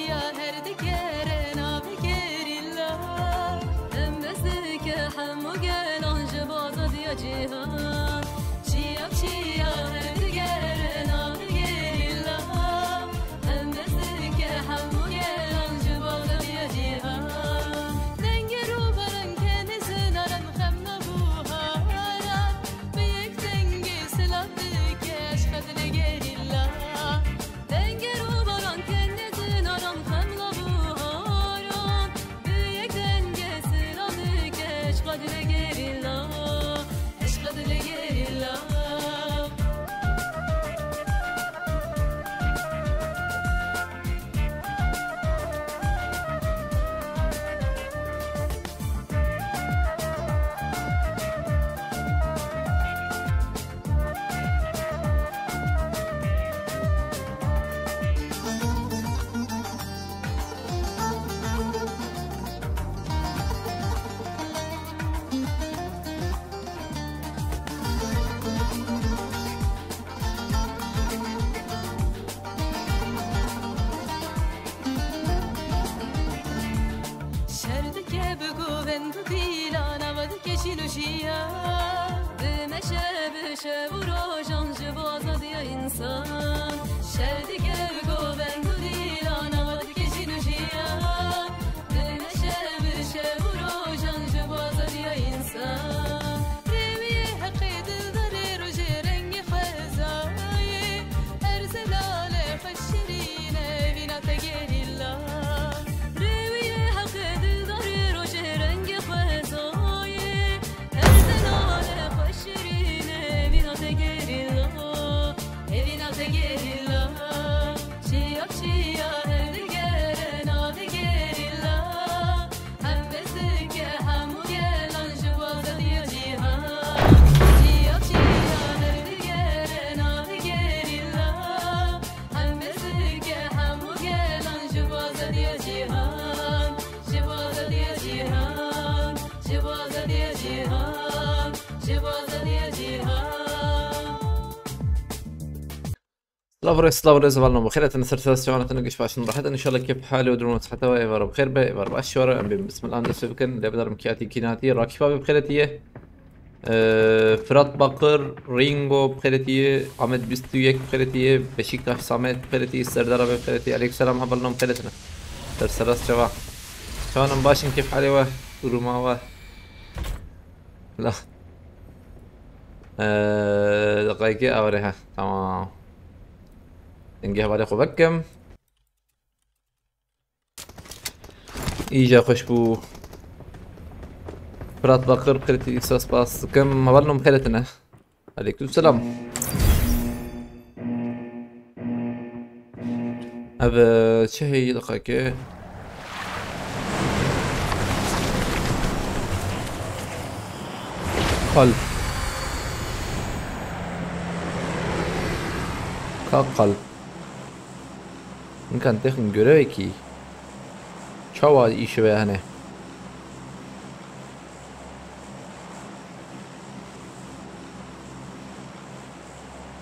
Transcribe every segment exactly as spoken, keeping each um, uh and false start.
Ya her dikerê navê gerîla, hembêz dike hemû gelan ji bo azadiya cîhan. Çiya çiya her dikerê navê gerîla, hembêz dike hemû gelan ji bo azadiya cîhan. Dengê rûbaran kenê zinaran xem nabû haran, bi yek dengê silav dike eşqe dilê gerîla. Dengê rûbaran kenê zinaran xem nabû haran, bi yek dengê silav dike eşqa dilê gerîla, eşqa dilê gerîla. Şer dike bi govend û dîlan, ava dike şîn û jiyan. Dimeşe bi şev û rojan ji bo azadiya însan. Şer dike bi govend û dîlan, ava dike şîn û jiyan. Dimeşe bi şev û rojan ji bo azadiya însan. Rêwiyê heqê dildarê rojê rengê xwezayê. Her zelale xwe şirîne vîna te gerîla. Rêwiyê heqê dildarê rojê rengê xwezayê. Her zelale xwe şirîne vîna te gerîla. Evîna te gerîla. Çiya çiya her digere navê gerîla. Hembêz dike hemû gelan ji bo azadiya cîhan. Çiya çiya her digere navê gerîla. Hembêz dike hemû gelan ji bo azadiya cîhan. Ji bo azadiya cîhan. Ji bo azadiya cîhan. Ji bo azadiya cîhan. Silav rê, silav rê, hevalno bi xêr hatin, ser ser çavan hatin, giş baş in, rahat in, înşallah kêf halê û durum û siheta we êvar bi xêr be, êvar baş we re, em bên bismillah em dest pê bikin, lê bidarim kî hatî kî nehatî, Rakîf abi bi xêr hatiye, e, Firat Bakir, Ringo bi xêr hatiye, Ahmet bîst û yek bi xêr hatiye, Beşiktaş Samet bi xêr hatiye, Serdar abi bi xêr hatiye, aleyküm selam hevalno bi xêr hatine. Ser ser çava. Çavan in, baş in, kêf halê we, duruma we. La. Ee, deqayekê, awerê he. Tamam. Dengê hevalê xwe vekim. Îca xweş bû. Firat Bakir, qirtî îhsas bas dikim. Hevalno bi xêr hatine. Aleyküm selam. Ev, e, çi heye deqeke? Kalp. Ka kalp. Nikan texin görevekî. Çawa îşe ve hene?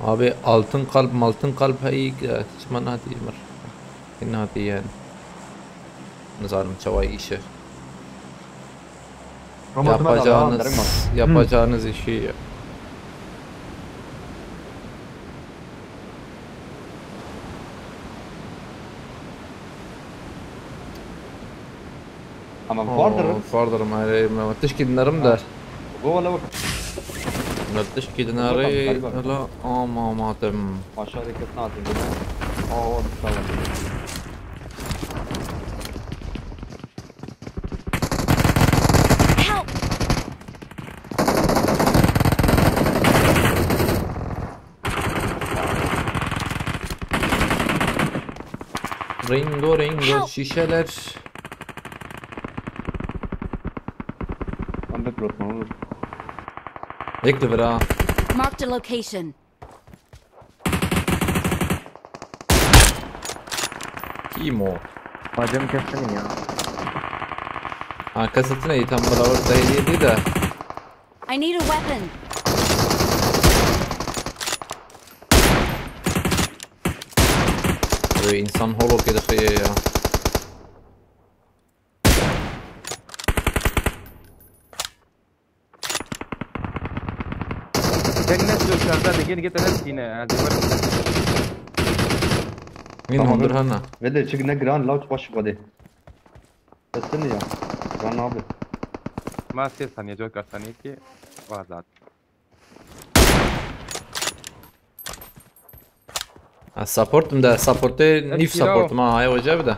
Abi, altın kalp, maltın kalp heyî, e, çima nehatî mir? Nehatî yani. Nizanim çawa îşe. Yapacağınız, yapacağınız işi. Ama vardır. Vardır, ma tişkî dinerim de. Go wala wek. Ma tişkî dinarê, galiba. Ela ama matem. Aşağıda kes natin. Aa, o tamam. Help! Ringo, Ringo, şişeler. Ben de pilotman olur. Yek li vira. Marked a location. Kî mo? Bacım kesin ya. Ha, kasetine tam beraber dayı diye de. I need a weapon. Ee, insan holo kedi xeye ya. Tek ne diyor çarda de gene git ne sine. Hadi bak. Min hondir hana. Ve de çık ne gran laut baş vade. Sesini ya. Can abi. Ma ses saniye, çok saniye ki var zaten. Ha, supportum da, supportê nîv Etkili supportum ha, haya hoca bir de.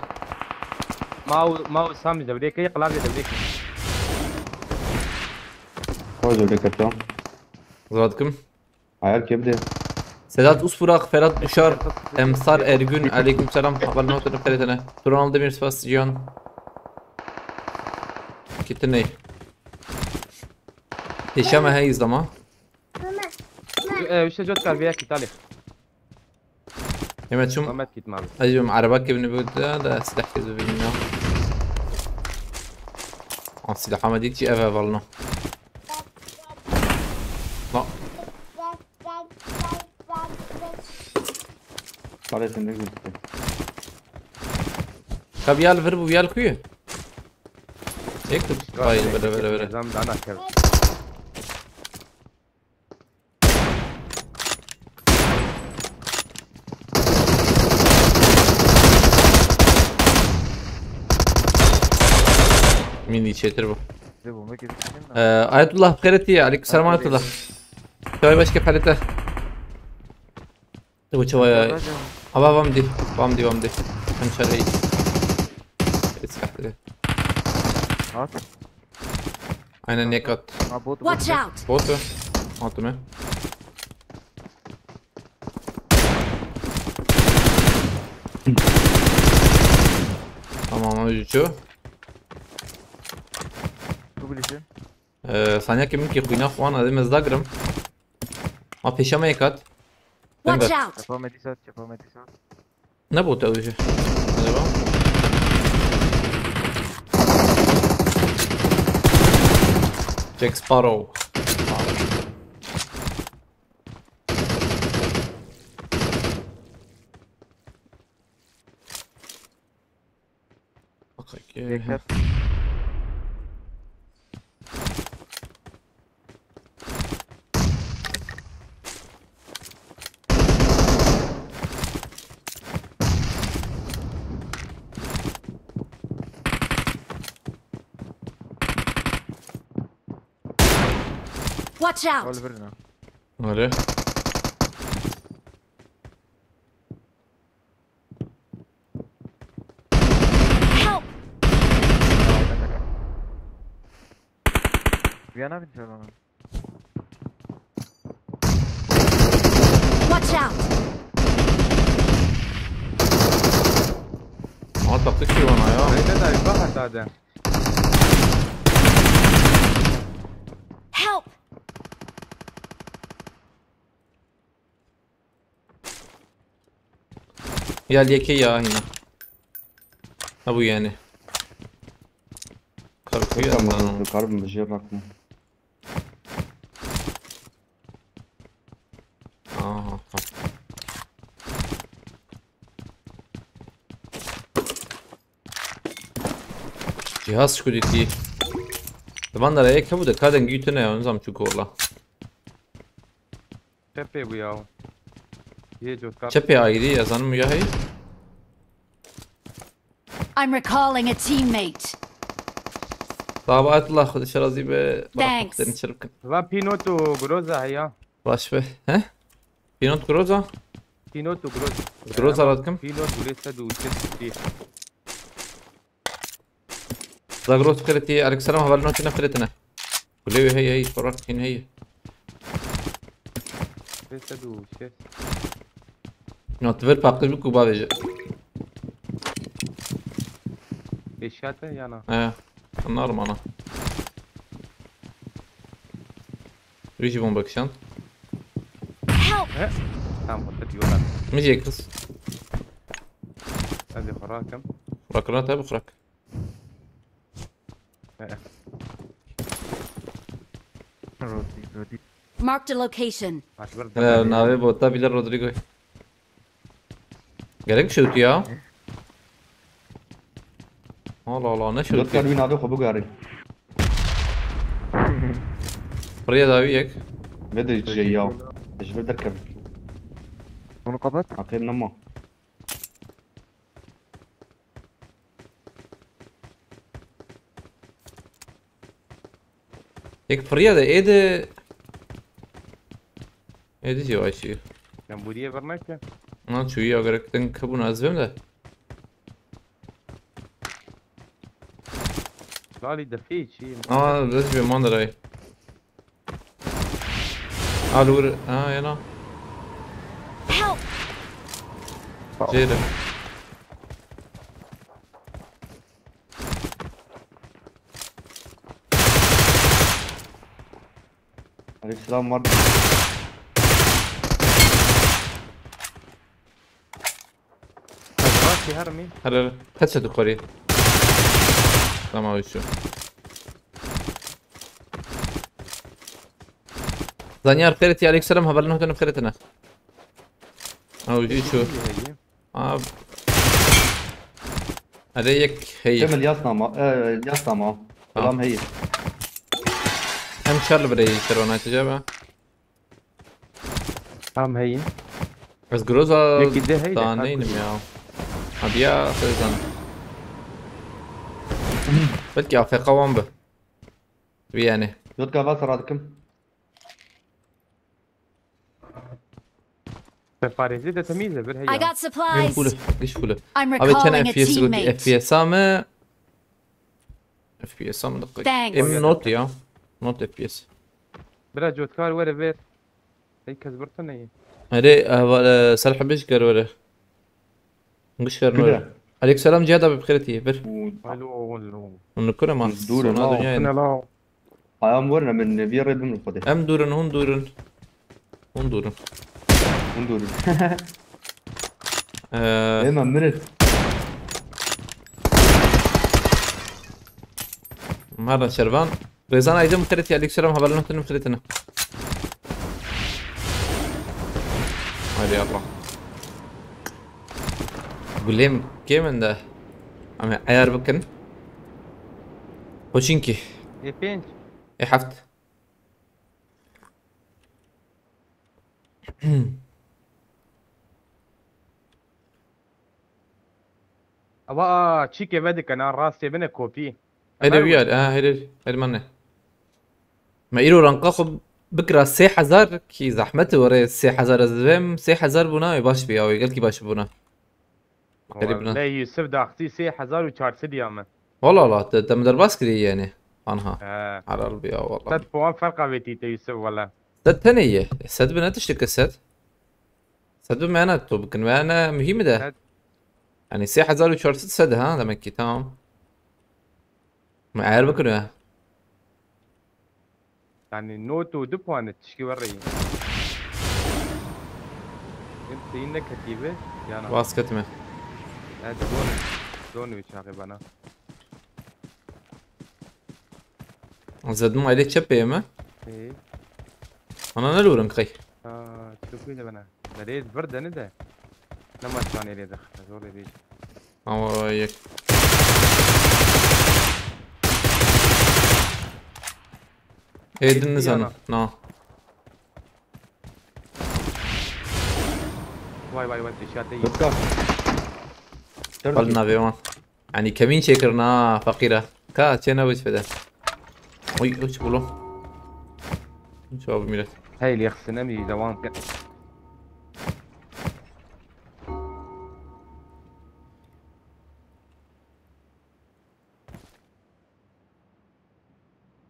Mau mau sam de bile ki klavye de bile ki. Hoca bir kaçam. Zvatkim. Ayar kebde. Sedat Uspurak, Ferhat Düşar, Emsar Ergün, aleyküm selam. Haber notunu feretene. Turan Aldemir, spas Cihan. Kitiney. Pêşiya me heye îzlama. Ee, işte çok kalbiye kitali. Hemen çum. Ahmet gitme abi. Ez jî ereba kevin bu da da silah kez bibînim ya. An silah ama dît jî ev ev alno. La. Parasını gitti. Ka biyal vir bu biyal kuyu. Çek. Vay, vere vere vere. Zam dana kev. Mini çetir bu. Size bomba gibi bir şey mi? Ee, Ayetullah Xeyreti, aleykümselam Ayetullah. Çay başka palete. Bu çavaya. Ava vam di, vam di, vam di. Hem çareyi. Risk attı. At. Aynen, ne kat. Ha, bot, Watch bot. Out! Botu. Altı mı? Tamam, o ücü. Tu bilirsin. Ee, saniye kimin ki kuynak o an adım ezda girim. Ma peşeme kat. Watch out! Çapa medisat, çapa medisat. Ne bu tevji? Acaba? Jack Sparrow. Bak, Dikkat. Watch out! Öldürün ha. Öyle. Help! Bir yana bin sen onu. Watch out! Ama taktik ki bana ya. Öyle de bak hatta de. Help! Ya leke ya yine. Ha bu yani. Kalkıyor Tamam, lan. Karım bir şey bakma. Aha, tamam. Cihaz security. Van da ek bu da kaden gütüne ya, nizam çok kola. Tepe bu ya. Ye çok kar. Çepe ayrı yazanım ya hey. I'm recalling a teammate. Davatullah, Xwedê şe razî be. Thanks. Seni çirkin. Va Pinotu Groza ya. Baş be. He? Pinot Groza? Pinotu Groza. Groza ratkim. Pinot Groza du ses. Zagros xireti, aleyküm selam, haber notine xiretine. Gulê wê heye, heye, parak hin heye. Ses du ses. No, tu ver paqij biku bavêje. Eşyate yana. He, normal ha. Wî jî bomba kişand. Help! He? Tam bu diyorlar. Min jî kis. Hadi xurakim. Xurak, xurak, tabi xurak. He. Rodi, Rodi. Marked a location. Akbar Ee, navê bota bile Rodrigo. Gerek bir şey yok ya. Allah Allah, ne şey Dört yok. kalbin abi kobu gari. Buraya da bir yek. Ve de şey ya. Ji ve derkevin. Onu kapat. Akir nema. Yek firiya de êdi. Êdi jî vay çûyî. Yan bûriye vir neke. Na çûyî ya gerek din kebûn ez vêm de. Lalî defê çî. Aa, ez jî vêm man derayê. Alur, ha yana. Help! Jêre. Aleykümselam var. Rastî hermî. Her her. Headshot xwarî. Tamam şu. Zanyar xêretî, aleykümselam, hevalin hotanım xêretine. Aw, jî şu. Heye. Ab. Hadi yek heye. Temel yasnama, e, yasnama. Tamam. Selam heye. Hem şerli birey servanaytı cebe. Tam heye. Ez groza Yekî de heye, daneynim ya. Hadi ya, Sezan. Belki A F K wan bi. Bir yani. Yotka vas radıkım. Separêzî de temîz e, bir I heye. Got Yum full, supplies. Giş full. I'm Abi çene recalling a F P S got teammate. F P S mı? F P S mı dakika? Thanks. Em not ya. Not F P S. Bira cotkar were ver. Hey kes birtine ye. Hadi ahval Salih Biş gel were. Giş gel were. Aleykümselam Cihat abi, bixêretî bir. Alo, alo. Onu kure man. Dûr in, Sona la. Dünya in. Kune la. Ayağım var ne, min vî rê bimrim xwedê. Em dûr in, hûn dûr in. Hûn dûr in. Hûn dûr in. Ee, Ê me mirin. Merdan Şervan. Rêzan Aydın bixêretî, aleykümselam, hevalin hotanım xêretine. Haydi Allah. Gulêm kê min de? Em ê eyar bikin. Koçinkî. Ê pênc. Ê heft. Ewa çîkê vedike na rastê bine kopî. Hele wî yar, ha, hele, hele mane. Me îro ranka xwe bikira sê hezar, kî zehmet e were sê hezar, ez divêm sê hezar bûna, wê baş bî, ya wê gelkî baş bûna. Gelî bûna. Wele Yusuf daxtî sê hezar û çar sed ya min. Wala wala, te, te min derbas kirî yani. Anha. He. Helal bi ya wala. Sed puan ferqa vêtî te Yusuf wele. Sed tenê ye. E, sed bi ne tişteke sed? Sed bi me ne to bikin, me ne muhîm de. Sed. Yani sê hezar û çar sed sed ha, demek ki tamam. Me eğer bikin ya. Yani not û du puan e, tişkî were yî. Em seyîn neketî bi, yana. Basket mi? Evet, don, don wî çaxê bana. Zedin aile çepê mi? Hey. Ana ne lurin kay? Ha, çok iyi de bana. Nereye bir dene de. Ne maç var nereye de? Zor da değil. Ama yek. Êdin nizanim. Na. Vay vay vay, te şate. Dikkat. Hal navê wan. Yani kemîn çêkirina feqîra. Ka çê ne wis fede. Oy, oy, çi bolo. Çawa millet. Hey, lêxsine mi devam ke.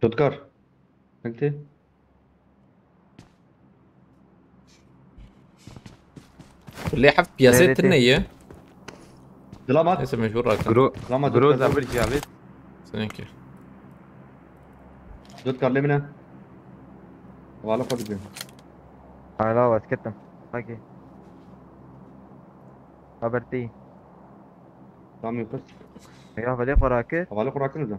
Cotkar. Hangtê? Lê heft piyasê tine ye. Dilamat. Neyse mecbur rakan. Gro, Dilamat Gro Cotkar. Zabir Cavit. Seninki. Cotkar lê min e. Vala xwe dibim. Hala waz ketim. Haki. Haber tê. Tamam, yok. Ya, vale xwe rakir. Vala xwe rakir da.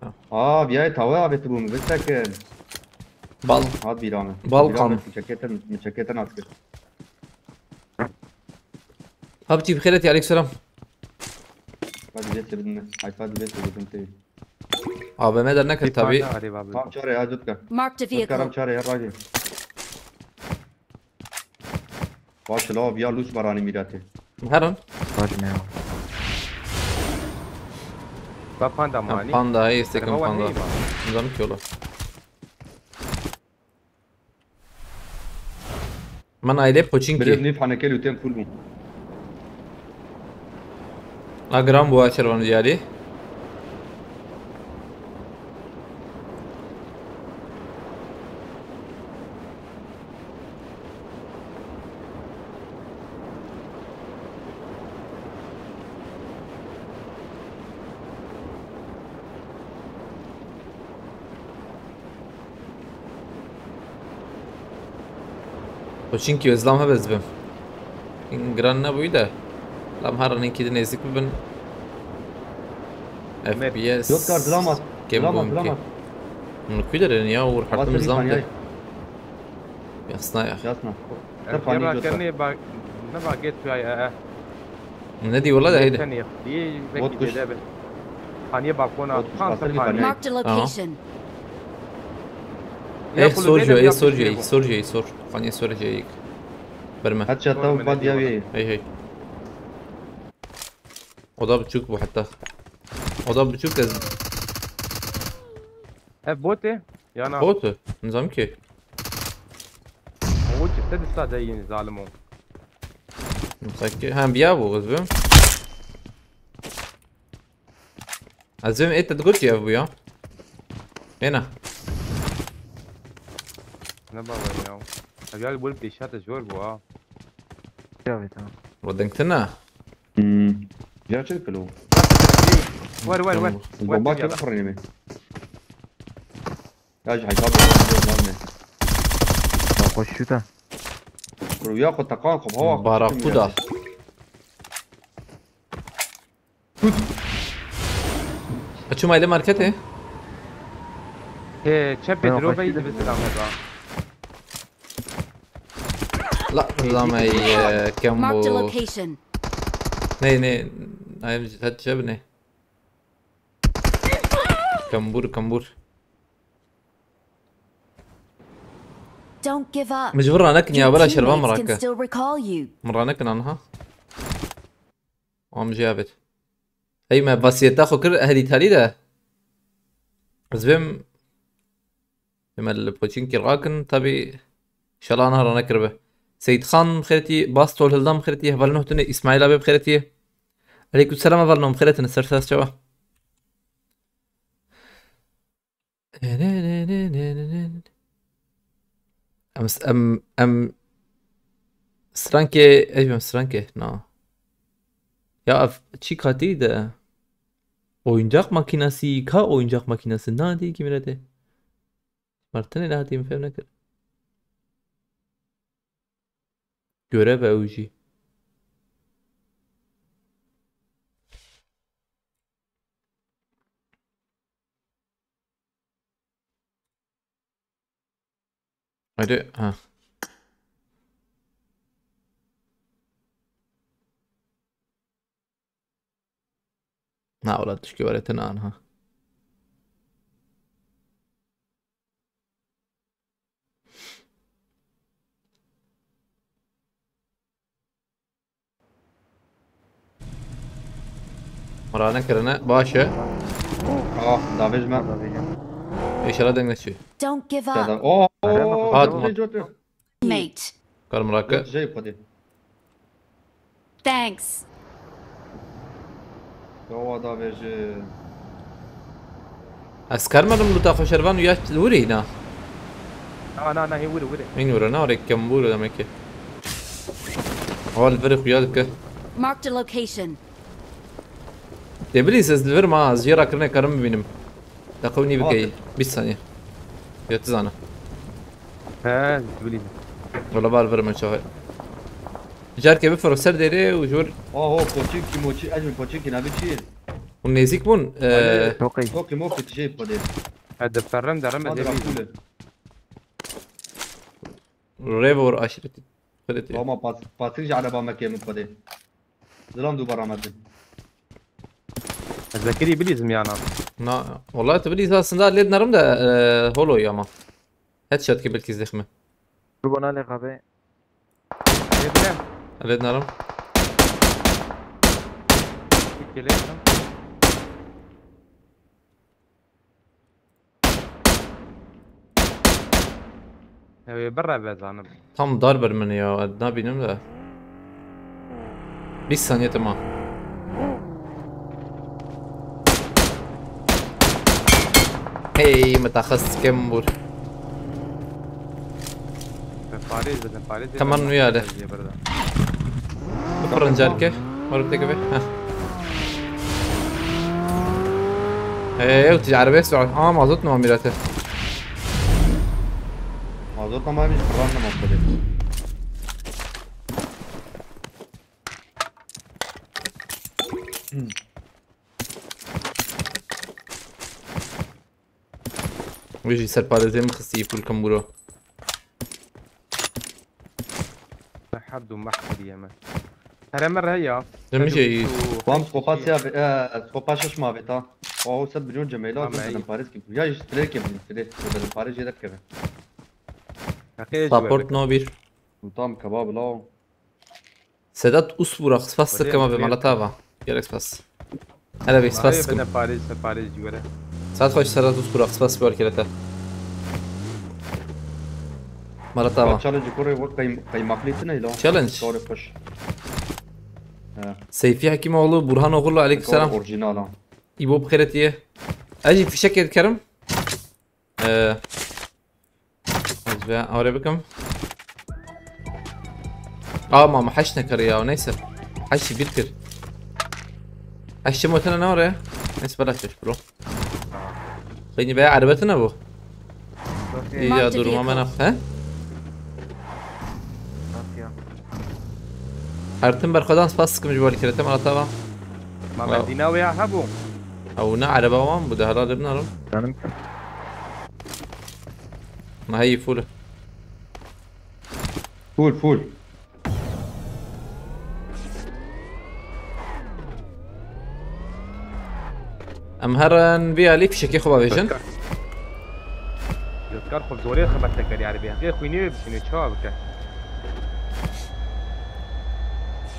Ha. Aa, viyayê tawe avêtibû min, bisekin. Bal-, Hat bîra min. Balkan. Bîra min, min çekê te, min çekê te nas kir. Habtî bi xêretî, aleyk selam. Hadi vê tê bidin. Ay, hadi vê tê bidin tê. A V M derneket tabi. Tam çare ya Cutka. Marked a vehicle. Cutka, çare ya ragê. Baş la ya lûç baranî mîratê. Herin. Baş ne ya? Ba panda manî. Panda, hey, istekim panda. Nizam ki ola. Min ailê Poçinkî. Birêz nîv henekê lûtên pûl bûn. A giran bû a şervan diyarî. Xwe çinkî özlam hebe ez bim. Giran nebûyî de. Lam her reninkî di nêzik bibin. F P S. Yok kar zlam at. Kêm bûm ki. Min kuy derin ya û hertim zlam de. Yasna ya. Yasna. Te panî jot. Ne ba get ya. Ne dî wela de heyde. Wot kuş. Paniye balkona. Tam te paniye. Marked a location. Ey sor jo, ey sor jo, ey sor jo, ey sor. Paniye sor jo, ey. Berme. Hatta tav bad ya. Hey hey. Oda biçûk bû heta. Oda biçûk ez. Ev bot e? Yana. Bot e. Nizam ki. O çi te dista de yeni zalim o. Sanki hem biya bu kız bu. Ez vêm ê te digot jî ev bû ya. Êna. Ne bawer ya. Ev ya li wir pêşate zor bû ha. Ya vê tamam. Ro dengtine. Hmm. Ya çi dikilo? Wer wer wer. Bomba kebe fırını mı? Ya ji hesabı bomba ne? Ya koşu da. Rüya xwe teqan xwe hava. Barakuda. Açım aile markete. He, çep bedro ve izbe selam eba. La, la me ye kem Marked a bu. Location. Ne ne. Ayım hadi çep ne. Kambur kambur. Don't give up. Mecbur ranek Your ya bela şervan teammates can maraka. Still recall you. Min ranek anha. Am jiyabet. Hey me vasiyeta xo kir ehli tali de. Ez bim. Emel poçinkî rakin tabi. Şalana rane kirbe. Seyid Xan xêretî, Bas Tol Hildam xêretî, hevalin hotine İsmail abi xêretî. Aleyküm selam hevalin xêretine ser ses çava. Em em em stranke, ej em stranke, na. Ya ev çi katî de? Oyuncak makinesi, ka oyuncak makinesi, na değil ki milete. Martine ne hatî min fêm nekir. Görev ew jî. Hadi ha. Na wala tişkî were tine anha. Mirane kirine baş e. Ah, davêj me. Înşallah deng neçû. Don't give Sada. Up. Oh, Arama Hat oh, mı? Jot. Mate. Kar mirake. Jey xwedê. Thanks. Yawa davêje. Ez kermedim luta xwe şervan û ya wurî na. Na na na hê wire wire. Min wure na orê kem bû demek ki. Hal veri xuya dike. Marked a location. Dê bilî ez li vir ma ez jê rakirine karim bibînim. Deqew nî bikey. Bîst saniye. Ya tu zana. He, bilî. Wala bar vir me çaxê. Carkê bifiro ser dêrê û ji wir. Aho, poçinkî moçi, ez min poçinkî nabî çi ye? Hûn nêzîk bûn. Ee, Çok iyi. Tokî mokî tu jê xwedê. He, diferin derim ez ê Madra bî. pûle. Rêve wor aşiretî. Xwedê tê. Ama pas, pasir ji ereba me kê min xwedê. Zilam dû bera me tê. Ez vekirî bilîzim yana. Na, wallahi tu bilî aslında lê dinarim de, e, holo ya ama. Headshot ki belki zexme. Rubo nalê xabê. Yedine. Lê dinarim. Gelelim. Ew ê bireve zanim. Tam dar bir min ya, ez nabînim de. Bîst saniye tamam. Hey, metaxas kim bûr. Parêz bidin, parêz bidin. Tamam, nû yade. Bixurin carke. Were teke be. Heh. Ee, ew tij erebê sual. Aa, mazot nima mîrete. Mazot ama bir fırlan da mazot. Wê jî serparêzê min xistî pûl kim bûro. Her du mah kiriye me. Here me re ya. Dem jî. Tam skopa siya ve, e, skopa şeş ma ve ta. O set milyon cemeyla, Ama sen iyi. Paris ki. Ya işte direkt yapayım, direkt. Sen Paris direkt keve. Support no bir. Tam kebab la. Sedat Usburak, spas dikema be mala tava. Gerek spas. Hele be spas dikim. Bine Paris, Paris civere. Saat xweş Sedat Usburak, spas bi wekîlete. Mala tava. Challenge kore wek kay-, kaymaklı tine ila. Challenge. Sorry, xweş. Seyfi Hekimoğlu, Burhan Oğurlu, aleykümselam. Orijinal ha. İbo bixêretiye. Ez jî fişekê dikerim. Ee, ez vê awre bikim. Ama ma heş nekir ya, neyse. Heş bir kir. Heş çi motene ne oraya? Neyse, belaş beş bro. Xeynî be erebetine bu. İyi ya, duruma mena. He? Her tim berxwedan spas dikim ji bo wekîlete mala tava. Ma benzîna wê ya hebû. Ew ne ereba wan bû, de helal binarim. Canım. Ma heyî full. Full, full. Em herin vî alî fişekê xwe bavêjin. Yozkar xwe zorê xeber te kerî erbê. Vê xwînê wê bişîne, çawa bike?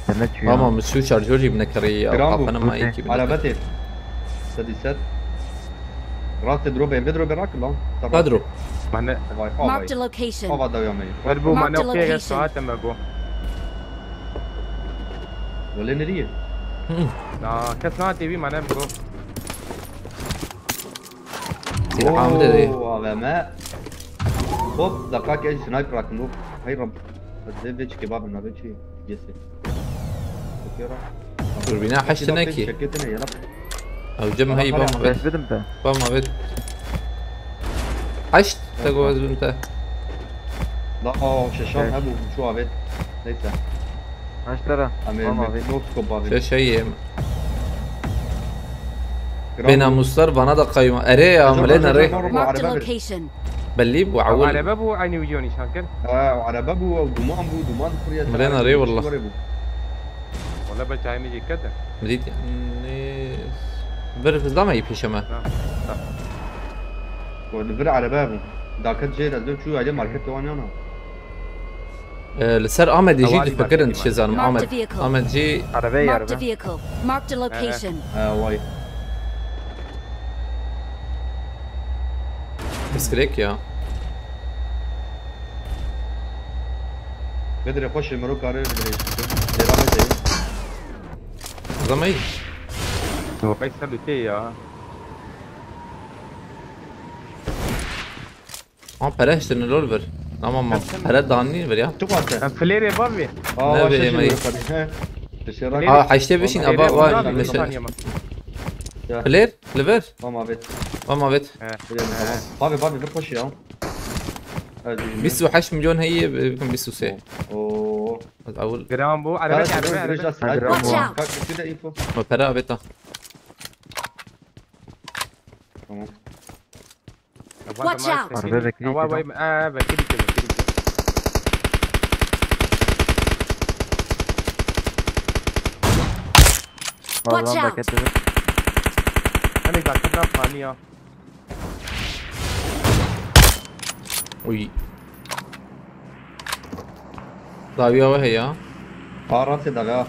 Sen ne çiyor? Ama mi şu şarjör jî bine kerî ya. Kram bu. Kafanı ma iki bin. Arabetê. Sedîset. Rastê dropê, em vê dropê rakir lan. Kadro. Mane. Vay, vay. Marked a location. Ava dawiya me. Ver bu mane Marked a okey, location. Saate me go. Wele nereye? Na, kes na tê wî mane go. Silahım dedi. Oo, A V M. Hop, dakika ki sniper rakın, hop. Hayır, Rab. Hadi vê çi kebabı, ne vê çi? Yesi. Bakıyorum. Dur, bina haştı ne ki? Şirketine yalan. Ew cem hey bam evet. Besledim de. Bam evet. Haşt te go ez bim te. La o şeşan Evet. Ha bu şu evet. Neyse. Kaç lira? Ama Tamam abi. Abi. No scope abi. Şey şey yem. Kral Benamuslar bana da kayma. Ere ya, Hocam, mılen hocam, are. hocam, Marked a araba bir. location. Belli bu awul. Araba bu aynı videonun işaret. Ha, araba bu, duman bu, duman kuruyor. Mılen arıyor valla. Valla ben çayımı yıkadım. Mıdit ne? Bir hızlama iyi peşeme. Bu bir araba bu. Dakat şey lazım şu aile market de var yana. Ee, li ser Amedê jî Hawalî difikirin marketî çi zanim Marked Amed. a vehicle. Amed jî Arabaya Marked a yardım. Vehicle. Marked a location. Ha vay. pirsgirêk ya. Bedre xweş mero kare bedre. Devam edeyim. Zamayî. Yok, ay sen de ya. Ama pere işte ne lol ver. Tamam mı? Pere danî ver ya. Çok var sen. Sen flare var mı? Aa, Ne başka bileyim, şey ay. yok hadi. He. Dışarı Aa, haşte beşin, Flare aba, var var, mı? mesela. Tamam, Flare, liver. Tamam abi. Ama evet. Biliyorum, tamam. Abi abi bir koş ya. Hadi. Bîst û heşt milyon heye, bikin bîst û sê. Oo. Ez awul. Gram bu, araba, araba, araba. Araba. Watch out. Kalk bir de info. Ma pere abi ta. Tamam. Watch out. Araba bekliyor. Vay vay, aa, bekle, bekle, bekle. Watch Vallahi out. Paket evet. Em ê dakirina paniya. Uy. Dawiya we heye. Ha, rastê dawiya.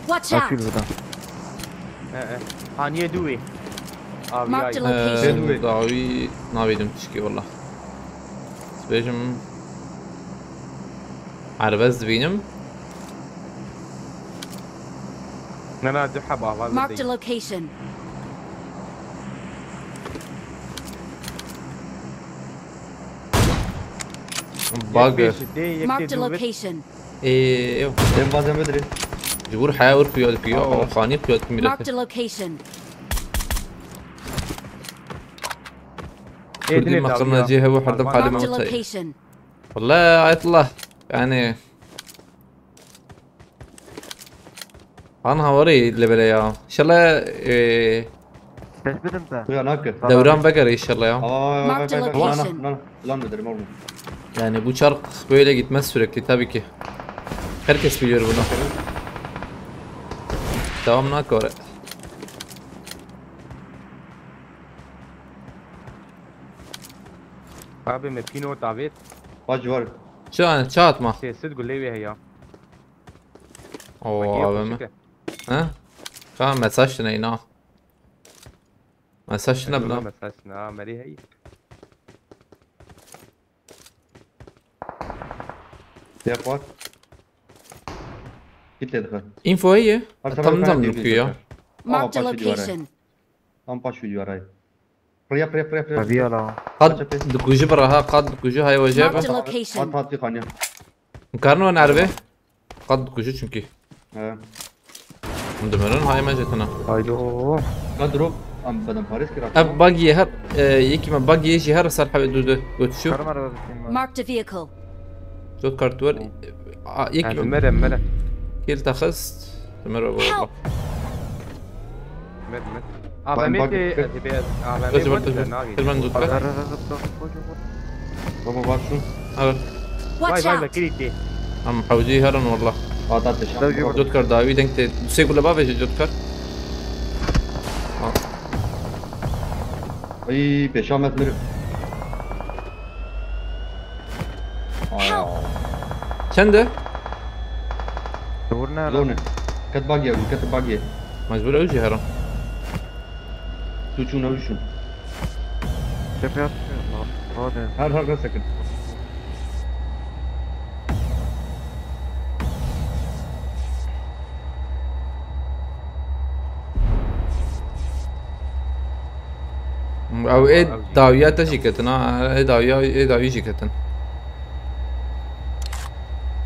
Watch out! Açil burada. He, he. Haniyê dû wê. Marked a Aviyayê. Location. Ee, dawî navêdim tişkî wala. Dibêjim erbez dibînim. Ne, ne, du heb ahval Marked a location. Bug. Marked a location. Ê, ew. Em bazen bidirê. Ji wir heya wir kuya dikuya, Aa. Xanî kuya dikimîre. Marked a location. Kurdî meqirna cê hewe her dem qalê me. Marked a location. Wala Ayetullah. Yani. Han hawarî lebele ya. İnşallah, e, Ses bidim te. Ya nake. Devran Beger inşallah ya. Aa, Marked a location. Lan, lan, lan, lan, lan, lan, lan, lan, lan, lan, lan. Yani bu çark böyle gitmez sürekli tabii ki. Herkes biliyor bunu. Devam nake. Abi me pîno tavêt. Bac var. Çi, çi atma? Sêsit gulê wê heya. Oo, Bakayım, abi mi? He? Ka mesaj ne ina? Mesaj ne buna? Mesaj ne, ha, merî hey. Ya kuat. Git dedi. Info heye. Tam tam nukuya. Marked a location. Tam paş video arayı. Priya, priya, priya, priya. Tabii ya la. Qad dikuji bira ha, qad dikuji hay wece. Marked a location. Hat, hat, hat, hat. Karno nerve? Qad dikuji çünkü. He. Hûn dimirin, hay me jêtina. Haydo. Ka drop, am bedem paris kira. Ev buggy her, e, yekî me buggy jî her ser hevê dû de götüşüyor. Karma araba bitim ben. Marked a vehicle. Zot kart wer. A, yekî me. Mere, mere. Kil taxist. Mere baba. Help! Med, med. A V M te, ez ê bê, A V M. Özür dilerim. Hemen zot kart. Baba bak şu. Evet. Watch out! Vay, vay, kirîtî. Em hewcî herin wallah. At, at, at. Jotkar dawî deng te. Sê gule bavêje Jotkar. Ay, pêşa me mirim. Help! Çend e? Zor ne? Zor ne? Ket bagî, ket bagî. Mecbur ew jî herin. Tu çûn ew çûn. Tepe atıyor. Hadi. Her, her, her second. Ew ê dawiya te jî ketin ha, ê dawiya, ê dawî jî ketin.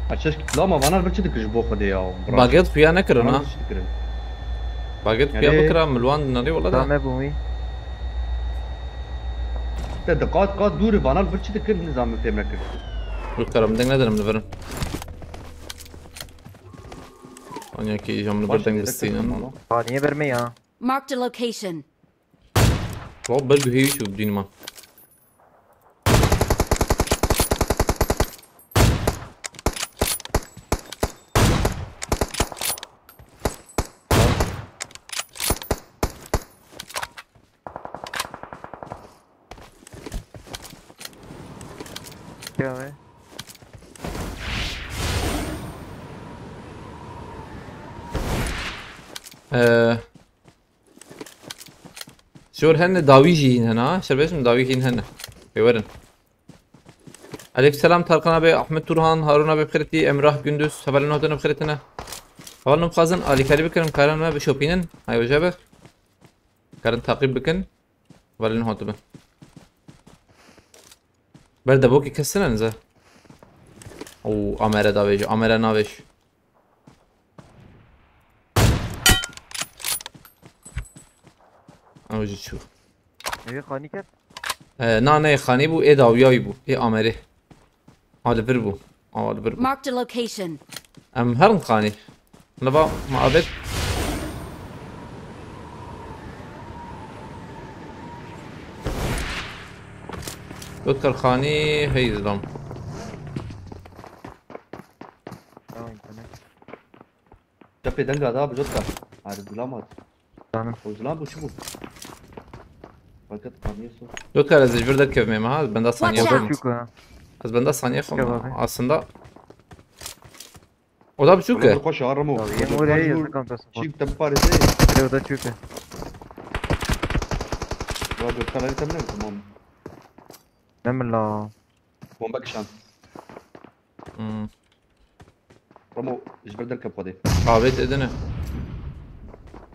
Açeş, lama vana bir çi dikir ji bo Xwedê ya. Baget xuya nekirin ha. Vana bir çi dikirin. Baget xuya bikira, milwan dinarî wala da. Dame bû wî. Te diqat qat dûr vana bir çi dikir, nizam fêm nekir. Dur karam deng nederim li verin. Anya ki jam li bir deng bistînin. Aa, niye verme ya? Marked a location. Wa ber guhê wî çû bidînim an. Ya be. Ee, Jor hene dawî jî hîn hene ha. Şerbet mi dawî hîn hene. Pê werin. Aleykümselam Tarkan abi, Ahmet Turhan, Harun abi bixêretî, Emrah Gündüz, hevalên hotine bixêretine. Hevalên xwazin alîkarî bikin, karan me bişopînin. Hay weje be. Karin taqîb bikin. Hevalên hotibin. Ber debokê kes tine nize. Oo, amere davêj, amere navêj. Ew jî çû. Ew ê xanî ket? E, na, ne xanî bû, ê dawiyayî bû, ê amerê. A li vir bû. A li vir bû. Marked a location. Em herin xanî. Leba muhabet. Doktor xanî hey zilam. Çepê denga da bi Jotka. Arı zulamat. Zanim. O zulam bu çi bu? Fakat paniye su. Jotka, ez ji vir derkevim ha, ez benda saniye Watch xwe out. Ez benda saniye xwe Gel bakayım. Aslında. O da biçûk e. Koş ağır Ramo. Ya, yem oraya, yazık amca support. Çift de parisi. Buraya o da çöpe. Ya Jotka lan tamam. Ne mi la? Bomba kişan. Hmm. Ramo ji vir derkev xwedê. Avêt edine.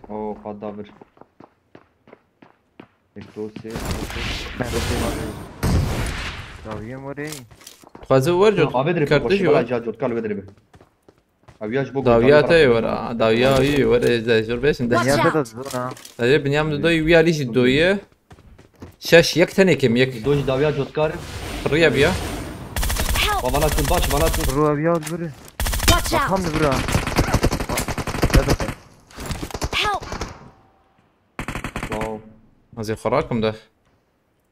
O qada vir. Ektosi. Ben de şey var. Ya, yem oraya. Xwezî wer jot. Avê dirê Kartı koşê. jî Bala wer. ca Jotka li wê dirê. Ev ya ji bo Dawiya gotan te bira wer. Dawiya iyi wer ez de jor besin de. Watch Dünyada da out. zor ha. Eye binyam de doy wi alî jî doye. Şeş yek tenê kim yek. Doj dawiya Jotkar. Riya biya. Help! Wa vana tu baş vana tu. Ruh abi ya, dur. Watch out! Tam da bura. Ya da Help! Wow. Ez ê xwe rakim de.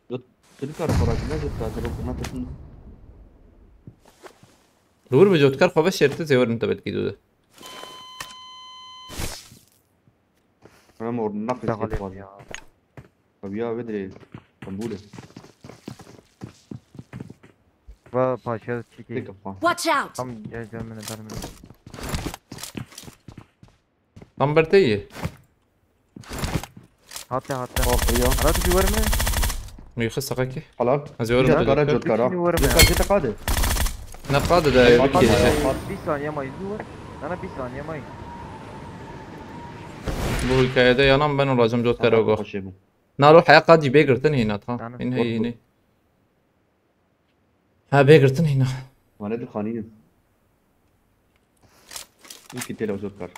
Jot. Tu nikare xwe rakî ne Jotka. Tu rok ne tutun. Li wir bi Jotkar xwe veşêrti zêwerin te belkî dû de. Ramo nafes Dağılıyor etmez. Ya. Ev ya vedre. Kambule. Va paşa çiki. Tek kafa. Watch out! Tam gel gel mene ber mene. Tam ber te yî. Hatta hatta. Aferin ya. Ara tu var mı? Mîxi seqekî. Halal. Ez ê werim Jotkar Jotkar. Jotkar ha. Şimdi var mı? Jotka jete qade. Ne qade de ev kêşe. Bir saniye ama yüzü var. Sana bir saniye ama. Bu hikayede yanan ben olacağım Jotkar ogo. Xweşê bû. Nalo heya qadî bê girtin hîna tam. Tamam. Hîn hey hînî. Ha bê girtin hîna. Wane di xanî. Wî ki têle Jotkar.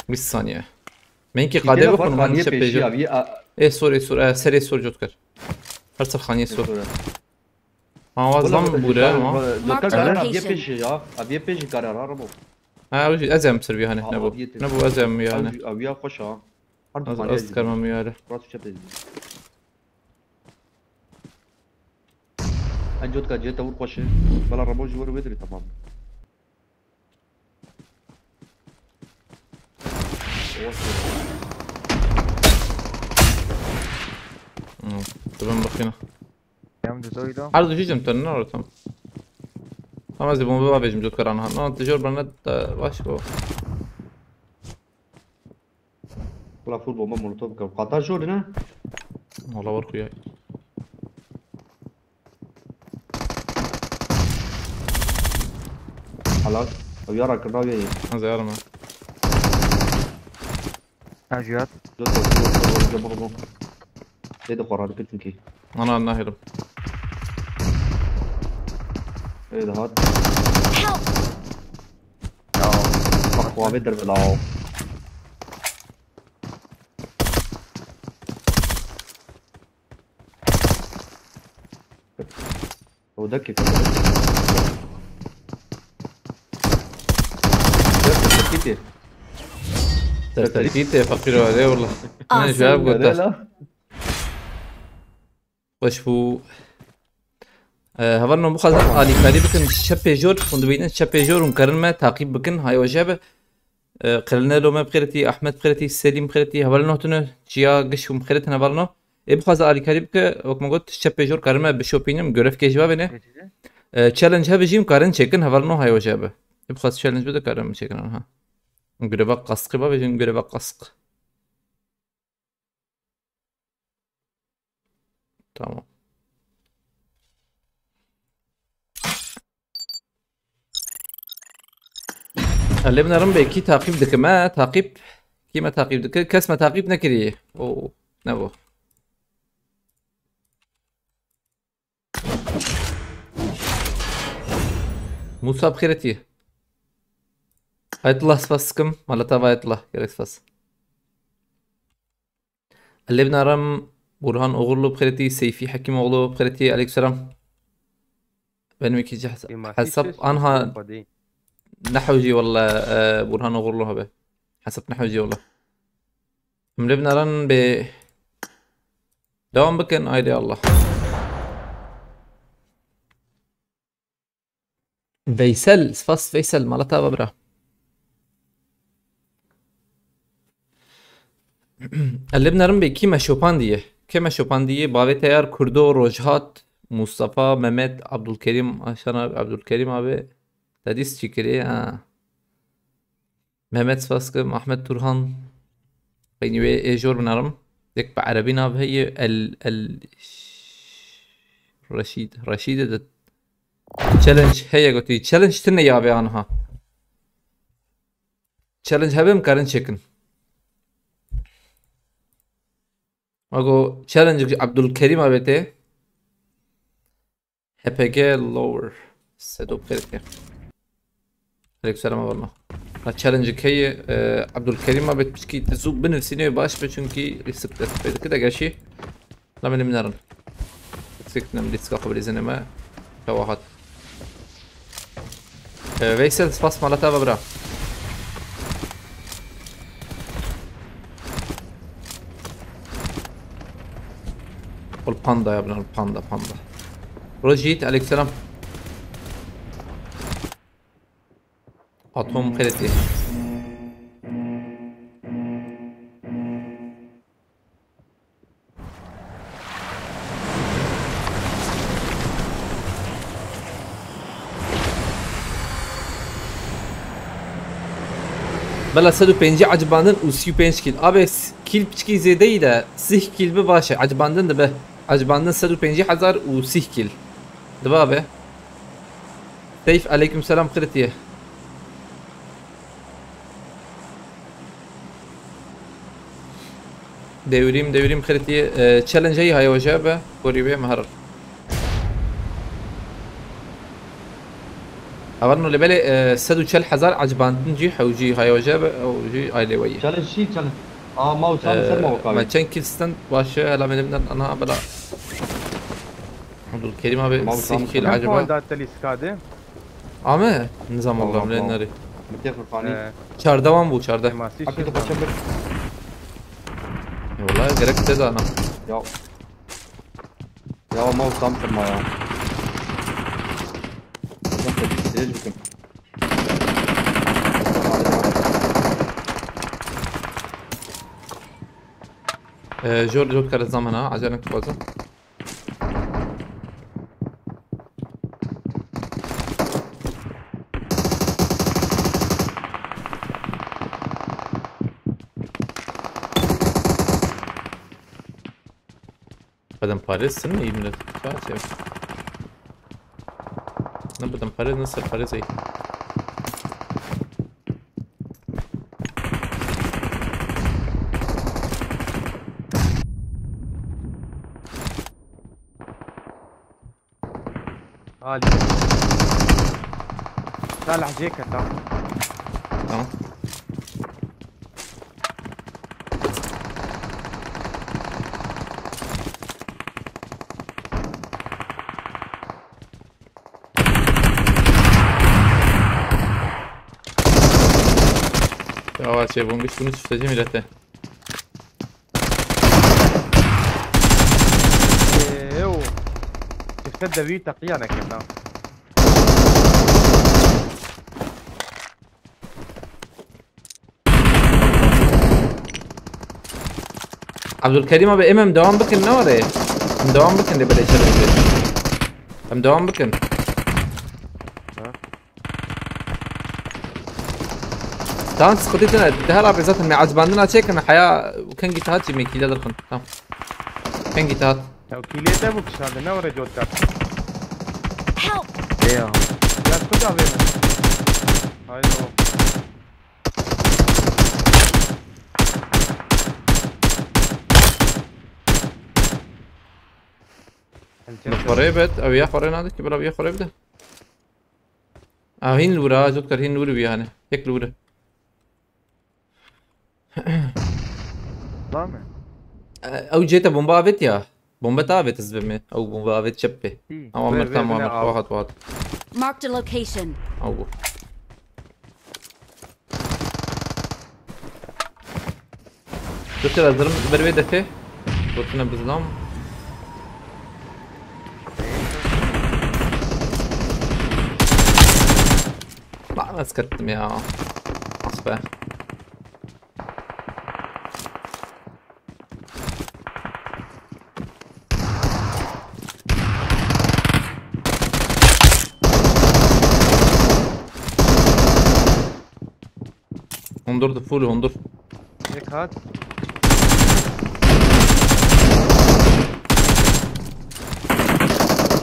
Bîst saniye. Menkî qadê bixwin man Xanîye çe pêşî pêjir. Aviye a- Ê sor ê sor e serê sor Jotkar. Her ser xanîye sor. Jotkar. Ha wazlam bûre ama. Jotkar Mark the kare Aviye location. Pêşî ya. Aviye Pêşî kare ha Ramo. Ha ew jî ez em sir bî hanê Ha, ne bu. Aviye tê. Ne bu ez em yani. Aviye xweş ha. Her Az xanîye az karma miyare. Rast çe pêşî. En Jotka cê tewr xweş e. Bela Ramo ji wir wê dirê tamam. Hmm, tu ben bakayım. Yam düz oydu. Her du jî cem tenne ortam. Ama ez bomba var bejim Jotkar anha. No, tijor bana da baş bu. Bula full bomba molotof bikir. Qata jor ne? Valla var kuya. Halal. Ev ya rakirina wê yê. Az yarım ha. Ha jüyat. Jotka, Jotka, Jotka, Jotka, Jotka. Tê de xwe radikir çünkü. Ana nahirim. Ê de hat. Help! Ya. Bak xwe avê derve la. O da kek. Terterkîtê. Terterkîtê feqîr were valla. Ne Awesome. cevap gotta. Were la. Xweş bû. Ee, hevalno bixwazin alîkarî bikin çepê jor, hûn dibînin çepê jor hûn karin me taqîb bikin, hay oje be. Ee, Qelnelo me bixêretî, Ahmet bixêretî, Selîm bixêretî, hevalno tune, çiya giş hûn bixêretin hevalno. Ê bixwaze alîkarî bike, wek me got, çepê jor karin me bişopînin, görevkê ji bavê ne. Ee, challenge hebe jî hûn karin çêkin, hevalno hay oje be. Ê bixwaz challenge bide karin çêkin, ha. Göreva kaskı bavê jî göreva kask. Tamam. Lê binerim bê kî taqîb dike me, taqîb, kî me taqîb dike? Kes me taqîb nekiriye. O, ne bu? Musa bixêretî. Ayetullah spas dikim. Malata ve Ayetullah. Gerek spas. Lê binarim Burhan Oğurlu bixêretî, Seyfî Hekîmoğlu bixêretî. Aleykümselam. Benim ikinci hes- hesap anha nehewcî walla, e, Burhan Oğurlu habe. Hesap nehewcî walla. Em lê binaran bê devam bikin, ayrı Allah. Veysel, spas Veysel, mala te ava bira. Elê binerim bê kî me şopandiye. Kê me şopandiye? Bavê Teyar, Kurdo, Rojhat, Mustafa, Mehmet, Abdulkerim, Aşan abi, Abdulkerim abi. Te dîs çi kirê? Ha. Mehmet Spaskı, Ahmet Turhan. Peynî wê ê jor binerim. Yek bi erebî nav heye, El, El Reşîd. Reşîdê de challenge heye gotî. Challenge tine ya be anha. Challenge hebe em karin çekin. Ago challenge Abdülkerim abete. H P G lower. Sedo perte. Aleykümselam abi. Ha, challenge heye, e, Abdülkerim abi piçkî zû binivîsîne baş be, çünkü risk dest pê dike de gerçi. La min minerin. Risk nem, riska xwe bilîzine me. Tewahat. E, Veysel, spas mala te ava bira. Ol panda ya, bunlar panda, panda. Rojit, aleykümselam. Atom kredi. Bela sed û pêncî acibandin û sî û pênc kîl. Abi, s-, kîl piçkî zêde yî de, sih kîl bi baş e. Acibandin dibe. Acibandin sed û pêncî hezar û sih kîl. Dibe abi. Seyf, aleyküm selam, kritiye. Devrîm, devrîm xirtî, e, challenge heye haya waje be, gorî wê me herin. Hevalno lê belê, e, sed û çel hezar acibandin jî hewcî haya waje be, ew jî ailê we ye. Challenge çi, challenge? Aa, ma uçan ser ma wekavî. Me çend kil stand baş e, hela me ana bela. Abdülkerim abi, ma uçan sih kil acaba. Puan da telî skade. Ame? Nizam Allah, Allah, lê nerî. Mitê Furqanî. Ee, çardeh wan bû, çardeh. Ema sî Akî şeş tu kaçan bir. Wala gerek te dana. Ya. Ya, mouse tam kırma ya. Hocam, tepki seyirci bakın. Ee, jor, jor kare zaman ha, acele tu fazla. Badem parêz sin mi? Yirmi dört. Çağır şey. Ne badem parêz, ne ser parêz ey. Alî. Salih cê keta. Tamam. Ya, çê bûn, güç bunu çifteci millete. Ew. Çifte devî teqiya nekirda. Abdülkerim abi, em, em devam bikin, ne var e? Em devam bikin de böyle içeri. Em devam bikin. Ha? Tamam, sıkıntı yok. Daha abi zaten me acibandina çekin, haya, kengî te hat jî me kîle dirxin. Tamam. Kengî te hat. Ya kîlê te bû kişandin, ne were cot kat. Help! Ê ya. Ya tu da vê min. Haydo. Xorê bet, ew ya xorê nadik ki, bila ya xorê bide. Ew hîn li wir a, zû dikar hîn li wir bî yani. Yek li wir e. Var mı? E, ew cê te bomba avêt ya. Bomba te avêt ez bimê. Ew bomba avêt çep pê. Ama mir tamam, wahat, wahat. Marked a location. Ew bû. Doktor, hazırım. Ver ve defe. Gotine bizlam. Ama sıkıttım ya. Ah be. Hundur da full hundur. Yek hat.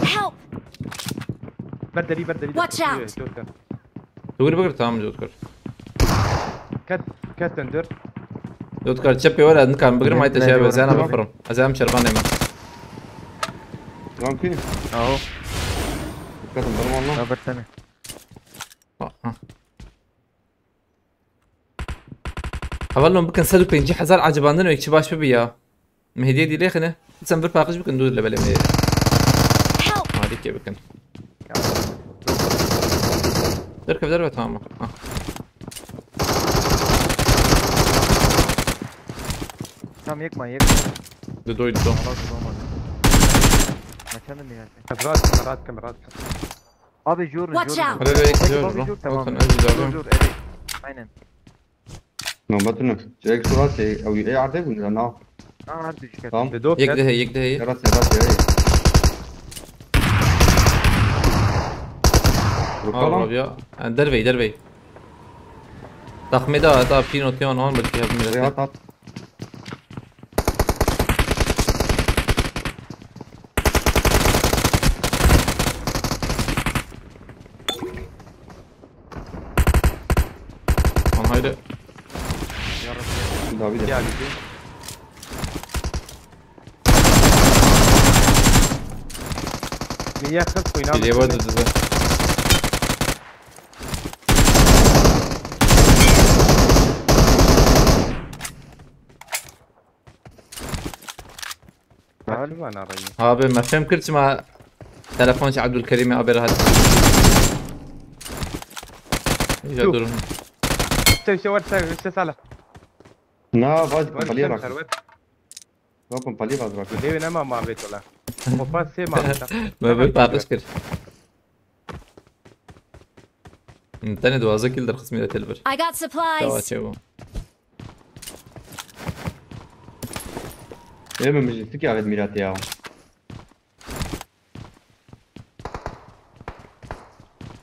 Help! Ber derî, ber derî. Watch out! Yok, yok. Dur bir tamam Jotkar. Ket, ket döndür. Jotkar çepê were, nikarim bigirim, ay te şey be, zena bifirim. Ez em çervan deme. Rankî. Aho. Dikkat edin, benim Allah. Haber seni. Ha, ha. Hevalno bikin sed û pêncî hezar acibandin û yek çi baş bibi ya. Mehdiye dîlê xine. Sen bir paqij bikin, dur lebelê me. Help! Harike bikin. Derkev derve, tamam. Ah. Tamam, yekma, yekma. De doydu do. Allah kullanmadı. Açanım yani. Rahat, rahat, rahat. Abi jor, Watch jor. Out! Hadi de Abi, jor, abi, jor. Jor, tamam. Olsun, özür dilerim. Jor, jor, evet. Aynen. Nobet ne? Çek surat şey, ew ê erdê bûn ya, na. Ha, her düşük. Tamam. Yek de heye, yek de heye. Yarat, yarat, yarat. Al abi ya. Yani dervey, dervey. Takmê da, da pînot yan an belki hevmî. Yarat at. Lan haydi. Yarın Davide. Geldi. Niye kız oynar? Biriye vardı düzü. Abi me fêm kir çima telefon ji Abdulkerîmê abi rahat. Ya durun. Te işte var sen işte sala. Na, vaz kompalî rak. Vaz kompalî vaz rak. Lêwê nema ma vê tola. Kopa sê ma. Me bir paqij kir. Tenê duwazdeh kil derxist mîretê li vir. I got supplies. Çawa çêbû? Ê min, min jî fikî avêt mîretê ya.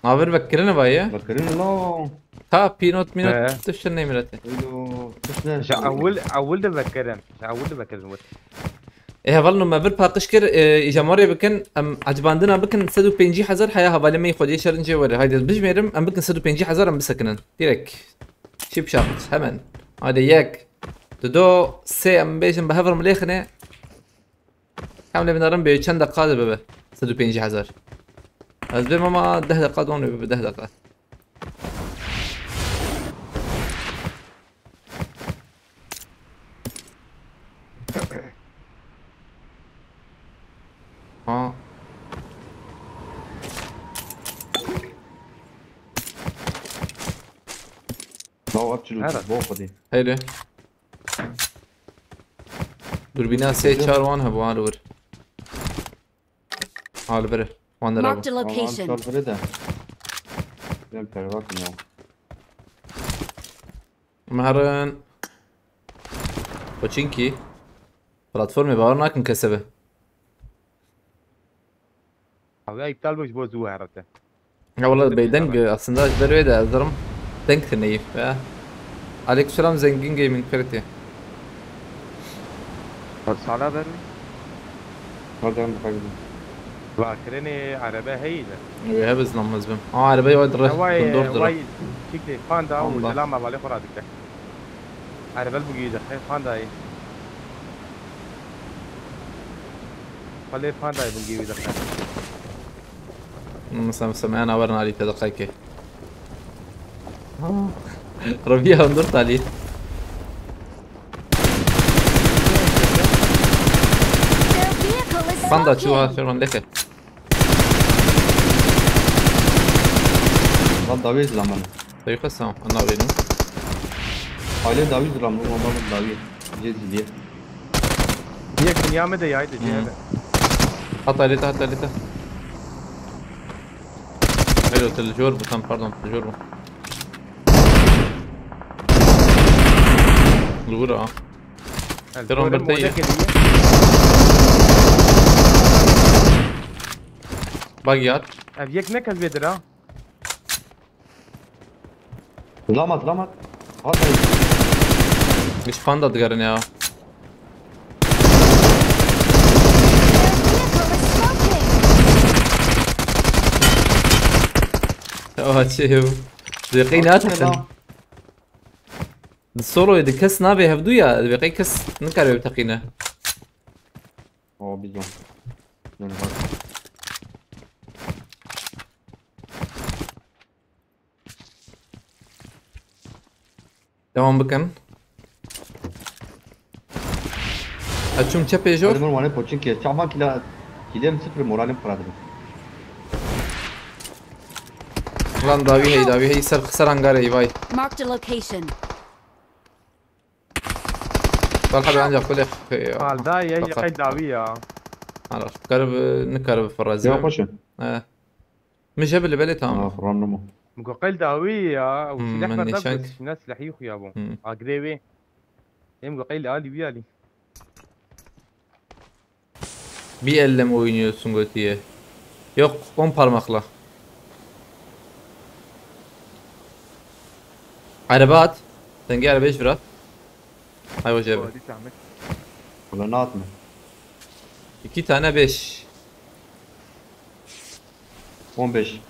Navir vekirine va ye? Vekirine la. Ta pînot mînot tişt ne mîretê. Elo, tişt ne. Ji ewil, ewil de vekirin. Ji ewil de vekirin wir. Ê hevalno me vir paqij kir, ê, îja me rê bikin, em ecibandina bikin sed û pêncî hezar heya hevalê me yê xwediyê şerin jê were. Haydi ez bijmêrim, em bikin sed û pêncî hezar em bisekinin. Direkt. Çip şart, hemen. Haydi yek, dido, sê em bêjin bi hev re milêxine. Em lê binarin bê çend deqa de bibe. Sed û pêncî hezar. Ez bêm ama deh deqa don bibe, deh deqa. Ha. Law ev çil û çil bo xwedî. Heyre. Durbîna sê çar wan hebû, ha li wir. Ha li vir. Wan de Marked a rabo. Location. Çar vire de. Ben perva kim ya. Em herin. Koçinkî. Platformê bawer nakin kese be. Abi ya iptal bû ji bo zû herete. Ya wala bêdeng aslında ji ber wê de ez dirim. Deng tine yî. Ya. Aleykümselam Zengin Gaming Party. Sala ber. Nereden bakabilirim? Va kirinê erebe heyî de. Wê hebe zilamaz bim. Aa, erebe ya dire. Vay, gundor dire. Vay, çikli, panda û selam hevalê xwe radike. Erebe bû gî de, panda yî. Xwelê panda yî bû gî de. Mesela, mesela, me ana werin alî te deqayke. Reviya hundur talî. Their vehicle is smoking. Panda çû ha, şervan leke. Lan dawî zilamane. Dayı kasa, ana verin. Aile dawî zilam, bu mama dawî. Ceziliye. Yek dünya mı de yaydı, hmm. Cehebe. Hat alete, hat alete. Hayır, o telejor bu, tam pardon, telejor bu. Dûr a. El Deron Tor'un berdeyî. Modek ediyor. Bak yat. Ev yek ne kez vedir ha? Lamat, lamat. Hadi. Hiç panda digerin ya. Oha çi hev. Deqî ne atin? Di soloyê di kes navê hevdû ya, divê qey kes nikare wê teqîne. Aa, bizon. Yani bak. Devam bikin. Açım çepê jor. Hadi morale poçinki. Çavan kila, kilem sıfır moralim kıradı. Lan davi hey, davi hey, ser, ser hangar hey, vay. Marked a location. Talha ben ancak böyle. Halda ya, ya kay davi ya. Ara, karı, ne karı fırrazı. Ya paşa. He. Min jê bilî belê tamam. Ah, random. Min got qey li dawî ya, û Hmm, silah min berdan nîşan ku kir. Sîna silahî xuya bû. Hmm. Agirê wê. Êm got qey li alî wî alî. Bir elle mi oynuyorsun gotiye? Yok, on parmakla. Araba at. Sen gel arabaya şura. Hay hoca abi. Hadi Ahmet. Ulan ne atma? İki tane beş. On beş.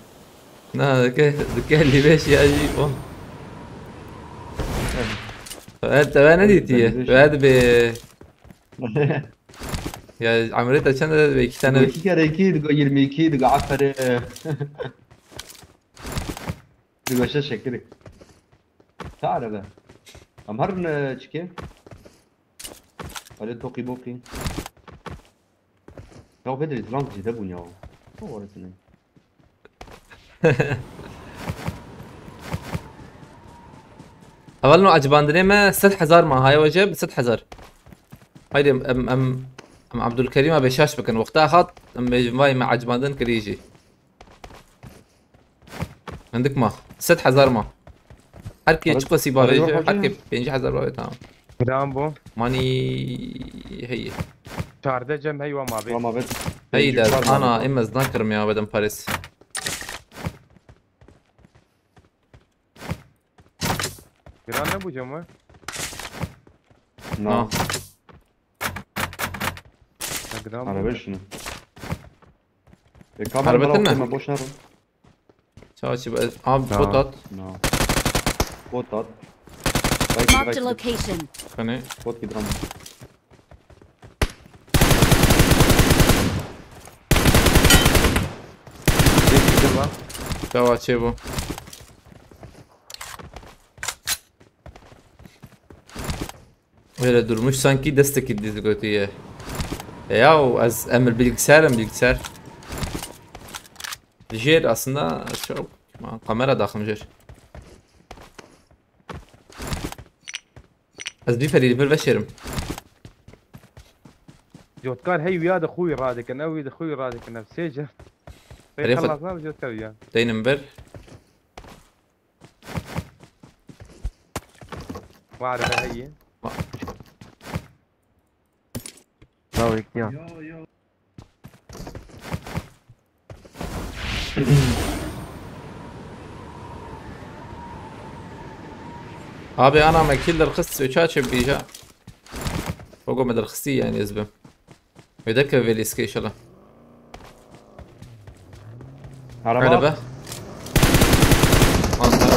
Na, dike, dike elli beş ya, on. Evet, ben ne diye? Elli beş. Ver be. Ya, Amret açan da bir iki tane. İki kere iki, yirmi iki, aferin. Digoşe şekeri. Çare be. Em her ne çike? Öyle toki boki. Ya Bedri, rank zêde bûn ya. Ne waresine? Hevalno, ecibandinê me sed hezar ma, haya wece bi sed hezar. Haydi em, em, em Abdülkerim'e beşaş bikin. Wexta hat, em vay me ecibandin kirî jî. Hindik ma. Sed hezar ma. Her kê çiqasî bavêje, her kê pêncî hezar bavê, tamam. Giran bû. Manî heye. Çardeh cem hey wa mabê. Wa mabê. Hey de, ana, em ez nakirim ya, bedim parêz. Giran nebû cem we? Na. Ha. Ha, giran bû. Arabê şunu. E, kamera Arabettin bırak, mi? Boş ver. Çawa çi be? Abi, bot at. No. Bot at. Marked a location. Hani? Bot gidiyorum. Çawa çê bu? Öyle durmuş sanki destekî diz gotiye. E ya, ez emir bilgisayarım, bilgisayar. Jêr aslında çok. Kamera daxim jêr. Ez bir ferî bir veşerim. Cotkar hey wiya de xûyî radikin, ew wî de xûyî radikin, ev sê cem. Pey Herê xwe xelas nabe cotkar wiya. Deynim bir. Ware be heye. Bravo, ihtiyar. Abi, ana me kil derxist, uça çi bîja. Fogo me derxistî yani ez bim. Wê derkeve vê lîskê inşallah. Araba. Araba. Ankara.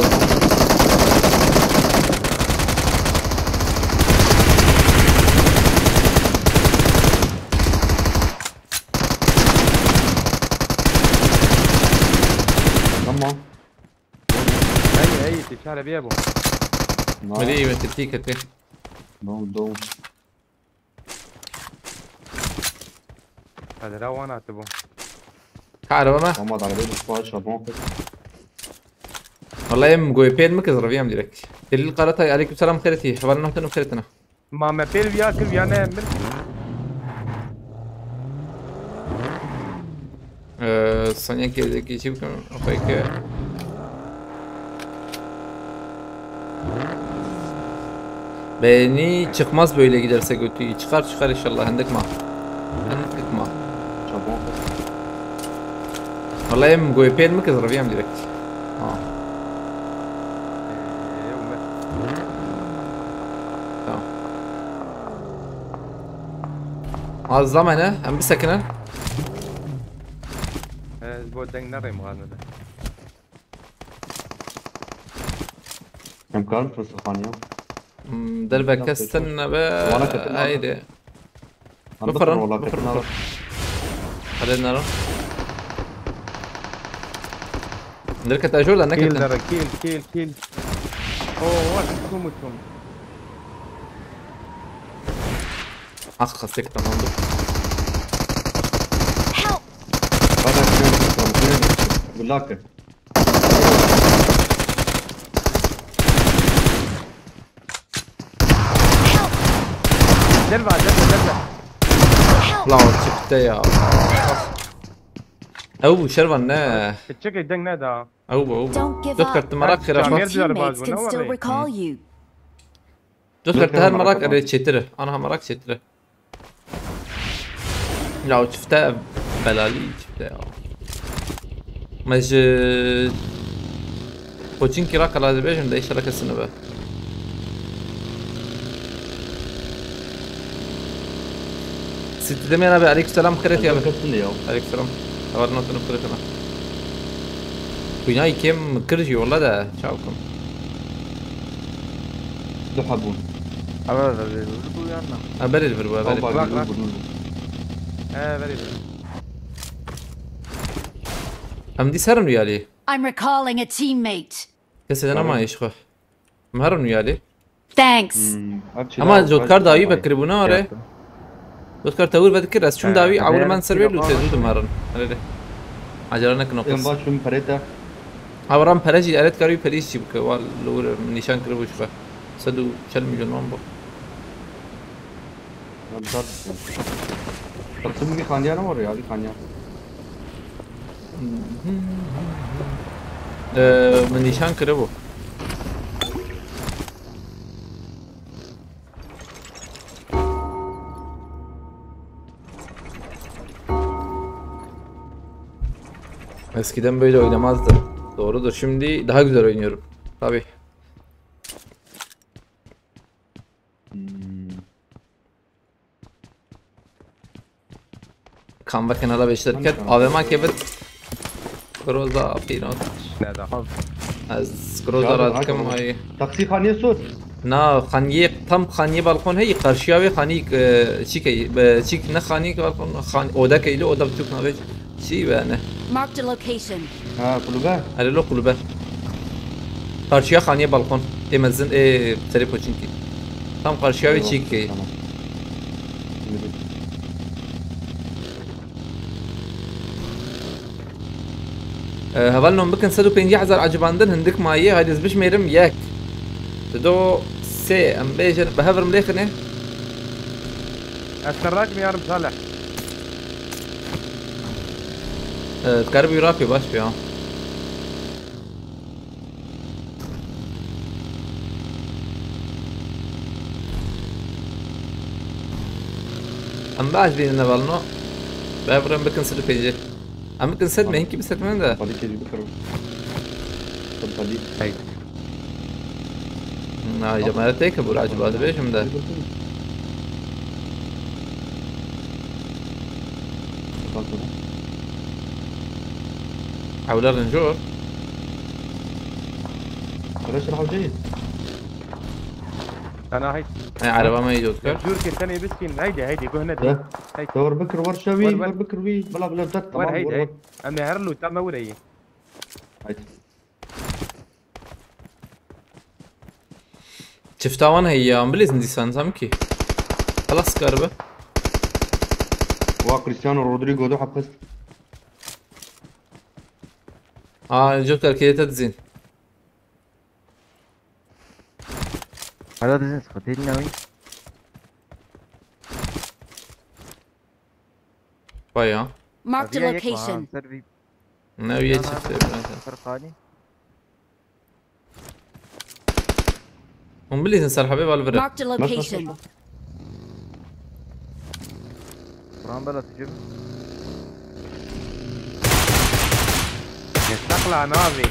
Tamam. Hey, hey, tişare bir bu. Nice. Hadi iyi, ben tepkiyi kötü. Dom, dom. Hadi ra wan hatibû. Ka araba me. Ama dalga bir kuaç abon. Vallahi em goy pêl mi kız reviyam direkt. Delil Karatay, aleyküm selam, xêretî. Heval nehtin û xêretina. Ma me pêl viya kir, viya ne mir. Ee, saniye ki, ki çi bikim? Okey ki. Beni çıkmaz böyle giderse götü. Çıkar çıkar inşallah. Hendek ma. Hendek ma. Çabuk. Vallahi em goypên mi kız reviyem direkt. Ha. Ee, Ömer. Tamam. Az zaman he. Hem bir sakın ha. Ee, bu deng nereye muhalmede? Em karin firsa xaniya. Hmm, derve kestin be. Vana ketin abi. Haydi. Hem Bıfırın, bıfırın valla bıfırın, ketin abi. Hadi nara. Derket ajor da ne Kill ketin. dara, kill, kill, kill. Oh, what? Too much, too much. Ah, kastek tamamdır. Help! Bana kill, kill, kill. Good luck. Derve, derve, derve. Help! La o çıktı ya. Ew bu şervan ne? Çekil deng ne da? Ew bu ew bu. Don't give Dört up. kartı merak Her kırama. Your Amir diyor teammates bazı, can ne var still ne? Recall you. Dört Dört kartı her merak merak kırama. Ere çetiri. Ana ha merak çetiri. Ya o çifte belali çifte ya. Mecid. Koçin kira kala dibêjim de inşallah kesini be. Sitti demeyene be aleykümselam kırık ya be. Kesin ya. Aleykümselam. Haber notunu kırık ana. Kuyna ikim kırıcı yolla da çavkum. Du habun. Ama da bir bu yanına. Ha beril bir bu beril. Bak bak. bak. He, very good. Em dî serin wî alî. I'm recalling a teammate. Kesê de nema Tamam. îşxwe. Em herin wî alî. Thanks. Ama cotkar dawî vekiribûne are. Cotkar tewir vedikir ez çûm dawî ewil men ser wê lûtê zû dimerin. Erê. Acele nekin o Em qis. baş bin perete. Hawaran pere jî eret karî perî jî bike. Wa li wir nîşan kiribû ji xwe. Sed û çel milyon wan bû. Bak şimdi bir kanya ne var ya bir kanya. Ee, min nîşan kiribû. Eskiden böyle oynamazdı. Doğrudur. Şimdi daha güzel oynuyorum. Tabii. Hmm. Kan ve kanala beşler ket. Tamam. A V M kebit. Groza pîrot. Ne da? Ez Groza Çağır, razı kim hadi. Ay. Taksi kanya sor. Na, xaniyê, tam xaniyê balkon heyî, qarşiya wê xanî, e, çîkey, e, çîk ne xanî balkon, xan-, oda keylî, oda biçûk navê çî be ne. Marked a location. Ha kulübe. Erê lo kulübe. Qarşiya xaniyê balkon. Ê mezin, ê serê poçinkî. Tam qarşiya wê Eyvallah, çîkey. Tamam. Şimdi E, hevalnon bikin sed û pêncî hezar ecibandin hindik mayî, haydi ez bişmêrim yek. Dido sê, em bêjin, bi hev re lêxinê. Ez serrak mi yarım Salih. E, dikaribî rapê baş be ya. Em baş bînin hevalno. Bi hev re em bikin sed û pêncî. Em bikin sed me, hinkî bi sed me de. Pali kejî bikir. Pali. Hey. Na, cemaat tê ki bura acaba dibêjim de. Ewle rincor. Reşir Hocayı. Ana hey. E, araba me îdot kir. Dur ki sen ebisin. Haydi haydi göhne He. de. Hey. Dur bikir, war şewi, War, war. War bikir wi. Bla bla dat War tamam, haydi war hey. War. Ama her lu tam vurayı. Haydi. Çifta wan heye ya, em bilêzin dîsan tam ki. Xelas karibe. Wa Cristiano Rodrigo do hapis. Aa, Joker kê te dizîn. Hala dizin sıkıntı değil ne oyun? Vay ya. Marked a location. Ser bir Ne üye yana çifte. Fırkani. Hûn bilîzin ser hebê, va li vir e. Marked a location. Buran bela tu cib. Yesakla navê.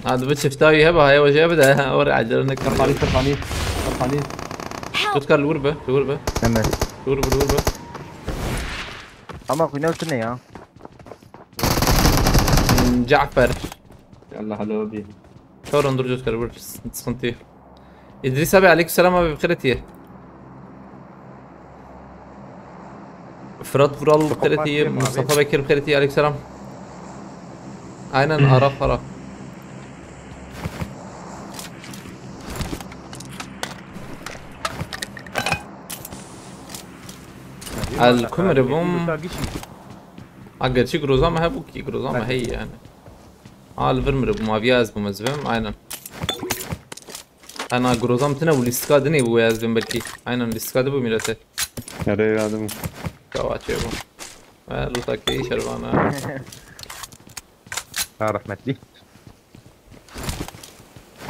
Hadi bu çifta üye bak, ya hoca bir de. Oraya acele ne Sırfani, sırfani, sırfani. Tutkar lur be, lur be. Hemen. Lur be, lur be. Ama kuyna üstüne ya. Cafer. Yallah, hadi abi. Şoron dur Tutkar, vur. Sıkıntı yok. İdris abi, aleykümselam abi, bixêr hatiye. Fırat Vural bixêr hatiye, Mustafa Bekir bixêr hatiye, aleykümselam. Aynen, ara para. El kumri bûm. Ha, gerçi groza me hebû ki, groza me heye yani. Ha, li vir miribûm, aviya ez bûm, ez bim, aynen. Ana groza me tine bû, lîstika dinê bû, ez bim belkî. Aynen, lîstika de bû mîrete. Nereye geldim? Gava çê bû. Ve lutakê şervana. Ha rehmetli.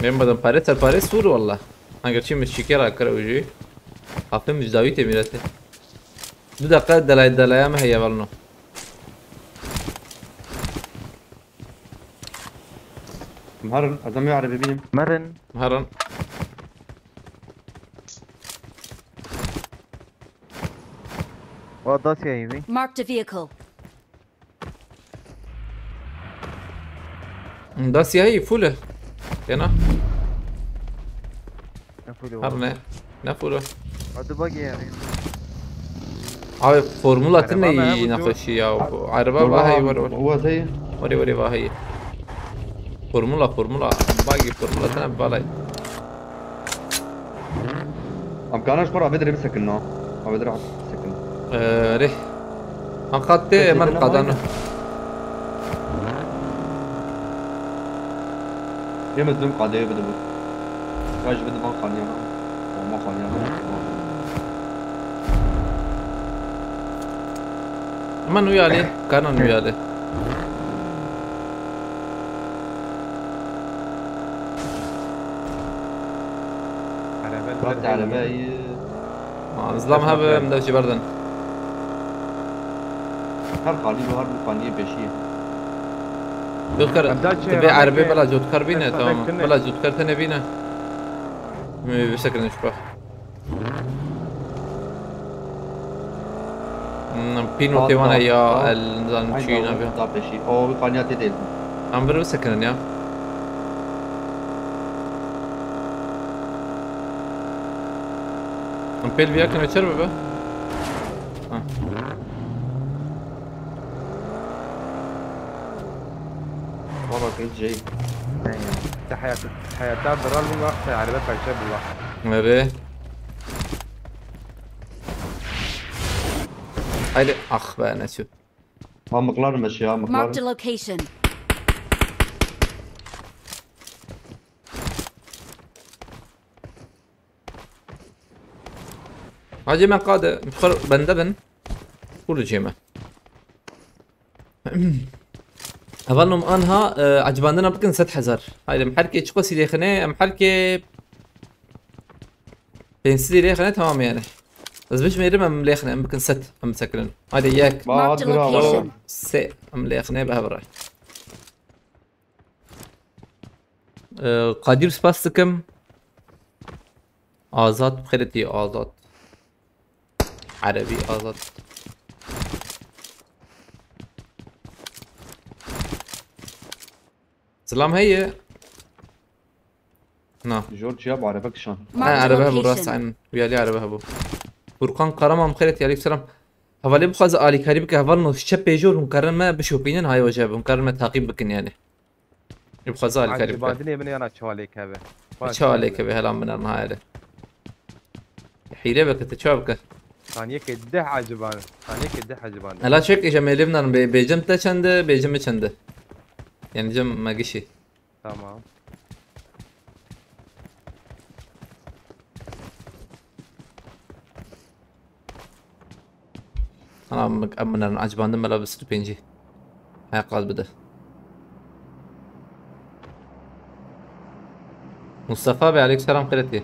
Benim badem pare ser pare sûr valla. Eger çi mi şikera kare ucu. Hafim ji dawî tê mîrete. Du dakika delay delaya me heye valno. Mharın, adam ya araba benim. Merin. Herin. O da siyahî wî. Marked a vehicle. Da siyahî full e. Yana. Ne full o. Her ne? Ne full o? Hadi bak ya. Abi formula Araba tine mı iyi bu? nexweşî ya. Bu araba vahayî var var. Wazayı. Wari wari vahayî. Formula formula. Bagi formula tine balay. Am kana şu para bedre bir sakın no. Abi de rahat sakın. Rih. Hakat te hemen kadano. Yemez dün kadeye bide bu. Kaç bide bak kanya. Ama kanya. Hemen uyali. Kanan uyali. Araba Bak araba iyi. Zlam hebe em dev jî berdin. Her xalî bu her bir xaliyê peşiyê. Jotkar, Em da çi tibê ya, erebê peki? Bela Jotkar bîne, Peki, tamam. peki, ne? Bela Jotkar tene bîne. Mi bisekirin şu bak. Hmm, pîno Tamam, têwana tamam, ya tamam. El nizan Aynen, çî o nabe. Da peşî. O bir xaliya tê değil. Em vir bisekirin ya. Em pêl biyakin ve çer bibe. Ha. Valla kız şey. Te hayat, hayata biral bu vaxt, araba parça bu vaxt. Nereye? Haydi, ah be, ne çöp. Pamuklar mı şey, pamuklar. Marked a location. Hacı me qade, bixwer bende bin. Kur dicê me. Evel nom anha, e, ecibandina bikin sed hezar. Haydi, em herkê çiqo sî lêxine, em herkê pênc sî lêxine, tamam yani. Ez bijmêrim, em lêxine, em bikin sed, em sekirin. Haydi, yek, Ba, Marked a bravo. location. Sê, em lêxine, be hev re. Ee, Kadir, spas dikim. Azad, xêretî Azad. Erebî Azad. Zilam heye. Na. Jor ciya bu araba kişan. Ha, Marked a araba hebû, rast, location. aynen. Uyali araba hebû. Furkan Karaman, xêretî, aleyküm selam. Hevalê bixwaze alîkarî bike, heval no, çep pêjor hûn karin me bişopînin, hay hoca, hûn karin me taqîb bikin yani. Bixwaze alîkarî bike. Acibandinê min yana çawalê keve. Çawalê keve, helan binar niha ere. Hîle bike, te çawa bike? Saniyeke deh aciban. Saniyeke deh aciban. Hela çek, îja mêlê binar, bê-, bêcem te çende, bêcem mi çende? Yani cem me gişî. Tamam. Ana, em, em minerin, ecibandin mela bi sed û pêncî. Heya qaz bide. Mustafa Bey, aleyküm selam, xêretî.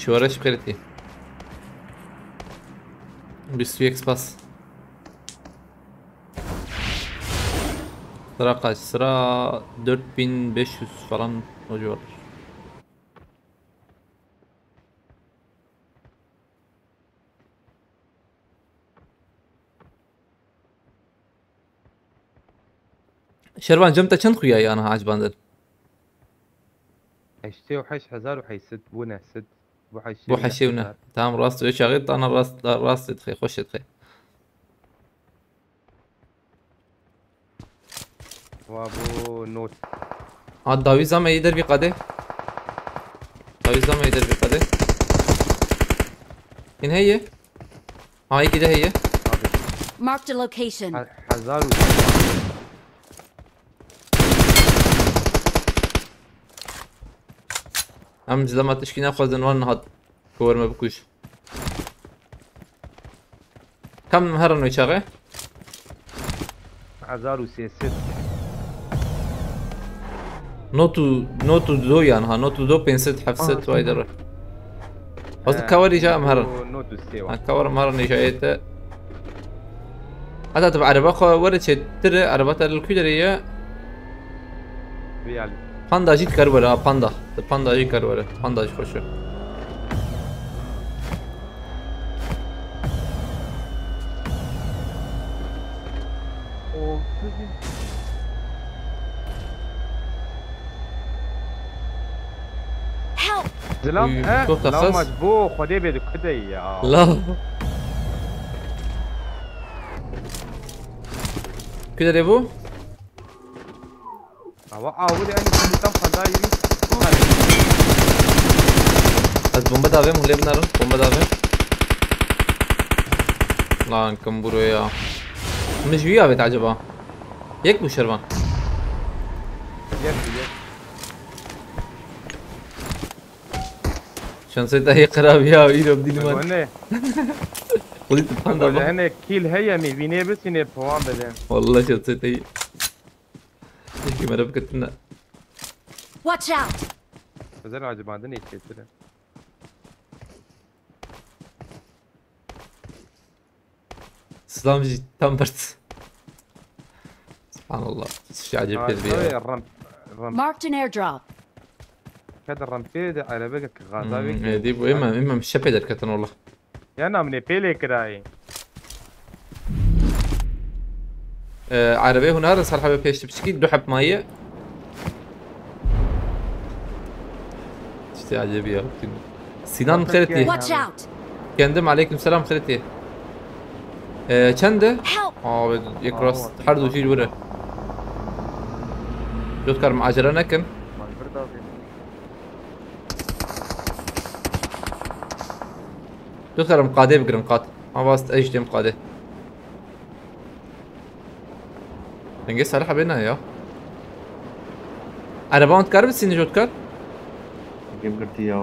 Şoreş xêretî. Bîst û yek spas. Sıra kaç? Sıra dört bin beş yüz falan o civarlar. Şervan, cem te çend xuya ye aniha ecibandin? Heştê û heşt hezar û heyşt sed bûne, sed. Bu heştê Bû û neh heşê û neh. hezar. Tamam, rast, wê çaxê dana rast, rast dixê, xweş dixê. Wa bu not. Ha, dawî zame yê derbî qadê. Dawî zame yê derbî qadê. Hîn heye. Ha, yekî de heye. Abi. Marked a location. He-, hezar û Em ji dema tişkî nexwazin wan nihat ku wer me bikuj. Kam herin wê çaxê? Hezar û sê sed. Not û, not û do yan ha, not û do pênc sed, heft sed Aa, vay tamam. dere. Xwazin He, kawerî ja em herin. bu not û sê Ha, var. kawer em herin îja yê te. Heta tu bi ereba xwe were çêtir, ereba te li ku derê ye? Vî alî. Panda jî dikar were ha, panda. Di panda jî kar were. Panda jî xweş e. Help! Zilam, Uy, eh, çok da law ses. maç bu, Xwedê bê di ku de ya. La. Ku derê bû? Awa, awa, de ani şimdi tam fazla yürü. Ez bomba davêm, hûn lê binarin. Bomba davêm. Lan, kim buro ya. Min ji wî avêt acaba? Yek bû şervan. Yek, yek. Şansê te hê xirab ya, îro bidînim. Gone. Xwedî tu panda Gone, bak. hene kîl heye mi, vînê bisînê puan bide. Wallah şansê te hê. Keşke mere bikirtine. Watch out! Özel acibandin ê çêtir e. Silam jî tam birt. Subhanallah. Şi acayip bir yer. Ramp, ramp. Marked an airdrop. Ked rampê de arabeke gaza Hmm, vekî. e, dî bu, êmem, êmem şepê derketin ola. Ya namine pêlê kirayê. Ee, arabê hûn herin ser hebe pêş piçkî, du heb maye. İşte acayip ya. Sinan Zaten xêretî. Watch out! Kendim, aleyküm selam, xêretî. Ee, çend e? Help! Abi, yek Aa, rast, var. her du jî were. Cotkarim, acele nekin. Manzur da abi. Cotkarim, qadê bigirin, qad. Avast, ejdem qadê. Dengê Salih abi ne ya? Araba ant kar bitsin, Jotkar? Game girtî ya.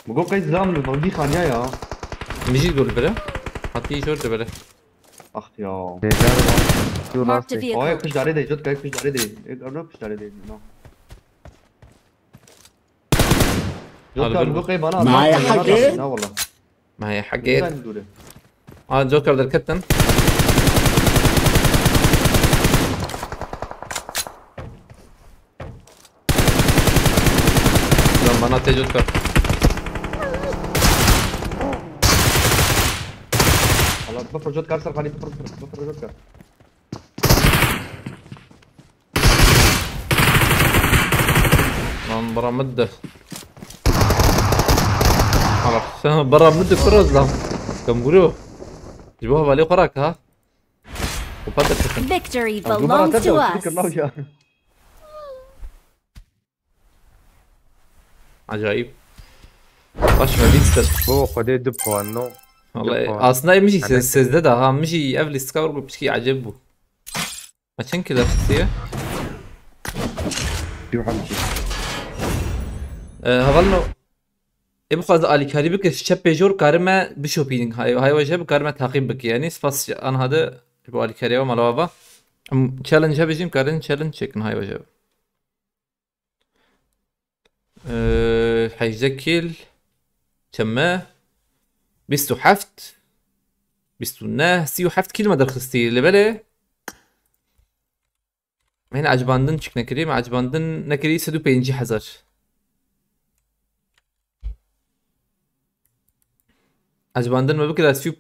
Min got qey zilam li vengî xaniya ya. Min jî got li bere. Hatî jor li bere. Ax ya. Marked a vehicle. Ay, pişt darê de, Jotkar, pişt darê de. Ek arno pişt darê de. No. Jotkar, Abi, min got qey bana. Maya haqê? Na wala. Maya haqê. Sen dûre. Aa, Joker derketin. Lan bana tecrüt kar. Allah, bifir Jotkar ser xanî, bifir, bifir, bifir Jotkar. Lan bira min de. Ala, sen bira min de, kuro zam. Kamburo. Ji bo hevalê xwe rake ha. Kupa te ketin. Victory belongs to us. Acayip. Baş me bît ser. Bo Xwedê du puan no. Vallahi aslında em jî sêzdeh daha, em jî ev lîstika were piçkî ecêb bû. Me çend kilo xistiye? Yuh amcî. Ee, hevalno, ê bixwaze alîkarî bike, ji çep pêjor karime bişopînin. Hay, hay waje bikarime taqîb bike. Yani spas anha de bu alîkariye ve malava. Em challenge hebijin karin challenge çekin hay waje. Ee, hejdeh kil. Çeme? Bîst û heft. Bîst û neh, sî û heft kil me derxistî. Li belê. Hene ecbandin çik nekirî, me ecbandin nekirî sed û pêncî hezar. Ecbandin me bikira sî û,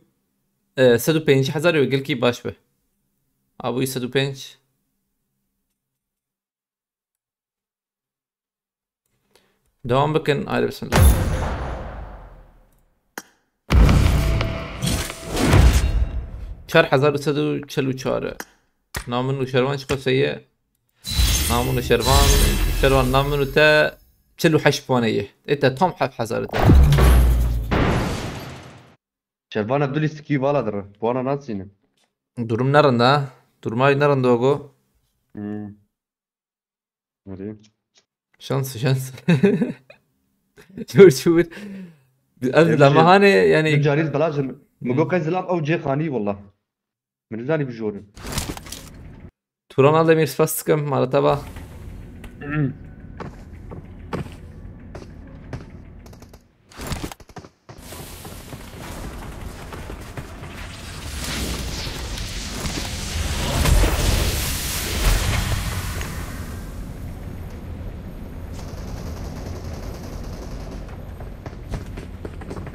e, sed û pêncî hezar û gelkî baş be. Abûyî sed û pênc. Devam bikin, haydi bismillah. Çar hezar û sed û çel û çar. Namin û şervan çi qaseye? Namin û şervan, şervan namin û te çel û heşt puaneye. E te tam heft hezar te. Şervan Abdulî sikî vala dire. Puana nasîne. Durum nerinde ha? Durmayı nerinde ogo? Hmm. Nereye? Şans, şans. Çur çur. Ev lamahane yani. Carîz belajim. Min got qey zilam ew cê xanî wallah. Min nizanî bijorin. Turan Aldemir spas dikim, mala te ba.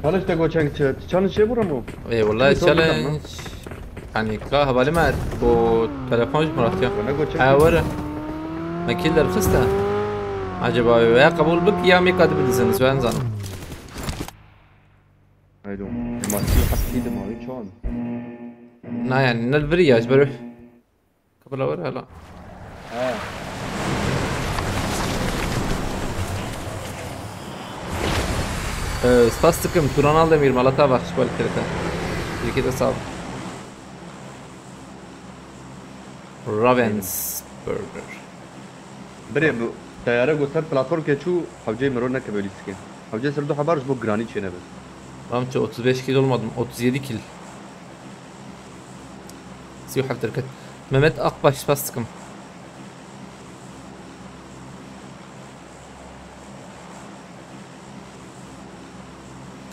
Challenge te got çend çi? Challenge çê bû Remo? Ê, wallahi challenge. Yanî ka hevalê me bo telefon ji min re tiya. Wala got çek. Ha, were. Me kî derxiste. Acaba veya qebûl bik ya mîka dibidizin, ez ben zanim. Haydi. Ema sî hepsî de mavi çan. Na yani, ne biri ya, ji ber Kabla were hala. He. Ee, spas dikim, Turan Aldemir, mala te baş, kual kirete. Yekê de sağ ol. Ravensburger. Birê bu teyare got ser platform ke çû, hewceyê miro neke böyle sike. Hewceyê ser du hebar ji bo giranî çênebe. Tamam, çi otuz beş kil olmadım, otuz yedi kil. Sî û heft derket. Mehmet Akbaş, spas dikim.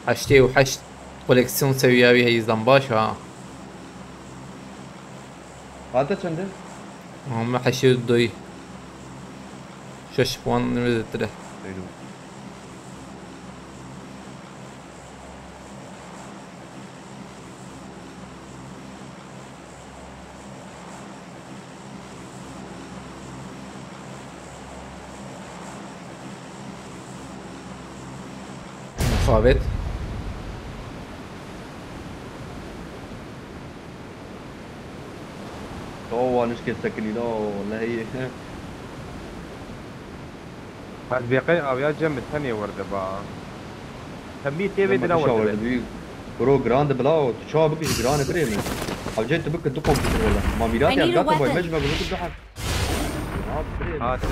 Heştê û heşt koleksiyon seviya wî heyizdan baş ha. Hate çende? Ama heştê û doyî. Şeş puan nivê zêdetir e. Eyvallah. Mixabet. To wanişkê sekinî la, lehiyê. Ez bêqey aviya cem bi tenê werde ba. Hemî tê vê dina werde be. Bro, giran de bila, tu çawa bikî ji giran e birê min. Hewcê tu bikî du kompîter wala. Ma mîratê I need a evgata boy, weapon. Me ji me bikî du hef. Hatin.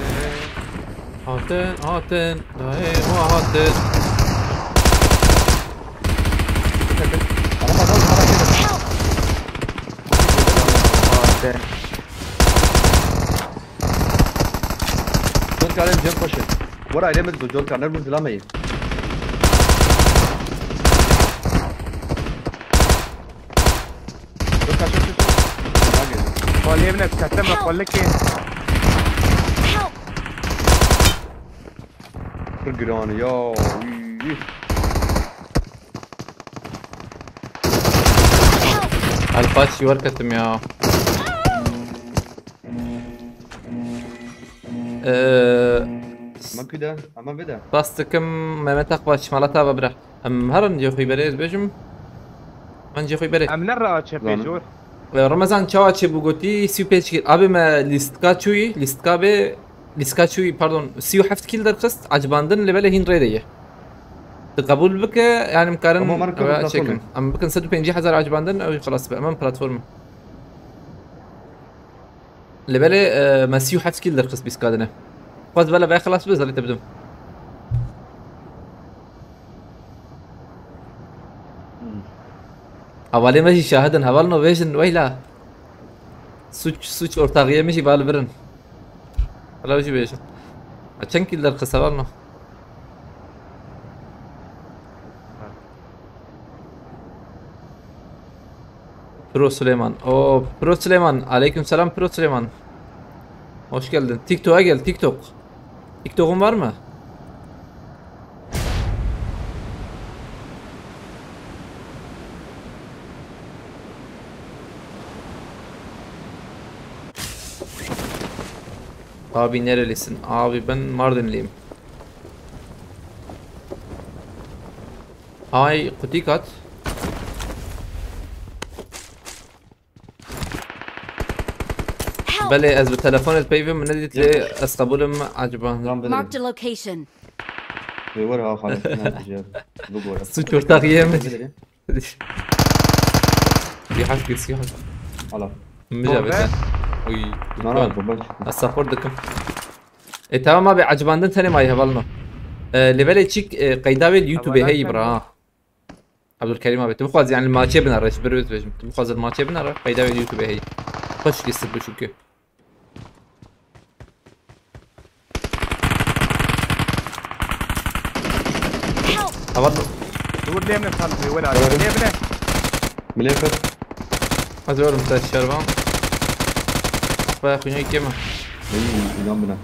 Hatin, hatin. Dayê, o hatin. Hatin. Zor kardeşim, canım paşa. Wara aile mi zor kardeşim, bu zilamayı. Dur, kaç, kaç, kaç. Daha geldi. Xwalê min e, kete me xwelikê. Help! Pir giran e ya. Uy. Alpaç, yuvar katım ya. Ee, Ama küde, ama bir de. Spas dikim Mehmet Akbaş, mala te ba bira. Em herin cê xwe berê ez bêjim. Em cê xwe berê. Em ne ra çepê Zanim. Jor. Ee, Ramazan çawa çê bû gotî sî û pênc kil. Abi me lîstka çûyî, lîstka bê, lîstka çûyî, pardon, sî û heft kil derxist, acibandin lê belê hîn rê de ye. Tu qebûl bike, yani em karin Ama Amerika ew platform çêkin. Em bikin sed û pêncî hezar acibandin, ew xelas be. Em platform. Lê belê, e, me sî û heft kîl derxist bîst K dine. Xwaz bele ve xelas be, zerê te bidim. Hevalê me jî şahid in, hevalno bêjin weyla. Suç, suç ortaxiyê min jî bal birin. Hala jî bêjin. Ha, çend kîl derxist hevalno? Pro Süleyman. O Pro Süleyman. Aleyküm selam Pro Süleyman. Hoş geldin. TikTok'a gel, TikTok. TikTok'un var mı? Abi nerelisin? Abi ben Mardinliyim. Ay, kutik at. Help! Belê, ez bi telefonê peyvim, min nedît lê ez qebûlim, acaba. Lan bidirin. Marked a location. Wê were ha xalet, ne diyeceğim. Bu bu arada. Suç ortağı yemiş. Bidirin. Bir hak bir siyah. Ala. Mija bete. Uy. Nana, bomba çıktı. Ez support dikim. E, tamam abi, acibandin tenê mayî hevalno. E, lê belê çîk, e, qeyda wê li YouTube heyî bira ha. Abdülkerim abi, tu bixwazî yani maçê binere, ji bir bêjim. Tu bixwazî maçê binere, qeyda wê li YouTube heyî. Xweş lîstik bû çünkü. Help! Heval. Dur, lê min sal, wela, lê min. Milê kir. Ez werim te şervan. Baya xwînayî kêm e. Ey, inan bine.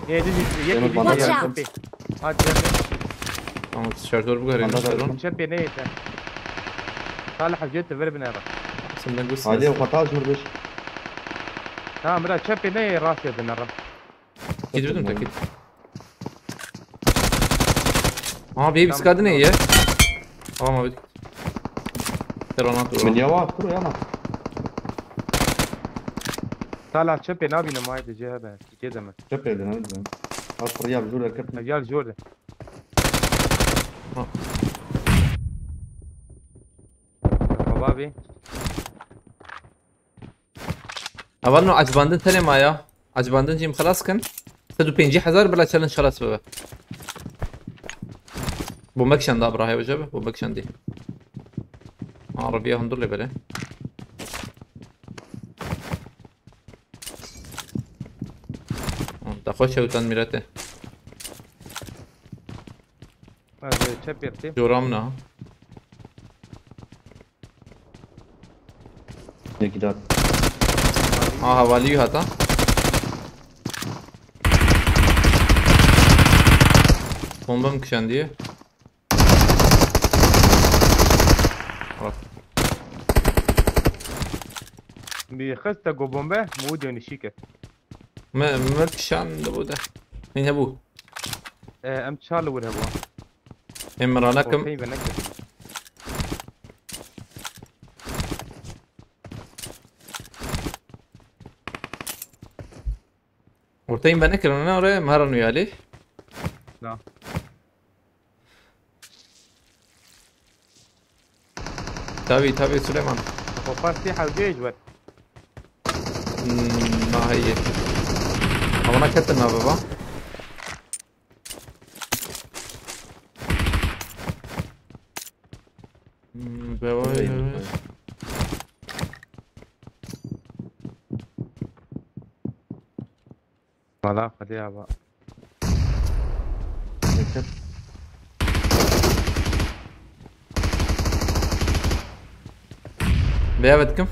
Ê, dizî, yek Yemek dizî, bandaj yek yaptım. Çöpê. Hadi, çöpê. Tamam, şarjör bu kadar. Bandaj yaptım. Çöpê ne yeter? Salih, hacı, te ver bine bak. Sen ben bu Hadi, o hata açmır beş. Tamam, bira, çöpê ne rastê bine, ram. Git dedim, tek git. Aa, bir biskadi ne ye? Tamam abi. Teronat. Min yawa, kuro yana. Salih, çöpê nabînim, haydi, cihebe. Kê deme. Çöpê de, ne bileyim. Az fırıya bir jor de kırpın. Gel jor de. Ha. Baba abi. Hevalno, acibandin tenê maya. Acibandin jî em xelas kin. Sed û pêncî hezar bila challenge xelas bibe. Bombe kişanda bira, hev, jebe bombe kişandî. Arabiya hundur lê bere. Te xweş hewtan mîrete. Ez çep yirtî. Jora min a. Yekî dat. Ha, hevalî wî hata. Bomba min kişandiye. Bak. Bi xiste go bombe, mi wî dönüşî kir. Me, me kişan de bu de. Neyse bu. E, em çar li wir hebû. Em ranakim. Ortayî ve nekir. Ortayî ve nekir, ne oraya? Maran uyali. Na. Tabii, tabii, Süleyman. Xwe partî hewceyê ji we. Hmm, na heye. Ama na ketin na baba. Hmm, baba, baba. Valla Xwedê ava. Bekir. Beyaz etkim.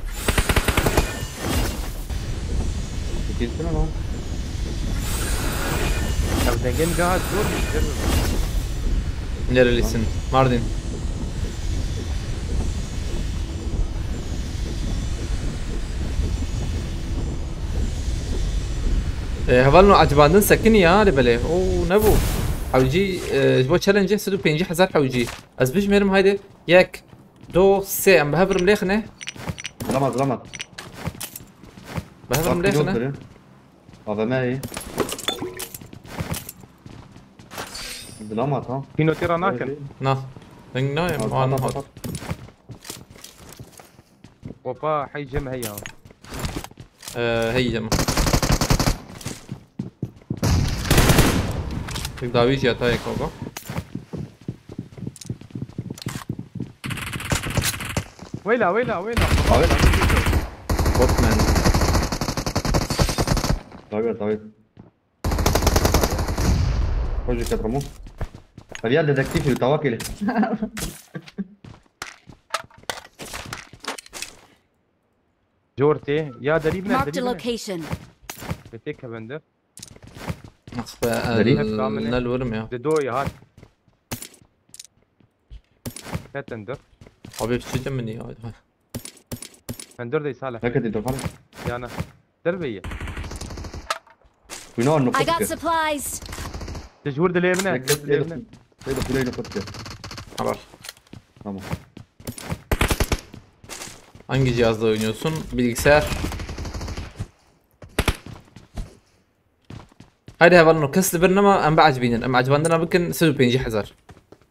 Çekilsene lan. Ya dengin daha zor bir şey. Nerelisin? Mardin. E, hevalno acibandin sekinî ya, lê belê. Oo, ne bu? Hewcî, e, ji bo challenge sed û pêncî hezar hewcî. Ez bijmêrim, haydi. Yek, do, sê, em bi hev re lêxine. Zilamaz, zilamaz. Bi hev re lêxine. A V M iyi. Silamat ha. Pînotê ra nakin. Na. Deng nayê Al, an al, hat. al. Opa hey cem heya. Ee, hey cem. Tek dawî jî heta yek baba. Weyla weyla weyla. Abi. Botman. Davet davet. Hoje que promo. Había detective el tabaco. Cor tê. Ya derî bine Marked a derî bine. Location. Ve tê kevender. Ax be, Nereye? el- nel vurum ya. Di do ya hat. Ketin dir. Abi biçi de min ya. Kendir de sale. Hakikaten de falan. Yana. Derbe ye. Wina no I got kutke. Supplies. Te ji wir dilê min e. Bekle Dilê min e. Bekle Bekle Bekle Bekle. Haber. Tamam. Hangi cihazda oynuyorsun? Bilgisayar. Haydi hevalno, kes li vir nema, em biecibînin. Em ecibandina bikin sed û pêncî hezar.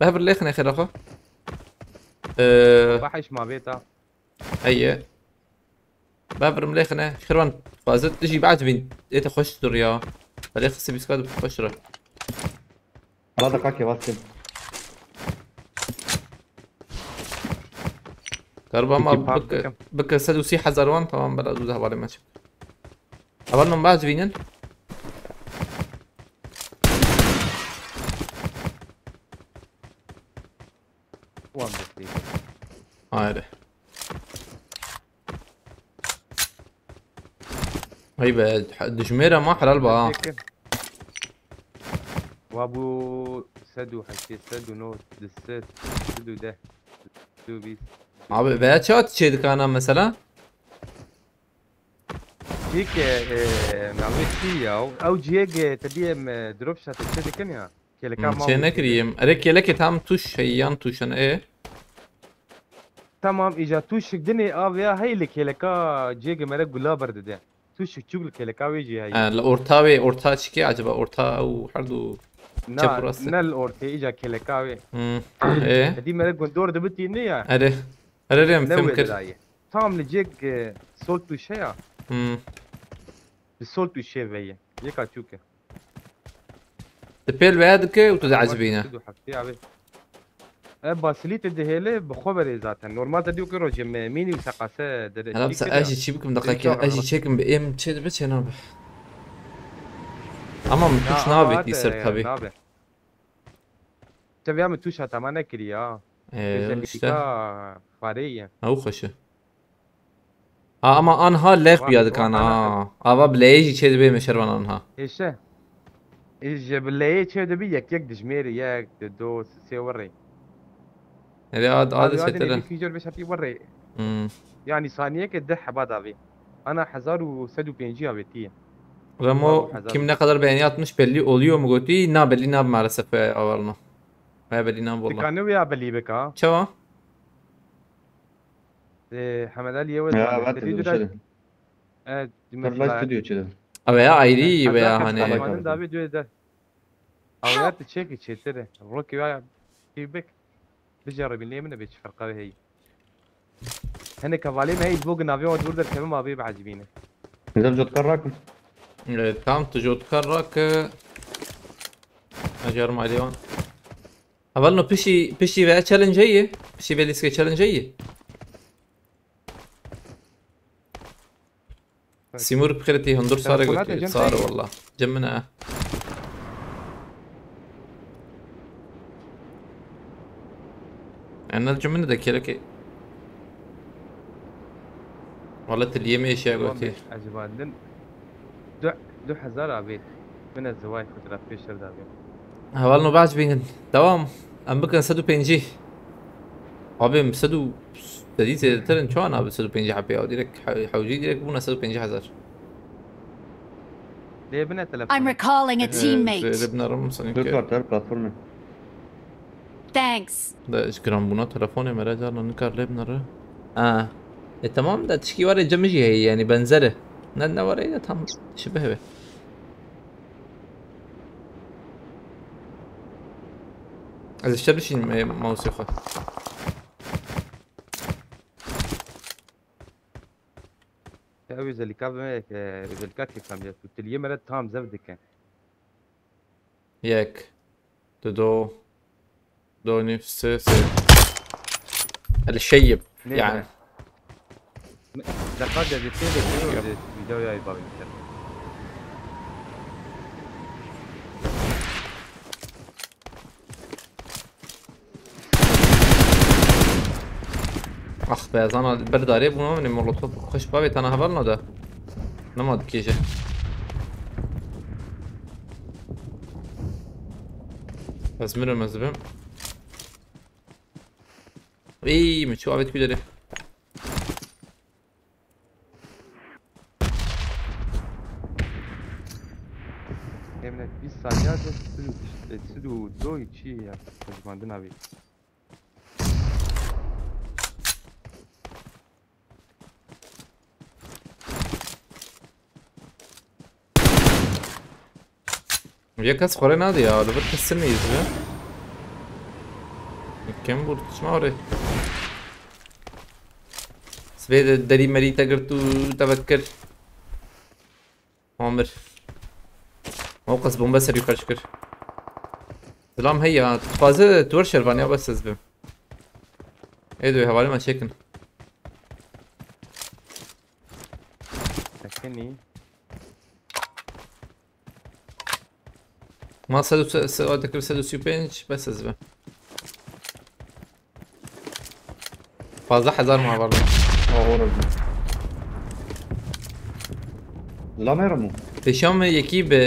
Behevir lêxine xêra xwe. Ee, Bahiş ma bêta. Heye. Behevir lêxine. Xirvan, fazil tu jî biecibîn. Ê te xweş dur ya. Belê xisi bîska xweş re. Hala da kake basken. Galiba ma Peki, park bike, bikim. bike sed û sî hezar wan, tamam, bela dû de hevalê me çik. Heval min biecibînin. Wan destê. Haydi. Ay be, dijmêra ma helal ba ha. Teşekkür. Wa bu sed û heştê, sed û nod, du sed, sed û deh, sed û bîst. Abi veya çawa tu çê dikana mesela? Çêke, e, navê çi ya? Ew cihê ge te diyê em, e, drop shot çê dikin ya. Kêleka Hmm, ma çê û nekiriyim. Erê kêlekê tam tuş hey yan tuşan e. Tamam, îca tûşik dinê avêya hey li kêleka cêgê mere gula berdide. Tûşik çûk li kêleka wê jî hey. Ha, li orta wê, orta çikê acaba? Orta ew her du çep û rast. Na, ne li ortê, îca kêleka wê. Hmm. E, Hedî mere gundor dibitî ne ya. erê. Erê rê em Ne fêm wê kir. didayê. Tam li cêk e, sol tûşe ya. Hmm. Li sol tûşê ve ye. Yeka çûke. Di pêl veya dike û tu diecibîne. Abi. E, basilî te dihêle bi xwe berê zaten. Normal te diyo ki rojê me mînî û seqase dere. Helal se ez jî çi bikim, deqekê Çok ez jî rahat. Çêkim bi êm çê dibe çê nabe. Ama min tûş nabe dîser tabî. Nabe. Te vêya min tûşa tema nekirî ya. Ee, işte. Özellikle farê ye. Ew xweş e. Ha, ama anha lev Vay, biya vay, dikana ana. Ha. Ava bi leyê jî çê dibe meşervan anha. Hêşe. Ê, ji bi leyê çê dibi yek yek dijmêrî, yek, di, do, sê werê. Erê ad ad Abi, çetir adin e. Êdî fîcor beş hepî werê. Hmm. Yani saniyeke deh heba davê. Ana hezar û sed û pêncî avêtiye. Remo Hezar. Kim ne kadar beğeni atmış belli oluyor mu goti? Na, belli na maalesef e, avarno. He, belli na valla. Dikane wê ya belî bika. Çawa? Ee, Hemed Ali yewe Ya zane. ben Te dedim dî şey. Evet, Dur mesela. Live Studio çedim. Ave ya ayrı Hezar veya kes hani. Katmanın davet diyor eder. Avert çek çetir. Rocky ya. Feedback. Bijaribin lê min be çi ferqa heye. Hinek hevalê me heye ji bo ginavê wan dûr derkevin ma bê biecibîne. Nizam jotkar rakin. E, tam tu jotkar rak. Acar malivan. Avalno pişi pişi ve challenge heye. Pişi ve lîske challenge heye. Simur bi xêr tê, hundur sare Telefonat gotî. ecem Sare tê. Walla. Cemine. Enel cemine de kelekê. Walla tiliyê me eşya gotî. Acaba din du, du hezar avêt. Min ez zivay xwe dira pêşer davê. Heval no baş bînin. Devam. Em bikin sed û pêncî. Abi em sed û sedî zêdetir in, çawa nabe sed û pêncî hebê ya? Direkt he-, hewcî direkt bûne sed û pêncî hezar. Lê bine telefon. I'm recalling a Ee, teammate. Zêde binarim sanki. Dur var ter platformu. Thanks. Da ji giranbûna telefonê me re carna nikar lê binere. Ha. E tamam da tişkî were cem jî heye yani benzer e. Ne ne were de tam şibeh be. Ez işte bişînim, e, mouseê xwe. Ya özellikle me, e, özellikle kêfem ya. Tu tiliyê me re tam zevr dike. Yek. Dudo. Do nîv, sê, sê. El şeyib. Ne Yani. Defa de bir şey de video ya bak. Ax be, zana ber darê bûna min ê molotof xweş bavê tana heval nade. Nema dikêje. Ez mirim ez bim. Ey, mi çû avêt ku derê. Emre, bir saniye de sürü işte, sürü doy çi ya, hızmandın abi. Yê kes xwe rê nade ya, li vir kes sinê yê ji. Kim bû çima orê? Sibê de derî merî te girt û te vetkir. Amir. O qas bombe serî xerc kir. Zilam hey ya, dixwaze tu wer şervan ya bes ez bim. Ê dû hevalê me çêkin. Sekinî. Ma sed û se-, se-, dikir sed û sî û pênc, bes ez be. Pazdeh hezar ma var. Oho, razı. Zilamê re mû? Pêşiya me yekî bi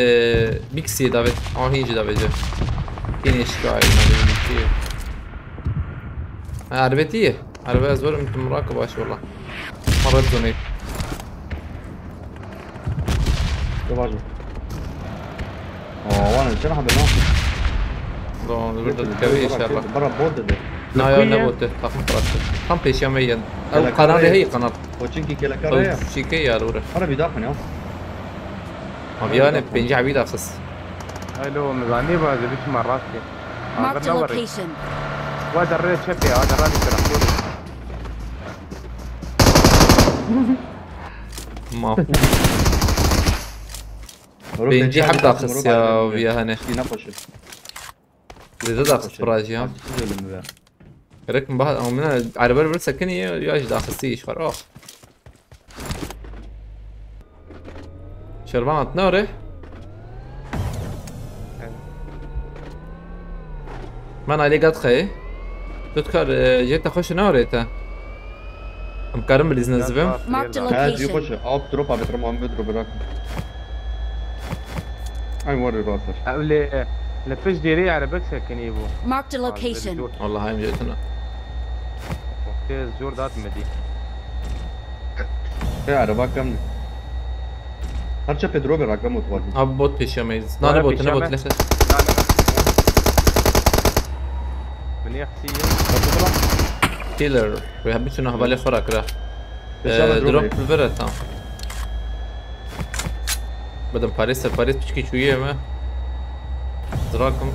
Bixî davêt, ahîn jî davêt. Kînê şikayê me Bixî. Ha, erbetî ye. Erbe ez werim, tu mirake baş wela. Marat zonê. Devaj. Aa, wan çend hebe lan? Lan, li vir de dikeve inşallah. Bara bot dedi. Na ya, ne bote? Takım xirab kir. Tam pêşiya me yên. Ew kanalê heye kanal. O çünkü kelekar ya. Çîkê ya, li wir e. Para bir daha ya. Abi yani pêncî hebî daxist. Alo, mizanî ba, ez ê biçime rastê. Marked a location. Wa derê çepê, a derê li kira. Ma. Pêncî heb daxist ya, viya hene. Zêde daxist birajî ya. Gerek min baha, ama min erebe vir sekinî ya, ya jî daxistî îş xwe. Oh. Şervan hatine orê. Man alê gat xeyê. Tu dikar, e, jê te xweş ne orê te. Em karin bilîzin ez dibim. Marked a location. Ha, diyor koç, alt drop abi, tamam, bir drop bırak. Ay, var ya, rahatlar. Ew lê, li pişt dêrê erebek sekinî bû. Marked a location. Vallahi em jêtine. Wextê zor dat me dî. Ê, ereba kem ne? Her çe Pedro bir rakam otuvardı. Abi bot peşiyameyiz. Nane botu, ne botu, ne? Killer. Ve bütün ahvalê xora kira. Ee, drop li vir e, tamam. Bidim parê ser parê piçkî çûyê me. Zirakim.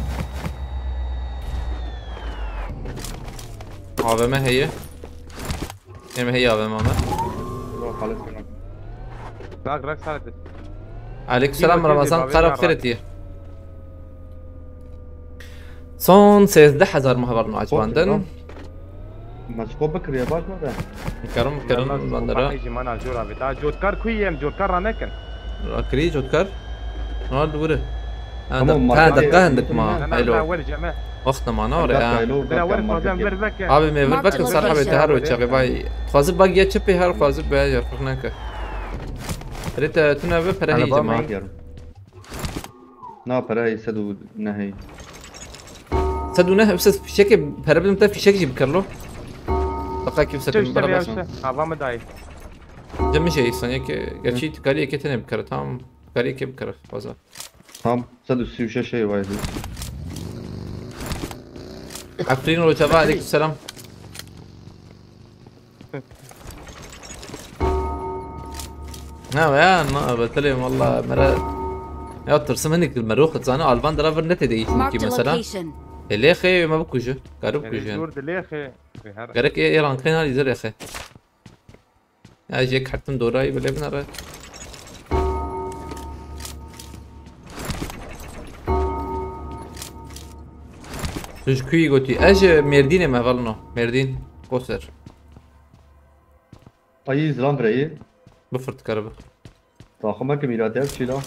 A V M heye. Em heye A V M me. Rak, rak, salet. Aleyküm selam Ramazan, Karab xêr etiye. Son sêzdeh hezar muhaber acibandin. Me çiko bikiriye baş nabe. Karim, Karim, bandera. Jî mana jor abi. Daha cotkar kuy em, cotkar ra nekin. Rakirî cotkar. Hal wire. Tamam, ta deqa hindik ma. Elo. Wexte ma na ore ya. Bira wer fazla ver veke. Abi me vir veke sar hebê te her çaxê bay. Xwazi bag ye çipê her xwazi be ya, ferq neke. Rê te tune ve pere heyce ma. Na, pereyê sed û nehê. Sed û neh, siz fişekê pere bidim te fişek jî bikir lo. Deqa kî setim beraber. Hava mı dayı? Cem şey, sen yeke, gerçi tu karî yekê tenê bikir, tamam. Tu karî yekê bikir, fazla. Tamam, sed û sî û şeş şey var. Efrîn Rojava, aleyküm selam. Ha ya, na, betelê valla mera. Ya tirsim hinek li mero xizane alvan dira vir nete de işin ki mesela. E, lêxê me bikuje. Kare bikuje yani. Dur dilêxê. Gerek ê, ê rankê nalî zirêxê. Ya jek hertim dorayî bile binere. Tu ji kuyî gotî? Ez ji Mêrdînê me, hevalno. Mêrdîn, Koser. Ayî zilam bireyî. Bifir dikare bi. Taxime ki mîrate ev çîla.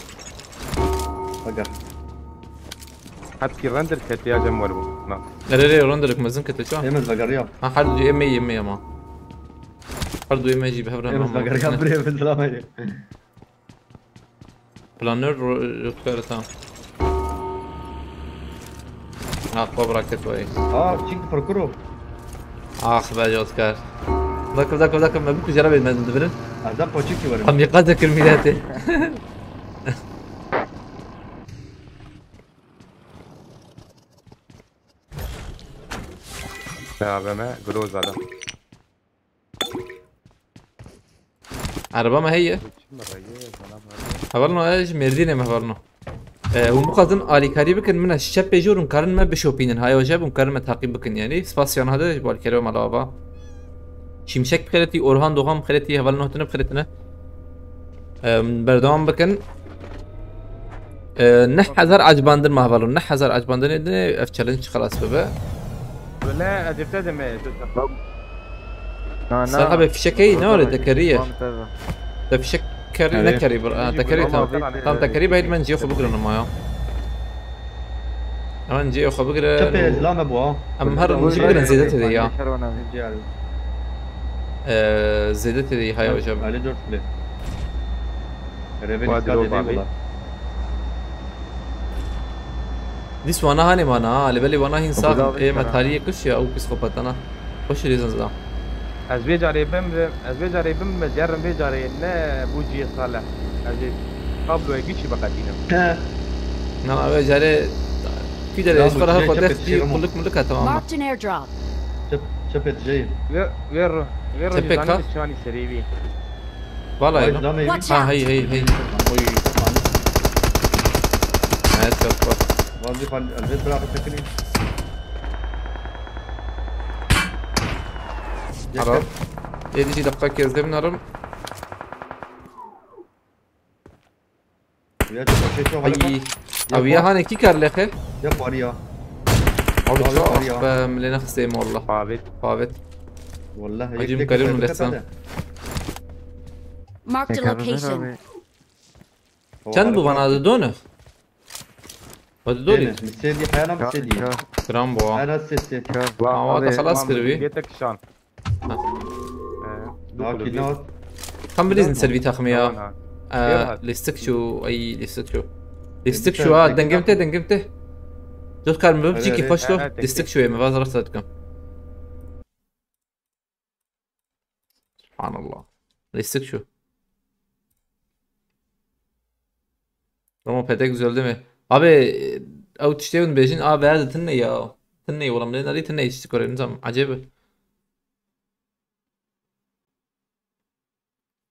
Eger. Hepkî render kete ya cem were bû. Na. Erê rê renderek mezin kete ça? Êmez vegeriya. Ha, her du êmê êmê ama. Her du êmê jî bi hev re. Êmez vegeriya birê min zilamê. Planör ro-, rotker tam. Ha, xwe bira ket wayê. Aa, çîk parkuro. Ax be Jotkar. Dakika, dakika, dakika, me bikujara bê me dibirin. Azam poçik ki verin. Tam yıka da kırmızı ete. Ya be me, Groza da. Araba me heye. Hevalno, ez ji Mêrdînê me, hevalno. E, hûn bixwazin alîkarî bikin, min ez çep pêjor hûn karin me bişopînin. Haya jeb hûn karin me taqîb bikin yani. Spas yan hade ji bo alîkariya mala ava. Çîmşek bixeretî, Orhan Doğan bixeretî, hevalno hatine bixeretine. E, berdewam bikin. E, neh hezar acibandin me, hevalno. Neh hezar acibandinê dinê ev challenge xelas bibe. Wele, ez ê te demê, tu te Na, na. Serha be fişek heye, ne öyle tekeriye? Tamam, tabii. Te fişek keri, ne keri? Ha, tekeri tam. Tam tekeri be, ben ciyo xwe bigrin ama ya. Hemen ciyo xwe bigrin. Çepê zilame bu ha. Em her Tamam, ciyo bigrin zêde tede ya. Ciğer. Ee, zêde tede haya hocam. Ali dört bile. Reveli Wadi skade Roba değil abi. Bunlar. Dîs wana hanê mana ha, li belê wana hîn sax ê me tariyê kuş ya, ew psîkopatana. Xweş rêzin zida. Ez vê carê bim, ez vê carê bim, ez gerim vê carê ne bû ciyê sale. Ez ê tabloyê giçî biqetînim. Na, vê carê kî derê, ez xwe re her xwe dex cî kulik mulik e, tamam. Marked an airdrop. Çep, çepê dijeyî. Vê, vê ro-, vê rojê zanî çanî serê wî. Vallahi. Watch out. Ha, hey, hey, hey. Oy. Evet, yok, yok. Vallahi ben elbet bırakıp çekileyim. Ara. Yedi dakika kezdim narım. Ya çok şey çok. Ay. Abi ya hani ki kar leke? Ya var ya. Abi çok be milene xisteyim valla. Pavet. Pavet. Vallahi. Acım karim lehsan. Marked a location. Çend bu bana adı dönü? Hadi dönü. Sedi hayana mı sedi? Gram bu. Hayana sedi. Ama da xalas kırıvi. Yetek şan. Tam bilizin servî takımı ya. Listik şu, ay listik şu. Listik şu ha, dengim te, dengim te. Dört karmı bir çiki poşto. Listik şu yeme, vazar satkan. Subhanallah. Listik şu. Roma petek güzel değil mi? Abi, ew tiştê hûn dibêjin, a, verdi tinne ya. Tinne, wala min nêdî tinne, tiştê kurê, nizam, acayip.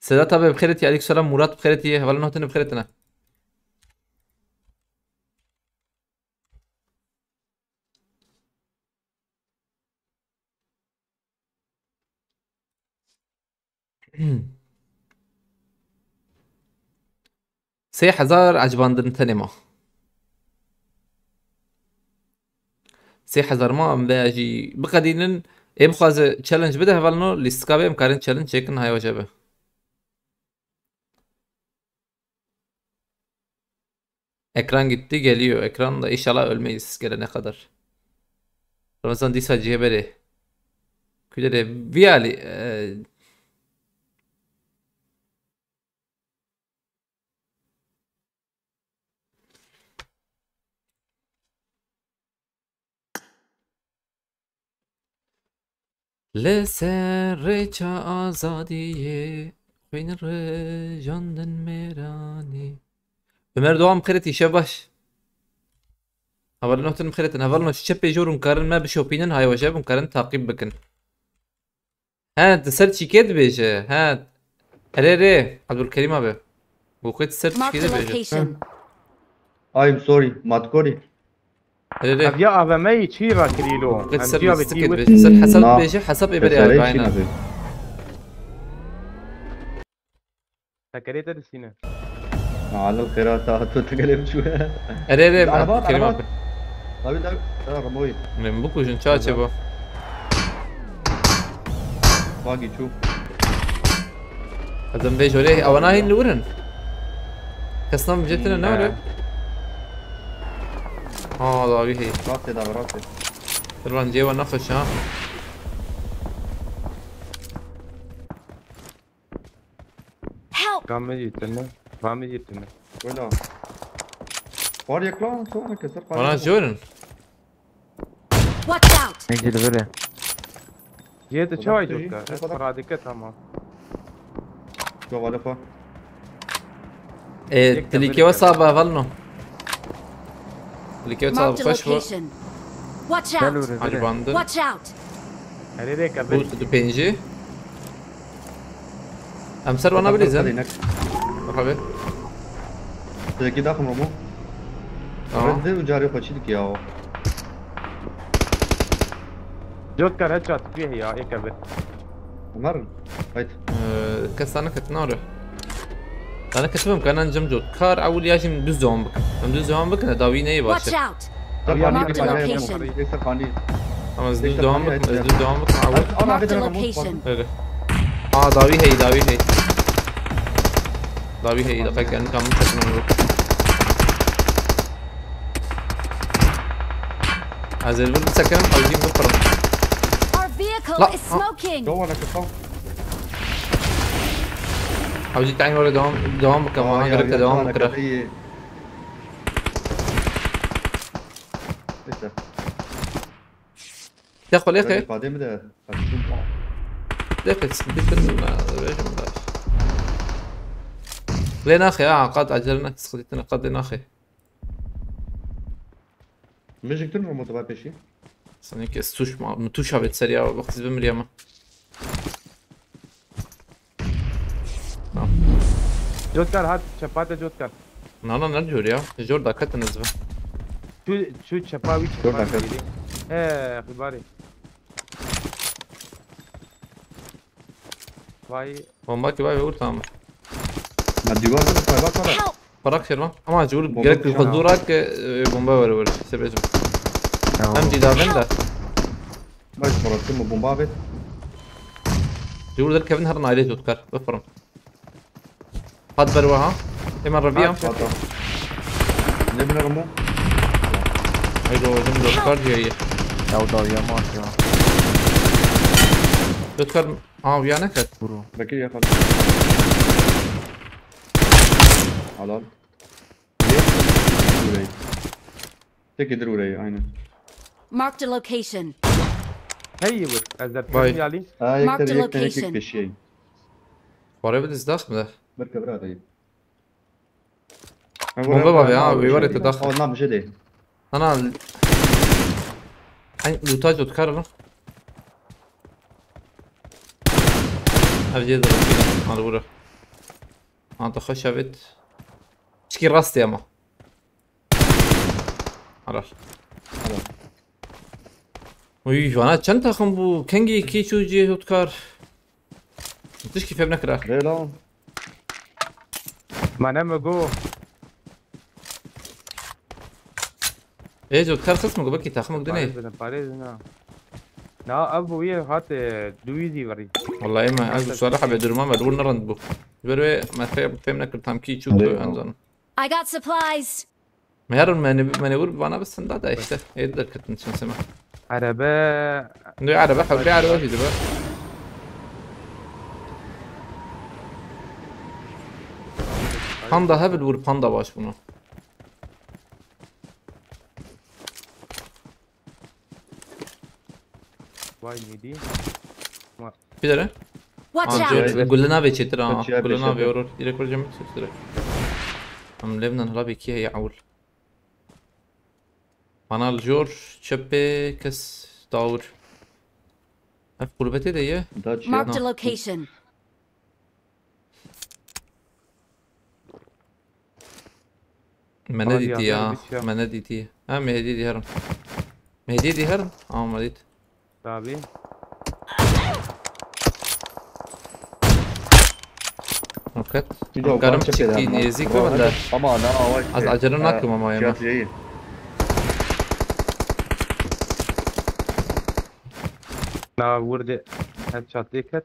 Sedat abi bixêretî, aleykum selam, Murat bixêretî, hevalên hatine bixêretine. Sê hezar ecibandin tenê ma. Sê hezar ma em vê jî biqedînin. Ê bixwaze challenge bide hevalno, lîstika bê em karin challenge çêkin, hay hoca be. Ekran gitti, geliyor. Ekran da inşallah ölmeyiz gelene kadar. Ramazan dîsa cihê berê. Kulere viyali. E, Li ser rêça azadiyê xwîn rijandin mêranî. Ömer Doğan bixêretî, şev baş. Hevalên otin bixêretin. Hevalno, çi çepê jor hûn karin me bişopînin, hay hoca hûn karin taqîb bikin. He, di ser çîkê dibêje. He. Erê rê, Abdulkerim abi. Bu qet ser çîkê dibêje. I'm sorry, Matkori. Erê, erê. Ev ya A V M'yî çî rakirî lo? Qet ser mistikê dibêje. Ser hesab dibêje, hesab ê berê ayna. Tekerê te distîne. Alil xêra ta tu tekerê biçû. Erê, erê, ben araba, tekerê araba. Abi da, da ramoyî. Min bikujin, ça çê bo. Bagî çû. Ez em vê jorê, ewana hîn li wir in. Kes nam jetine ne were? Ha, dawî heye. Rastê da, rastê. Dur lan, cê we nexweş ha. Help! Kamê yetine. Kamê yetine. Wela. Var yek lan, sonra keser. Bana jorin. Watch out! Nek cilvere. Cihê te çawa jî dikar? Ez para dike, tamam. Yo, wala pa. E, tilîkê we sabe hevalno. Tilîkê we sabe xweş bo. Watch out! Acibandin. Watch out! Erê rêke. Bu tu pêncî. Em ser wana bilîzin. Merhaba. Teki daxim Romo. Tamam. Red de carê xwe çî dike ya. Jotkar headshot fih ya, êke bir. Ömer, hayt. Ee, kes sana ket nare. Sana ketibim kanan cem Jotkar, awul ya jim düz devam bik. Em düz devam bik ne, dawi neyi başı. Watch out! Marked a location. Ama ez düz devam bik, ez düz devam bik, awul. Marked a location. Öyle. Aa, dawi hey, dawi hey. Dawi hey, dawi hey, dawi hey. Ez ê li vir bisekirim, ew jî bipirim. Our vehicle is smoking. Ew jî tayîn were devam, devam bike, ma gerek te devam bikire. Te xwe lê xê. Lê xê, sıkıntı etme, rejim da. Lê naxê, ha, qat acele nak, sıkıntı etme, qat lê naxê. Min jî kirin Ramo, tu va pêşî. Sanki ez tuş ma, min tuş avêt ser ya, wextî bi miriyama. Tamam. Jotkar hat, çepa te Jotkar. Na, na, ne diyor ya? Jor da ketin ez bi. Şu, şu çepa, wî çepa. He, xibarê. Vay. Bomba ki vay, vur, tamam. Ma dîwar de, bak, bak, bak. Help! Bırak Şervan. Ama cevur gerek bir huzura ki, e, bomba ver, ver. Sebecim. Tamam. Hem didavên de. Baş bıraktım mı bomba abi? Cevur der Kevin her naile tutkar. Bıfırım. Hat berwa ha. Hemen Rabia. Hat. Ne bileyim o? Haydi oğlum, tutkar diye iyi. Ya o da uyuyamaz ya. Tutkar. Aa, uyanık et. Bro. Bekir yakaladı. Alan. Burayı. Tek edir burayı, aynen. Marked a location. Hey, yewir, ez derketim yalî. Ha, yek tane, yek tane, yek peşiyeyim. Xwarê bi dizdax mi de? Bir kebra dayı. Bomba bavê, ha, wê warê te dax. Oh, na, bir şey değil. Ana. Ay, luta jot kar lan. Her yerde bakıyorum. Hadi vura. Ha, daha şevit. Çiki rastı ama. Arar. Uy, vana çend takım bu? Kengî kî çû cihê Jotkar? Tişkî fêm nekira. Rê lan. Mane mi go? Ê, Jotkar xist mi go, belkî takım dinê. Parêz bidin, parêz na. Na, ev bu yê hat, e, duyî zî verî. Vallahi me, ez sala habe duruma me, dur nerend bu. Ver ve me fêm, fêm nekir tam kî çû tu, en zan. I got supplies. Meğer mene, mene vur bana bir senda da işte. Ê derketin çin sema. Araba. Ne araba, hevli araba jî dibe. Panda hebil vur, panda baş bunu. Vay neydi? Bir de. Watch out! Gulle navê çêtir ha. Gulle navê oror. Direkt vuracağım, direkt. Em levnen hala bir iki heye awul. Manal jor, çepê kes dawur. Ev qurbetê de ye. Marked a location. Me nedîtî ya. Me nedîtî. Ha, Mehedî dî herin. Mehedî dî herin. Ama dît. Tabii. Roket. Karim çekî nêzîk be bende. Ama na awa. Az acele nakim ama yeme. Na vurdu. Headshot ê ket.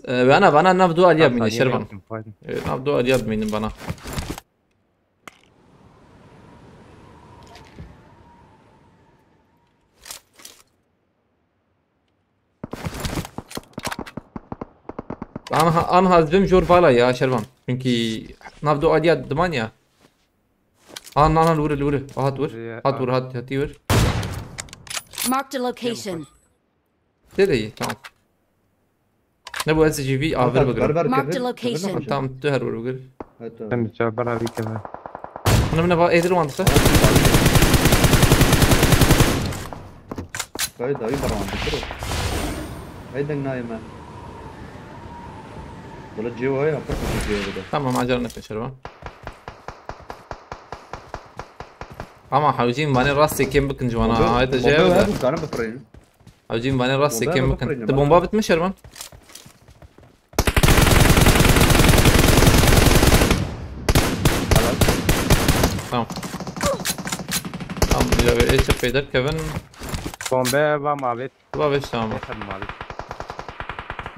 Ee, bana, bana nav du aliya bimînin Şervan. Ee, nav du aliya bimînin bana. Anha, anha ez bim jor vala ya Şervan. Çünkü nav du aliya diman ya. An, an, an, vur, vur. Hat vur. Hat vur, hat, hat vur. Marked a location. Tê de iyi, tamam. Ne bu S G V A bir bakırım. Marked a location. Tamam, tu her vur bakır. Em çabar abi keme. Bunu buna bak, edir mantısı. Kayı dahi bana mantısı. Haydi nayime. Böyle ciwo ya, pek bir ciwo bu da. Tamam, acele ne kaçırma. Ama hawcîn vanê rastê kêm bikin ji wana. Bombe, haydi bombe jê ver, de. Bu kanı bifireyim. Hawcîn vanê rastê kêm bikin. Bombe bifireyim. Ti bomba bitmiş Erman? Helal. Tamam. Tamam, ya bir eşe peyder Kevin. Bombe va mavê. Va beş tamam. Yakın mavê.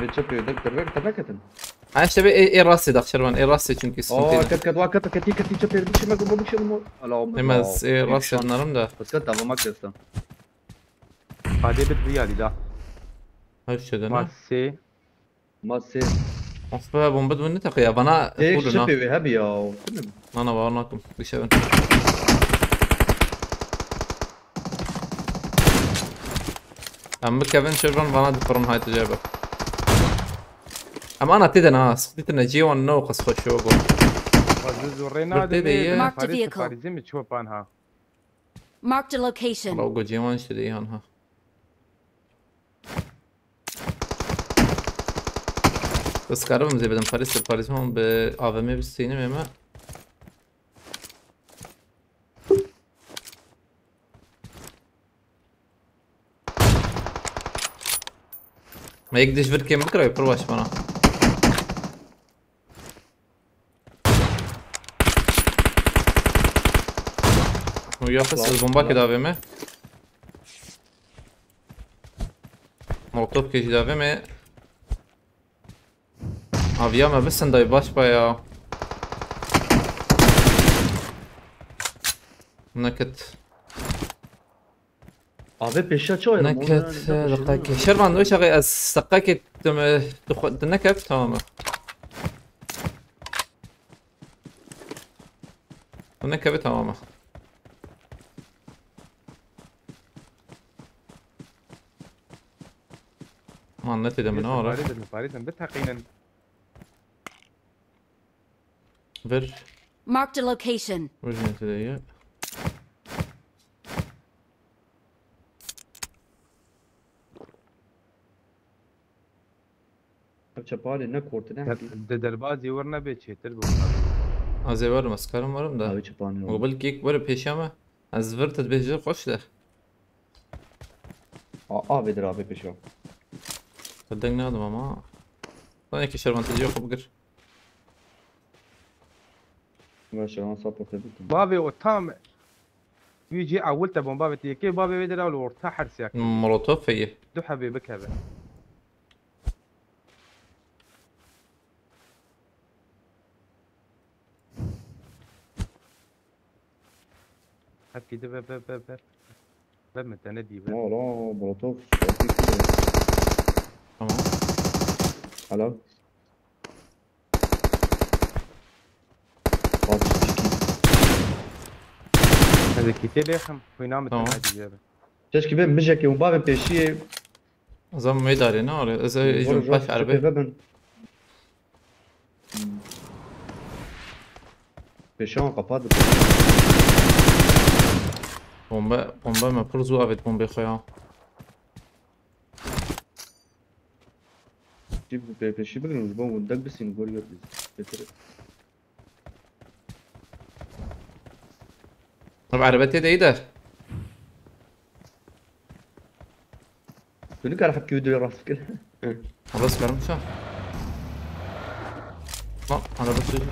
Ve çöp yedek dervek tırnak etin. Ha işte bir e, e rastê daxşer van, e rastê çünkü sıkıntı. Aa, ket, ket, wa, ket, ket, ket, çöp yedek, çimek, bu, bu, bu. Ala, Emez, e rastê narım da. Bas ket, tamam, ket, tamam. Hadi bir riyali da. Ha, işte de ne? Masi. Masi. Of be, bomba dönü takı ya. Bana vurun ha. Tek şipi ve hebi ya. Nana, var nakum. Bir şey ben. Em bikevin şirvan vana dipirin hayt cebe. Em ana têde na, sıktı ne ciwan ne o qas xweş o go. Fazla zorê na. Bir têde ye. Marked a vehicle. Parizê mi çopan ha. Marked a location. Baba go ciwan işte de han ha. Ez karim zê bidim Paris, Paris hon bi A V M bi sînim ême. Me yek diş vir kêm bikira, pir baş bana. Û ya fis bomba kê davê me. Molotof kê jî davê me. Aviya me bisin dayı baş baya. Nakit. Abi peşe çoy. Nakit, dakika ki. Şervan, o şakayı az dakika ki, tu me, tu xo-, tu ne kep, tamam mı? Tu ne kep, tamam mı? Aman ne dedim, ne var? Paris, Paris, bir takıyla. Ver. Marked a location. Ver ne dedim ya? Ev çepanê ne kortine. Di derbazî wir nebe çêtir bû. Ez ê werim, ez karim werim de. Ev çepanê. Mobil kek were pêşiya me. Ez vir te dibêjim xweş de. A, avê dir avê pêşiya. Te deng nadim ama. Lan yekê şervan te cihê xwe bigir. Ve şervan sapa xwe bikin. Bavê o tam. Wî cî ewil te bomba vêt. Yekê bavê wê dir ew li orta hersiya. Molotof heye. Du hebê bikeve. Hepkî de ve, ve, ve, ve. Ve min te nedî ve. Wala, molotof. Tamam. Helal. Bak, çekil. Hadi kitê lêxim. Xwîna min te nedî ve. Tamam. Keşke ben mijekê û bavên pêşiyê. Zam meydare ne ore? Ez ê jin baş erbe. Pêşan kapat. Bombe, bombe me pir zû avêt bombê xwe ya. Jî bi pê-, pêşî bigrin, ji bo windek bisîn, gor yek bêtir. Tabi araba tê de iyi der. Tu nikare xetkî wî divê rast bikir. Havas karim ça. Ma araba sür.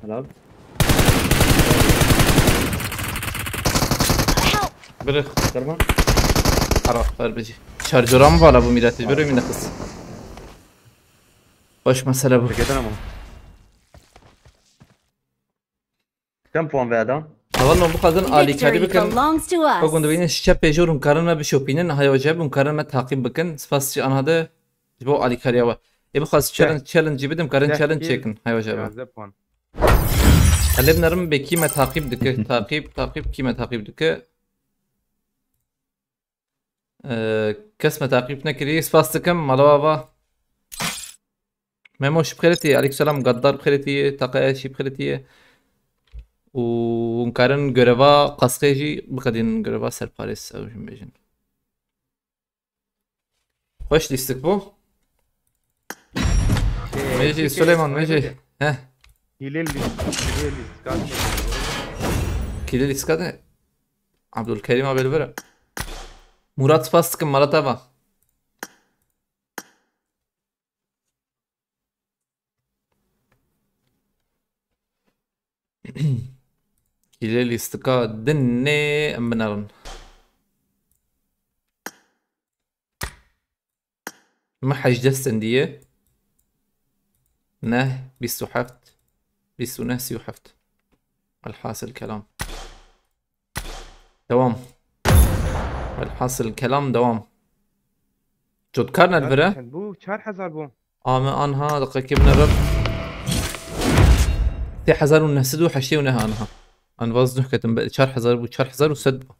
Helal. Birix. Derman. Ara ver bici. Şarjora mı bala bu milleti? Böyle mi nefes? Hoş mesele bu. Çekeden ama. Sen puan ver adam. Hevalno, bixwazin alîkarî Victory bikin. belongs to us. Wekî dibînin şiçe pêjor hûn karin me bişopînin, heya wecib hûn karin me taqîb bikin. Spas jî anha de ji bo alîkarîya we. Ê bixwaz challenge, challenge jî bidim, karin Gel, challenge gel. çêkin, heya wecib. Yazde puan. Elê binerim bê kî me taqîb dike, taqîb, taqîb, kî me taqîb dike. Ee, kes me taqîb nekiriye, spas dikim, mala we ava. Memo şi bixêrê tî, aleykum selam, Gaddar bixêrê tî, Taqaya şi bixêrê tî. Û hûn karin göreva qasxê jî biqedînin, göreva serparêz, ew jî bêjin. Xweş lîstik bû. Mejî, Suleyman, Mejî. Heh. Hîlê lîst, hîlê lîstika. Kîlê lîstika de. Abdülkerim abi li vir e. Murat, spas dikim, mala te va. Kîlê lîstika dinê em binerin. Me hejdeh sendiye. Neh, bîst û heft. Bîst û neh, sî û heft. Velhasil kelam. Devam. Velhasil kelam devam. Cotkar ne li vir e? Çend bû? Çar hezar bû. Ame anha, deqekê min re. Sê hezar û neh sed û heştê û neh anha. An vaz duh ketim, be çar hezar bû, çar hezar û sed bû.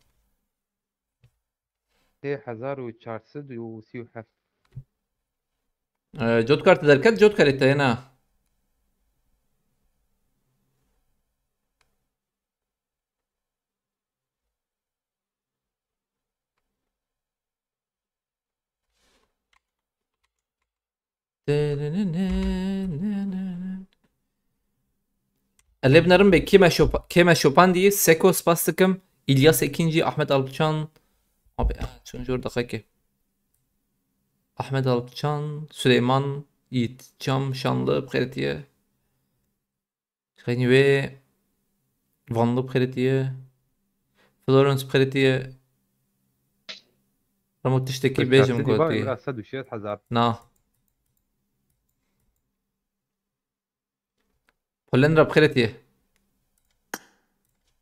Sê hezar û çar sed û sî û heft. Ee, Cotkar te derket, Cotkarê te yena. Elê binerim bê kê me şopa-, kê me şopandî, Seko spas dikim, İlyas Ekinci, Ahmet Alpçan, abi, ha, çün jor daxeke. Ahmet Alpçan, Süleyman, Yiğit Çam, Şanlı, bixêretiye. Xeynî wê Vanlı bixêretiye. Florence bixêretiye. Remo tiştekî bêjim Çarşêdî var, gotî. Biraz sed û şêst hezar. Na. Polen re bixêretiye.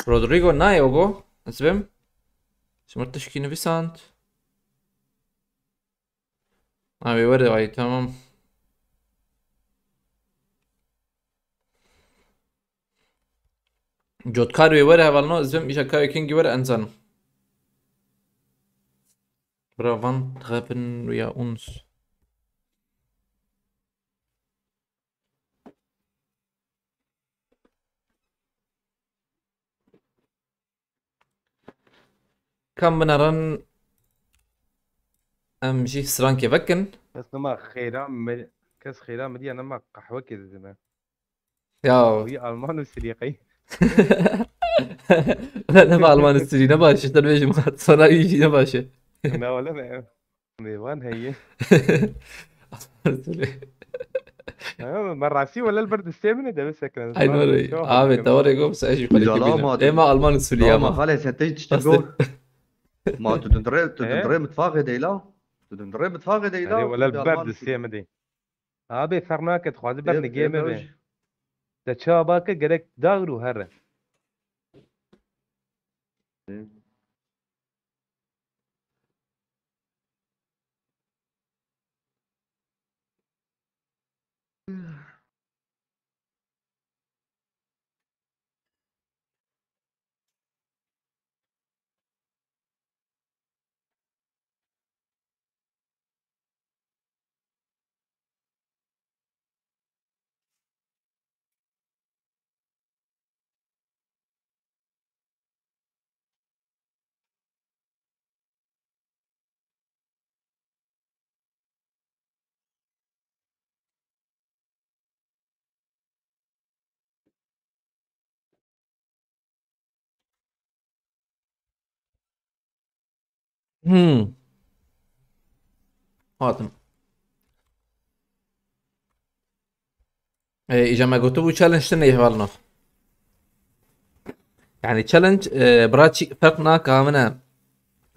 Rodrigo nayê ogo. Ez bim. Ji mir tişkî nivîsand. Ha, wê were ay, tamam. Cotkar wê were hevalno, ez bim îja kawê kengî were enzanim. Bra van treffen wir uns. Kam binerin em jî strankê vekin. Kes nema xêra mi-, kes xêra midiya nema qehwekê didime. Ya. Wî Alman û Sirî qey. Ne, ne ba Alman û Sirî, ne baş e, te bêjim, sana wî jî ne baş e. Ne wele me. Mêvan heye. Ha, me rastî wele li ber distê min e, deve sekine. Ay, doğru. Abi, doğru, yok, sen şu kolektif. Ema Alman usulü ya. Ama xalê, sen te tiştî Bastı. Got. Ma tu dindirê, tu He? Dindirê mitfaxê de la. Tu dindirê mitfaxê de la. Erê wele li ber distê min de. Abi, ferq nake, dixwaze ber nigê me be. Te çawa bake, gerek dagir û here. Hmm. Hatim. E, îca me gotibû challenge tune ye hevalno. Yani challenge, e, bira çi ferq nake ha min e.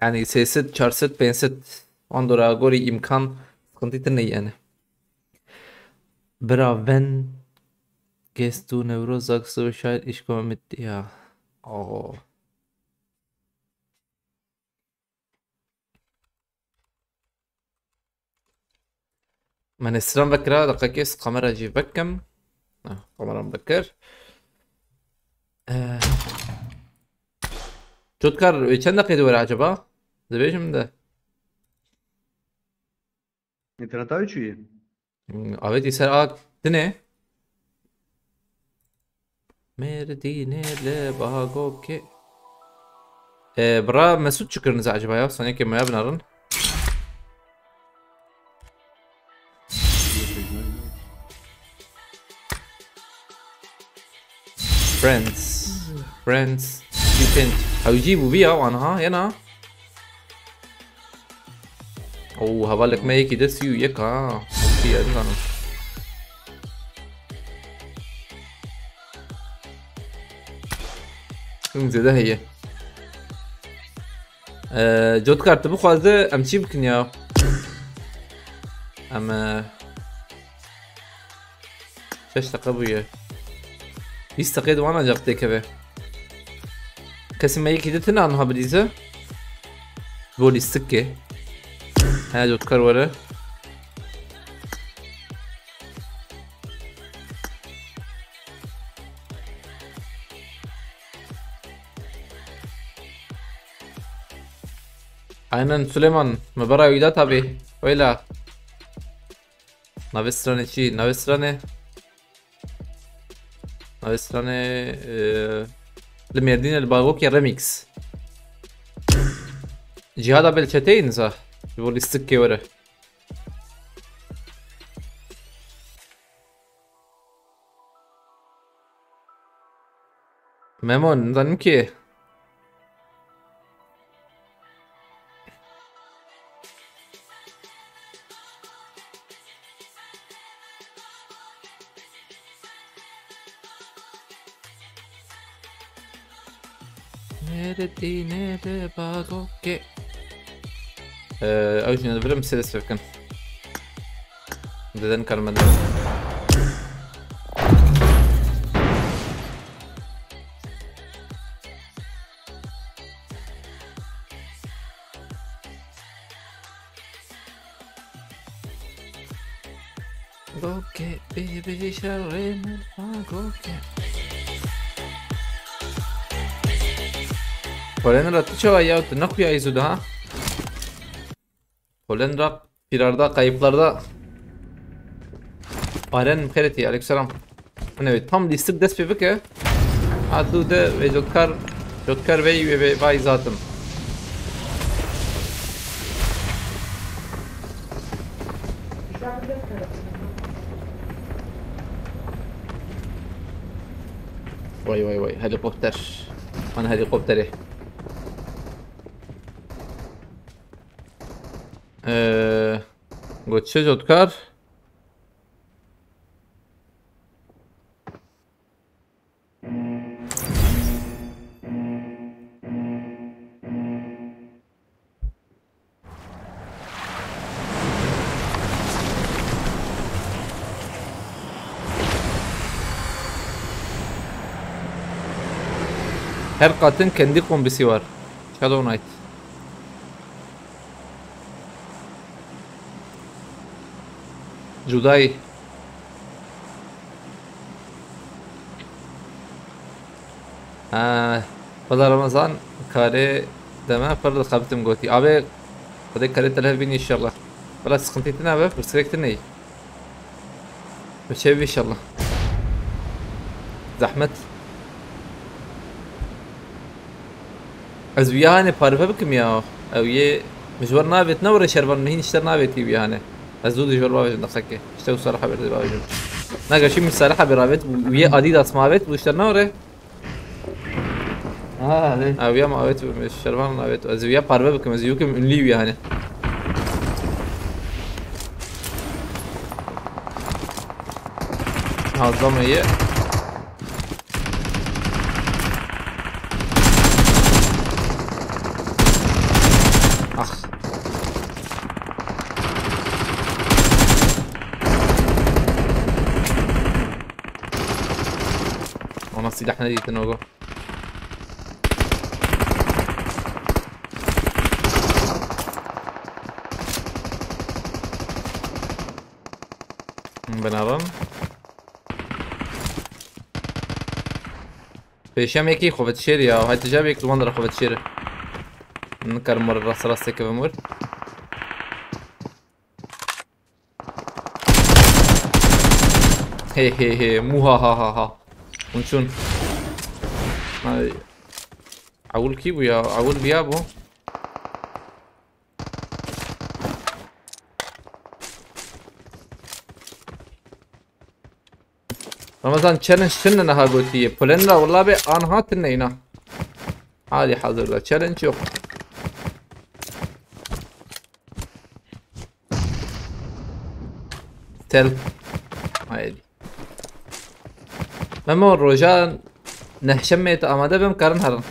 Yani sê sed, çar sed, pênc sed, wan dora gorî îmkan sıkıntı tune yani. Bira ven gestu Newroz Aksu şair işko mit ya. Oo. Me nêstran vekira, deqekê ez kamera jî vekim. Ha, kameram vekir. Eh. Cotkar, wê çend deqê de were acaba? Dibêjim de. Internet aw çûyî? Hmm, avêtî ser a tine. Mêrdînê li Bagokê. E, bira Mesut çi kirin acaba ya? Sanki maya binarin. Friends. Friends. Weekend. Hewcî bû vî ya wan ha, yena. Oo, hevalek me yekî de sî û yek ha. Okey, ez nizanim. Hûn zêde heye. Ee, Cotkar, tu bixwaze em çî bikin ya? Em, e, şeş deqe bûye. Bîst deqê di wan ancak têkeve. Kesê me yekî di tune anha bidîze. Bo lîstikê. He, Cotkar were. Aynen Süleyman, me bera wî da tabi. Weyla. Navê stranê çi? Navê stranê. Navê stranê, e, li Mêrdînê li Bagokê Remix. Cihada belçeteyê niza. Ji bo lîstikê were. Memo, nizanim kê. Neredî nere bagokê. Ee, ew jî ne dibirim sê dest pê bikin. Deden karmende. Goke, bê bê şerê min ha goke. Polen ra tu çawa ya, tu nexuyayî zû daha? Polen ra firarda, kayıplarda. Aren xêretî, aleykümselam. Hene wê tam lîstik dest pê bike. Ha tu de ve Cotkar, Cotkar vey ve, ve vay zaten. Vay vay vay, helikopter. Ana helikopteri. Ee, Got çi Cotkar? Her katın kendi kombisi var. Shadow Knight. Cudayî. Ha, Xweda Ramazan karê deme pir dixebitim gotî. Abê, Xwedê karê te li hev bînî inşallah. Wela sıkıntı tine be, pirsgirêk tine yî. Bi çêbî inşallah. Zehmet. Ez wiya hanê parife bikim ya. Ew yê min ji wer navêt, ne were şervan min hîn ji te navêtî wiya hanê. Ez zû dê ji wer bavêjim deqekê. Ji te û Saliha bêrê bavêjim. Na geşî min Saliha bê ravêt, wiyê Adidas mavêt, bû ji te ne were. Ha, Ha, ne? Ha, wîya ma avêt, şervan avêt. Ez wîya parve bikim, ez yûkim ünlî wîya hani. Ha, zame ye. Ah. Ona silah nedîtin ogo. Binavan. Pêşem yekî xwe vedişêrî ya. Hay tija yek li wan dera xwe vedişêrî. Nikarim wir rast rastê kevim wir. He he he. Muha ha ha ha. Hûn çûn. Ay. Ewil kî bû ya? Ewil viya bû. Ramazan, challenge tune niha gotiye. Pulen ra wala be anha tune îna. Hali hazırda challenge yok. Tel. Haydi. Memo, roja nehşemê te amade bim, karin herin.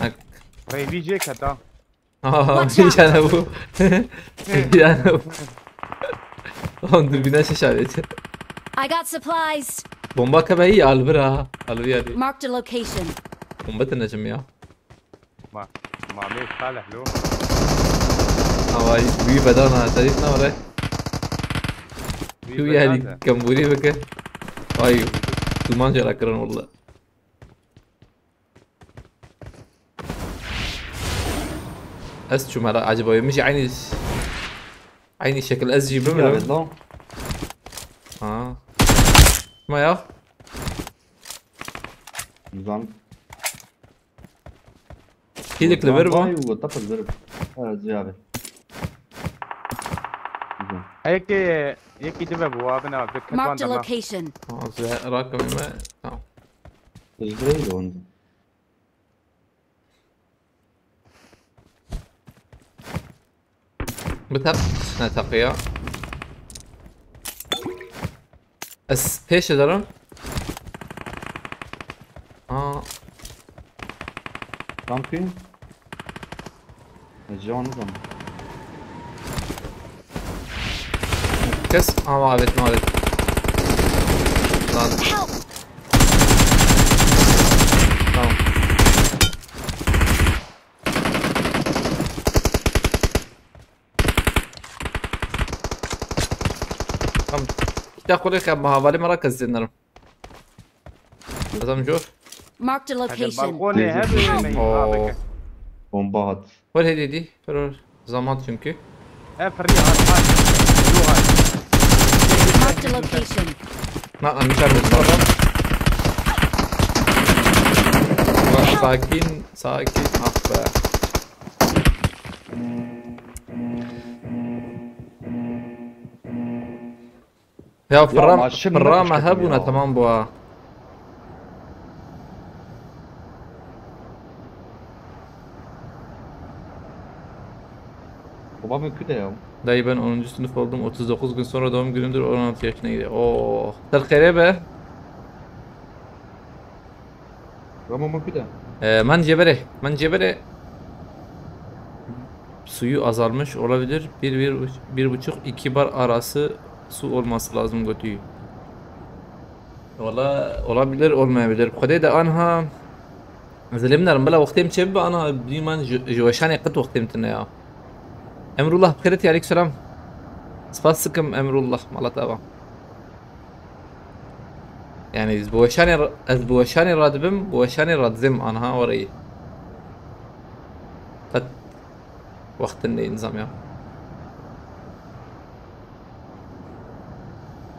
Bak. Reyvî jê keta. Aa, Watch out! Bir tane bu. Bir tane bu. Oğlum, dürbüne şaş abi. I got supplies. Bomba kebe iyi, al bir ha. Al bir hadi. Marked a location. Bomba tenecim ya. Ma, ma me Salih lo. Ama iyi bedana, tarif ne var? Tu yani kamburi beke. Ay, duman jara kıran oldu. Ez çûm hela, acaba min jî eynî, eynî şekil ez jî bimirim. Evet lan. Ha. Ma ya? Zan. Hilik li vir bû. Vay, bu tapır zırh. Evet, Ziya abi. Güzel. Yekî, yekî dibe bu, abi ne abi? Marked a location. Ha, rakım me. Tamam. Biz burayı da onu. Bi teq ne teqiya? Ez pêş derim. Aa. Tam kim? Ez canı zaman. Kes ama evet, evet. Lan. Help! Tamam. Tamam. Kita kule ka mahavali mara kazanırım. Adam jor. Marked a location. Balkonê her biri me. Oo. Bomba hat. Hol hedi di. Hol zaman çünkü. Ev fırlıyor, hat, hat. Yok, hat. Marked a location. Na, anlaşılmıyor. Bak, sakin, sakin. Ah be. Ya, ya, firra, ma şimdi firra me hebûna, tamam bû ha. Babam kötü ya. Dayı, ben onuncu sınıf oldum. Otuz dokuz gün sonra doğum günümdür. On altı yaşına gidiyor. Oo. Ser xêrê be. Ramo, min ku de? Ee, man cebere, man cebere suyu azalmış olabilir. Bir, bir, bir buçuk, iki bar arası su olması lazım götüyü. Valla olabilir, olmayabilir. Xwedê de anha zilim nerim. Bila wextê min çê bibe, ana bî man ji, ji weşanê qet wextê min tune ya. Emrullah, bi xêretî, aleykum selam. Spas dikim Emrullah, mala te ava. Yani ez bi weşanê, ez bi weşanê radibim, bi weşanê radizêm anha orayı. Qet wextin neyê nizam ya.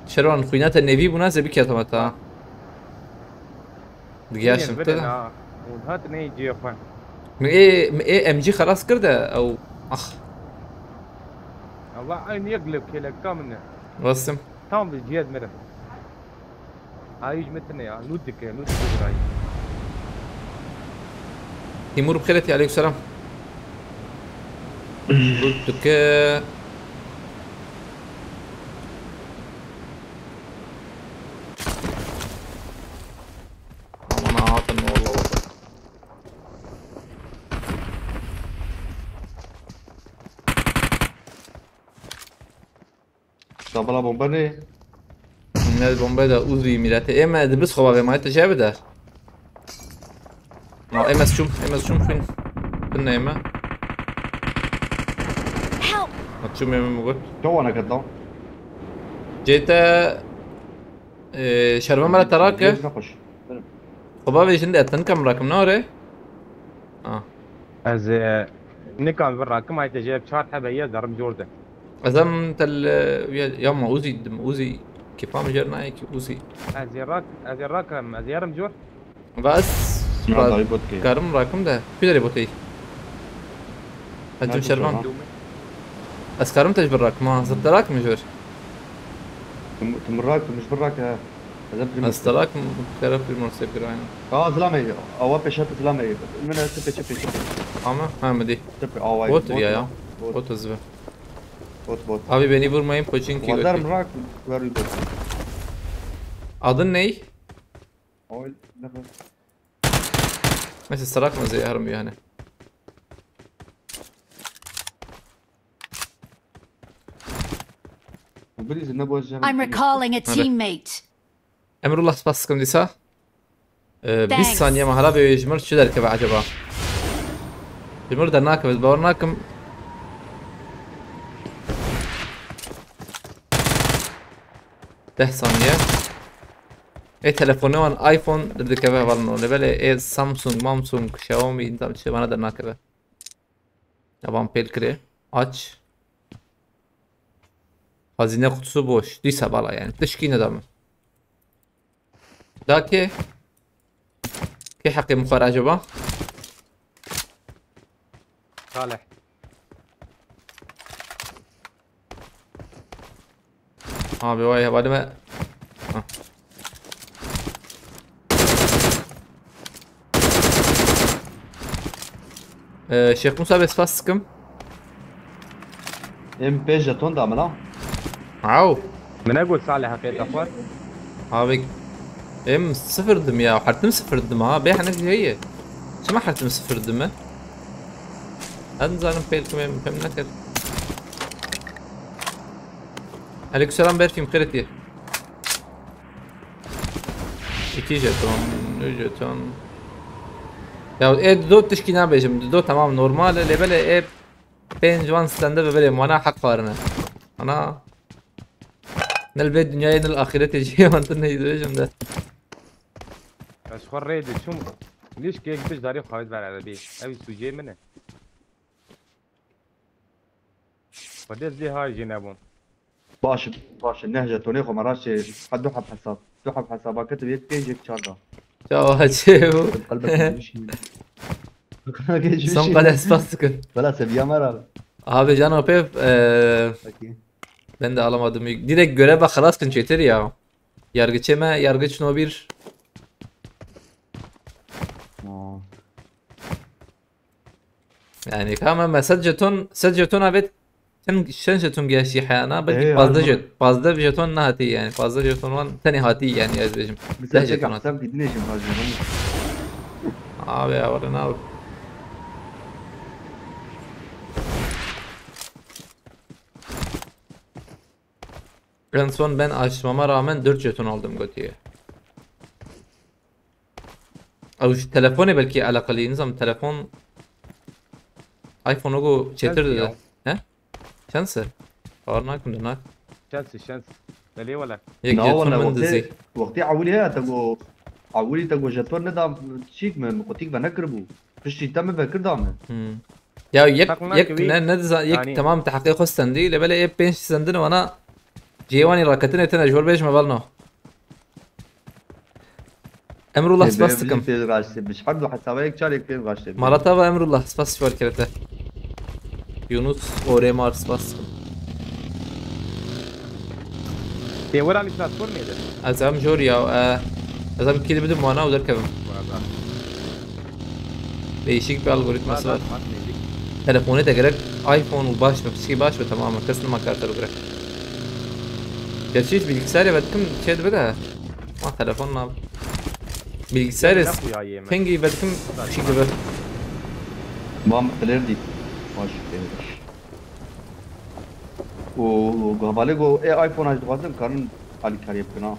Şerwan, xwîna te nevî bûna, zê bike tamata. Digiya Yine şim böyle te de. Na. Hûn hat ne cihê xwe. Mi ê, mi ê M G xelas kir de, ew, ax. Allah, aynı yek lev keleka min e. Rasim. Tam bir cihaz mire. Ay, hiç metine ya. Loot dike, loot dike burayı. Timur bi xêr hatî, aleykum selam. Rût dike. Aman hatin, wallah, wallah. Tabela bombe ne? Ne bombe de Uzi milete. Eme de biz xova ve mayte şey bide. Ma eme çum, eme çum fin. Bin ne eme? Help! Çum eme mugut. Çawana ket lan. Cete, e, şerve mera tarake. Xova ve şimdi etin kam rakım ne ore? Ha. Ez, e, nikan vir rakim, ay te jê çar hebe ye, derim jor de. Ez em tel, e, ya, ya ma Uzi, dim Uzi, kêfa min jêr nayê ki Uzi. Ez ê rak, ez ê rakim, ez ê yerim jor. Va ez, Ya va dayı bot ki. Karim rakim de, tu derê botey. Ez Nerede dim şervan. Şervan? Ez karim te ji bir rakim, ha, zir te rakim jor. Tim, tim rak, tim ji bir rak, ha. Ez em Primos. Ez te rakim, kere Primos hep bir aynı. Aa, zilame, awa peşat zilame. Min ez peçe peçe. Ama, ha, mi dî. Tepe, awa. Bot ya, ya. Bot. Bot ez ve. Bot, bot. Abi beni vurmayın, Pochinki Wazar götü. Mrak, ver bir bot. Adın ney? Oy, ne bu? Neyse, sarak mı zehir mi yani? Bu biri izin ne bu acaba? I'm recalling a Hadi. Teammate. Emrullah, spas dikim dîsa. Ee, bîst Thanks. Saniye me hela bê ji mir çi derkeve acaba? Ji mir dernakeve, ez bawer nakim. Deh saniye. Ê telefonê wan iPhone derdikeve hevalno. Lê belê ê Samsung, Mamsung, Xiaomi, nizam çi bana dernakeve. Yaban pêl kirê. Aç. Hazine kutusu boş. Dîsa bala yani. Tişkî nedame. Da kê? Kê heqê min xwar acaba? Salih. Abi vay hevalime. Ha. Ee, Şêx Musa, bê spas dikim. Em pênc jeton da min a. Aw. Min ne got Salih heqê te xwar. Abi em sıfırdım ya. Hertim sıfırdım ha. Bê henek heye. Çima hertim sıfırdım e? Ez nizanim pêl kim em pêm nekir. Aleykümselam Berfîm, xêr etî. İki jeton, üç jeton. Ya ê do tişkî nabêjim, do tamam normal e, lê belê ê pênc wan stende ve belê mana heq xwarine. Ana. Nil vê dinyayê nil axîretê jî wan tu neyî dibêjim de. Ez xwe rê diçûm, lîşkek pişt darî xwe ver erebî. Ew sûcê min e. Xwedê ez lê hay jê nebûm. Baş, baş, neh jetonê xwe me raştê. Ha du heb hesab. Du heb hesaba ket yek pênc yek çar da. Çawa çê bû? Qelbek dibişî. Son qede spas dikin. Bela seviya me ra. Abi cano pê, e, Peki. Ben de alamadım. Direkt göreve xelas kin çêtir ya. Yargıçê me, yargıç no bir. Aa. Yani, ka me, me sed jeton, sed jeton avêt, çend, çend jeton geştî heyana? Belkî Ey, pazdeh harbi. Jet-, pazdeh jeton nehatî yani. Pazdeh jeton wan tenê hatî yani, ez bêjim. Deh jeton hatî. Abi ya, wala ne olur. En son ben açmama rağmen dört jeton aldım götüye. Ew ji telefonê belkî eleqelî, nizam telefon, iPhone-o ku çêtir dide. He? Şanse? Bawer nakim de nak. Şanse, şans. Belê wele. Yek jeton min dizî. Wextê ewilî heye te got, ewilî te got jeton neda çîk min, qutîk ve nekiribû. Piştî te min vekir da min. Hmm. Ya yek, yek ne, ne diza-, yek tamam te heqê xwe stendî, lê belê ê pênc stendin wana cêwanî raketinê tine ji wir bêjme belno. Emrullah, spas dikim. Pênc raştê, bi her du hesaba yek çar yek pênc raştê. Maratava Emrullah, spas ji we kirete. Yunus Oremar, spas dikim. Tê wera li platformê de. Ez em jor ya, e, ez em kî bidim wana û derkevim. Wada. Değişik bir algoritması var. Telefonê de gerek iPhone û baş be, piçkî baş be, tamam mı? Kes nima kar te bigire. Gerçi hiç bilgisayarê vedikim çê dibe de. Ma telefon nav. Bilgisayarê pingî vedikim piçkî dibe. Mam clear dît. Baş. Û hevalê go ê iPhone-a jî dixwazin karin alîkariyê bikin ha.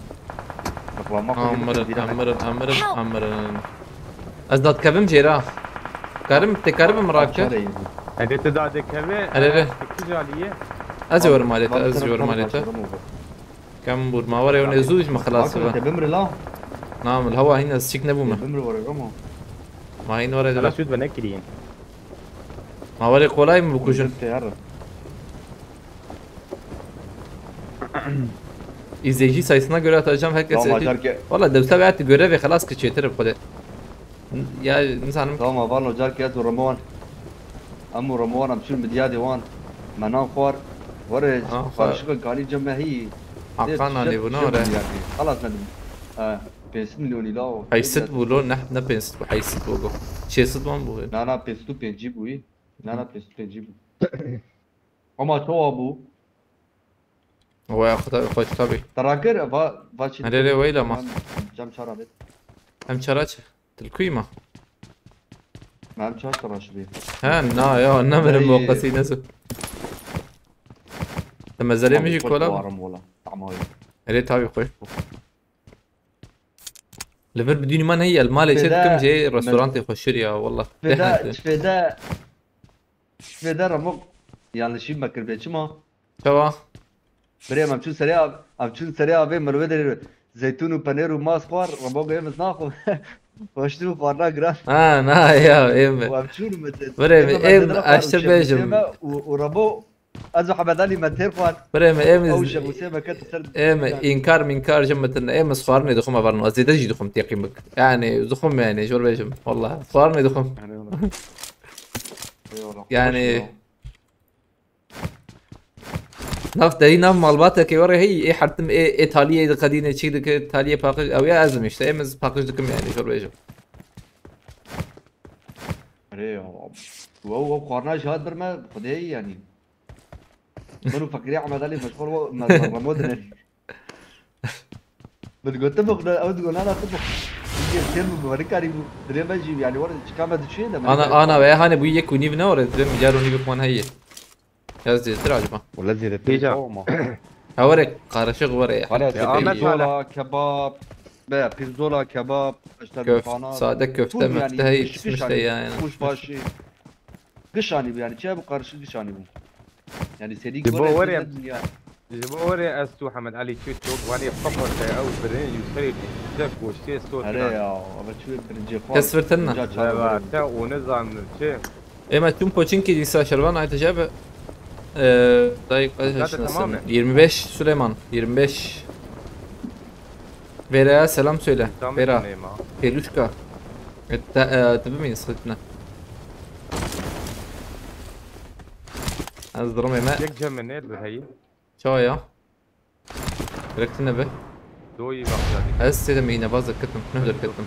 Reklama xwe Emirin, emirin, emirin, emirin. Ez dadkevim jê ra. Karim, tê karibim rake. Erê, tu dadekeve, Erê, erê. Tu kî alî ye? Ez ê werim alê te, ez jî werim alê te. Kem bûr, ma were yone zû ji me xelas bibe. Te bimri la. Na, min hewa hîn ez çîk nebûme. Te bimri were ramo. Ma hîn were Hala dibe. Şût ve nekirîn. Ma were kolay min bikujin. Te her. İzleyici sayısına göre atacağım herkese. Tamam, acar ke- Valla dewsa ve artık görev ve xelas ki çêtir bi xwedê. Ya, nizanim. Tamam, valla acar ke ez û Ramowan. Em û Ramowan em çûn midyadê wan. Me nan xwar. Were, Nan xwar. Qarşiqe kanî cem me hî. Hakan Tê nanê çem-, bû, çem nare. Midyadê. Xelas nedim. He, pênc sed milyonî la o. Heysit bû lo, ne, ne pênc sed bû, heysit bû go. Şêsit wan bû. Na, na, pênc sed û pêncî bû. Na, na, pênc sed û pêncî bû. Ama çawa bû? Waya xwe, xwe tabi. Te rakir, va, va çi Nerê dikir? Rê weyla ma. Cam, cam çara bit. Em çara çi? Dilkuy ma. Me em çar çara şibî. He, na ya, ne benim Hey. bu qasî ne su. Te mezarê Tamam, min jî xweş kola. Warim wala. Tamam. Erê tabi xweş bû. Li vir bidûnî me neyî, el malê çê Feda- dikim jê restorantê xweşir ya, wallah. Feda, Dehne. Feda, Feda Ramok yanlışî me kir bê çima? Çawa? Birê em çûn serê av, em çûn serê avê mirove de zeytûn û penêr û mas xwar, Ramok ê min naxwe. Xweştir û xwarina giran. Ha, na, ya, ê min. Û em çûn me te-, Birê ê min, min ê min, me te aştir xwar û bêjim. Şemûsê me û, û Rabo, ez û Hemed Alî me têr xwar. Birê min, ê min Ew z-, şemûsê me ket ser ê min, yanî. Înkar mînkar ji min tine. Ê min xwarinê dixwim, ev no. Ez zêde jî dixwim têqî bik. Yanî, dixwim yanî, jor bêjim. Wallah, xwarinê dixwim. Eyvallah. Eyvallah. Yanî, Xweş ya. Nav derî nav malbatekê were heyî, ê hertim, ê, ê taliyê diqedîne, çî dike, taliyê paqij, ew ya ez im işte, ê min paqij dikim yanî, jor bêjim. Erê ya, ew, ew xwarina jî hat bir me, Xwedê yanî. Min û feqîrê Ehmed Alî meşxul wo, me, me, me modine. Min gotin bixwine, ew digot, "Na, na, tu bixwe." Bûye têm bû, werikarî bû. Dilê me jî, yanî, were çika me diçûye de, Ana, werikarî ana, xwe. Ve hani bu yek û nîv ne ore, dilê milyar û nîv xwan heye. Ya zêdetir acaba? Wala zêdetir Hêca. Ama. Ha, were, karışık were ya. Wala Ya, zêdetir. Ahmet Pirzola, Hala. Kebap, be, pirzola, kebap, işte Köf-, mutfağına. Sade köfte Full yani, möfte hey, kış, kış pişmiş de hani, ya, yani. Kuşbaşı. Kış hani bu yani, çay bu karışık kış hani bu. Yani seri Ji bo göre were, zaten ya. Ji bo were ez tu Hemed Alî çû çok, wanê fakir te ew birin, yû serê dî, te goştê sor Here kiran. Ya, ama çû birinci xwar. Kes virtin ne? Ca çağırdı. Te û ne zanir çi? Ê me tüm poçinkî dîsa şervan ayte jebe. Ee, dayı Zaten kaç tamam yaşındasın? mı? Yirmi beş Süleyman, yirmi beş. Vera'ya selam söyle. Tamam, Vera. Neyim ha? Peluşka. E, te, e, te bilmeyin, sıkıntı ne? Ez durum eme. Yek cem me ne bir heyi? Çawa ya? Direkt ne be? Doğu iyi bak yani. Ez dedim yine bazı kıtım. Ne kadar kıtım.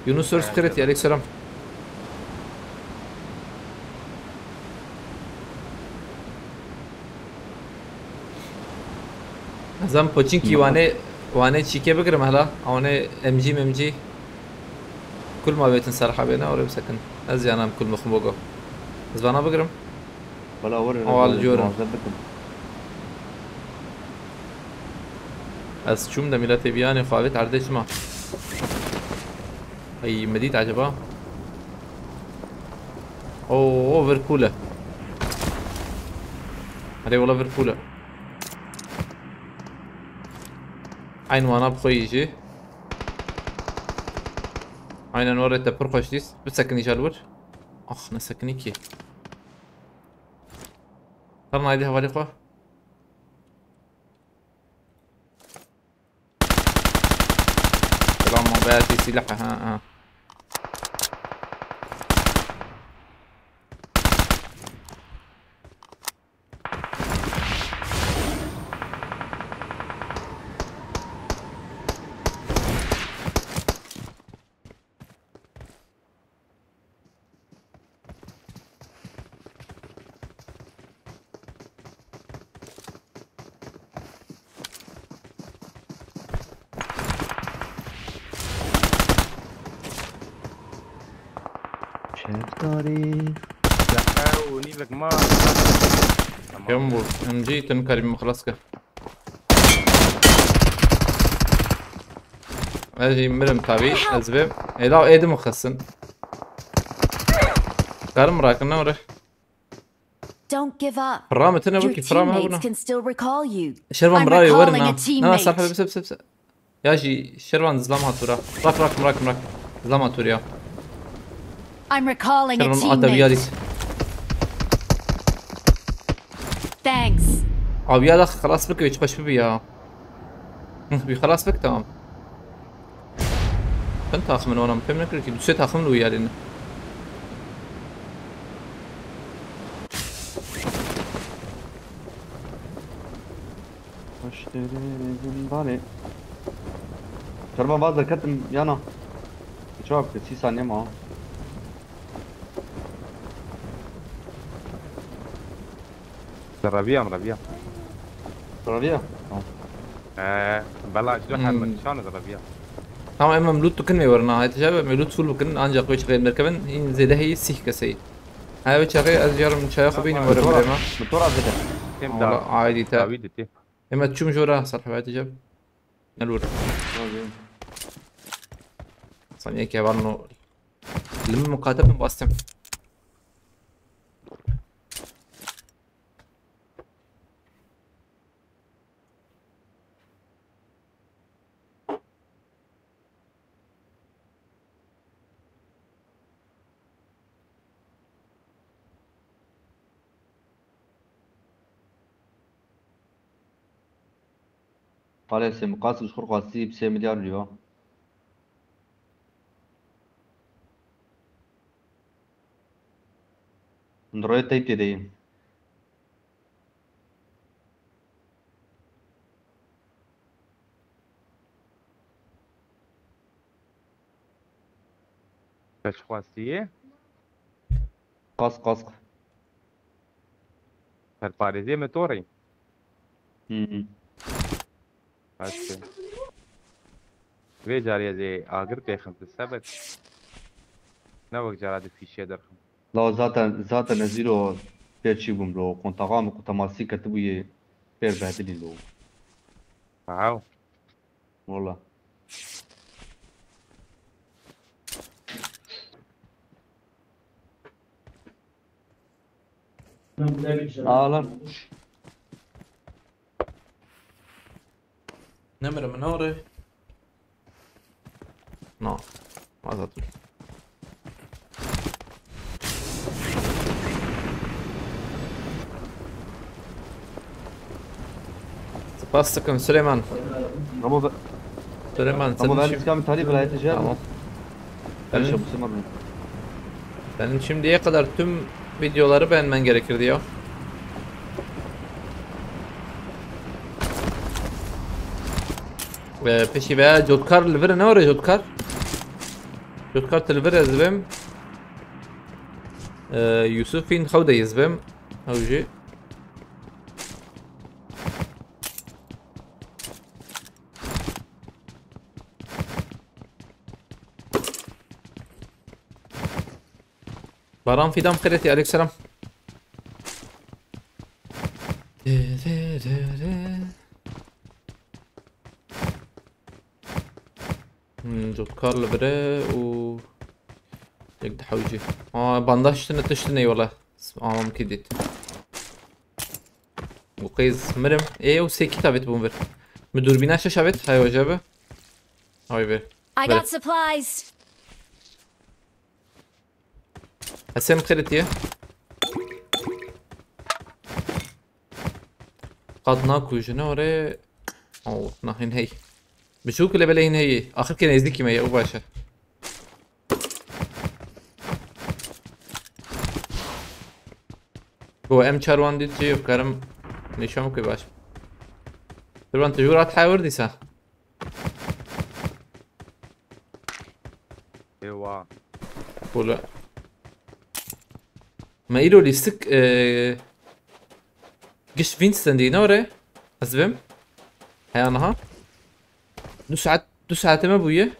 Yunus Özkırıt, aleyküm selam. Ez em Poçinkî Hı. Wanê, Wanê çîkê bigirim hela. Wanê M G M G. Kul ma bêtin ser hebê ne, orê bisekin. Ez yanam kul mixim bogo. Ez vana bigirim. Bela were Awal ez diyorum. Muazzam bikim. Ez çûm de mîletê biyanê xwe avêt erdê çima? Ay, me dît acaba? Oo, o vir kule. Hadi wala vir kule. Aynı wana bi xwe yî jî. Aynen oraya te pir xweş dîst. Bisekinî jal wir. Ah, ne sekinî ki. Tarna haydi hevalê xwe. Selam, beyatî silah, ha, ha. Şeftarî. Deqe û nîvek ma. Tamam. Kem bû. M G tu nikarî min xilas kir. Ez jî mirim tabî. Ez bêm. Ê law ê din min xistin. Karim rakin ne were. Don't give up. Firra min tine Your wekî firra min teammates hebûna. Can still recall you. Şervan I'm bira wê recalling werin a ha. Na na teammate. Sarp bise bise bise. Ya jî Şervan zlam hatûra. Rak rak rak rak. Zlam hatûr ya. I'm recalling a Şervan ata teammate. Viyarî. Thanks. Abi ya da xelas bike hiç baş bibi ya. Hı, bir xelas bik tamam. Çend taxmin wana pêm nekir ki? Du sê taxmin û yarîne. Başları zindanê. Çorba vaz derketim yana. Çabuk sî saniye ma. Reviya, reviya. Reviya? Tamam. Ee, bela ji Hmm. hemen şan reviya. Tamam, em em loot bikin ve warna. Hadi cevap em loot full bikin ancak wê çaxê em derkevin. Hîn zêde heyî sîh keseyî. Ha, wê çaxê ez yarim çaya xwe bînim were Motora, birêma. Motora zêde. Kim Wala da? Aydî te. Dawî diti. Em ez çûm jora Sarp hadi cevap. Nel were. Saniyekê hevalno. Lim muqate bin bastim. Xalê Sêmiqas ji xwe xwestî bi sê milyar lîwa. Hûn rê tey tê de yîn. Te çi xwestiye? Qas qas. Serparêzê me torî. Hı hı. Hadi. Vê carê ez ê agir pêxim tu sebet. Ne wek cara di fîşê derxim. La zaten, zaten ez îro pêr çî bûm lo. Kontaxa min ku temasî ketibûyê pêr behdilî lo. Wow. Wala. Aa lan. Nemire min orê. No. Azad. Spas dikim Süleyman. Ramo ve-, Süleyman, Ramo senin vermiş için kamil tarih vilayeti şey Tamam. yapma. Benim, Karışa bu sınır mı? Benim şimdiye kadar tüm videoları beğenmen gerekirdi ya. Ee, peki veya Cotkar li vir e, ne var ya Cotkar? Cotkar tu li vir ez dibêm. Ee, Yusufîn xew de ez dibêm. Ew jî. Baran Fidan Xêretî, aleyküm selam. Hmm, Cotkar li vir e û yek di hewcî. Aa, bandaj tine tişt tine wala. Amam ki dit. Bu qêz mirim. Ê, ew sê kî tavêt bûn vir. Mi dûrbîna şeş avêt, hay hoca bi. Hay vir. I Vir. got supplies. Hesem xêretiye. Qat nakujine orê. Oh, na hin hey. Biçûk le belê hin hey. Axir ke nêzdîkî me ye, û baş e. Go em çar wan dît jî karim nîşan ku baş. Tirwan tu jû rat hewir dîsa. Ewa. Bula. Me îro lîstik, e, giş Winston dî ne ore? Ez bim. Heya niha. Du saet, du saetê me bûye.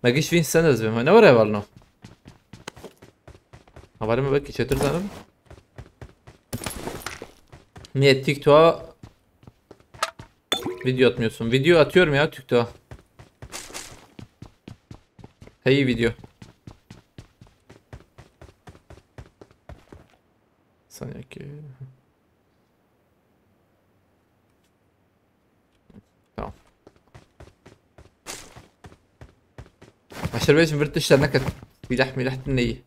Me giş Winston ez bim. Ne ore hevalno? Haberimi belki çetir zanim. Niye TikTok'a video atmıyorsun? Video atıyorum ya TikTok'a. Hey video. Saniye ki. Tamam. Aşırı beşim bir tişler ne kadar. Milah milah dinleyi.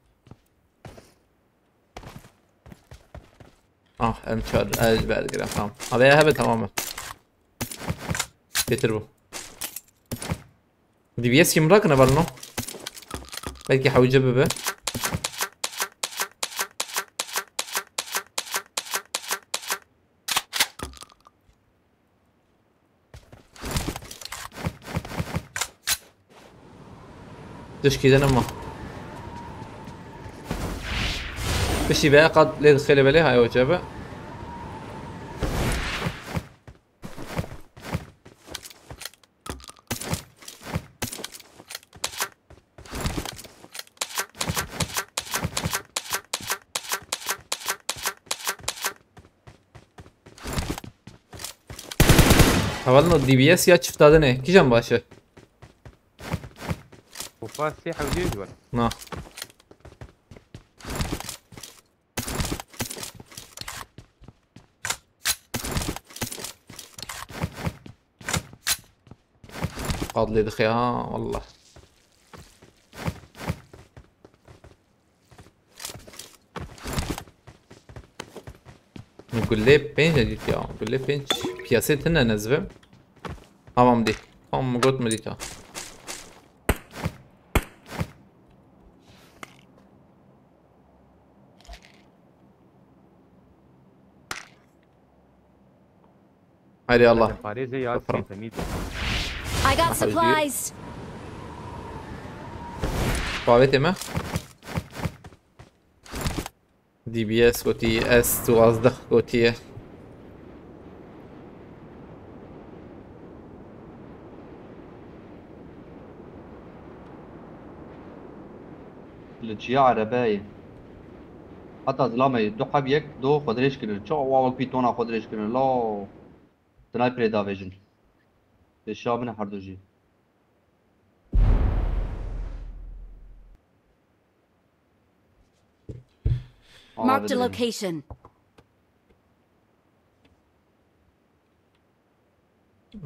Ah, em çar, ez bergirem, tamam. Ha, veya hebe tamam mı? Getir bu. D B S kim rakına var no? Belki hawıca bebe. Tişkî de nema. Piştî be qat lê dixêle belê hay hoca be. Hevalno D B S ya çiftadine. Kijan başı? Kupa sê hewcê ji wan. Na. Qad lê dixe ha, wallah. Gulê pênc nedît ya. Gulê pênc. Piyasê tine nezve. Tamam dî. Tamam got mu dîta. Haydi Allah. Parêzê ya Sıfırım. Seyfenî. I got Aha, supplies. Qavêtê me. D B S gotî, S duwazdeh gotiye. Li çiya erebeyê. Heta zilamê du heb yek do xwe dirêj kirin. Çawa wek pîtona xwe dirêj kirin. Law. Sniperê davêjin. Pêşiya min e herdu jî. Marked a location.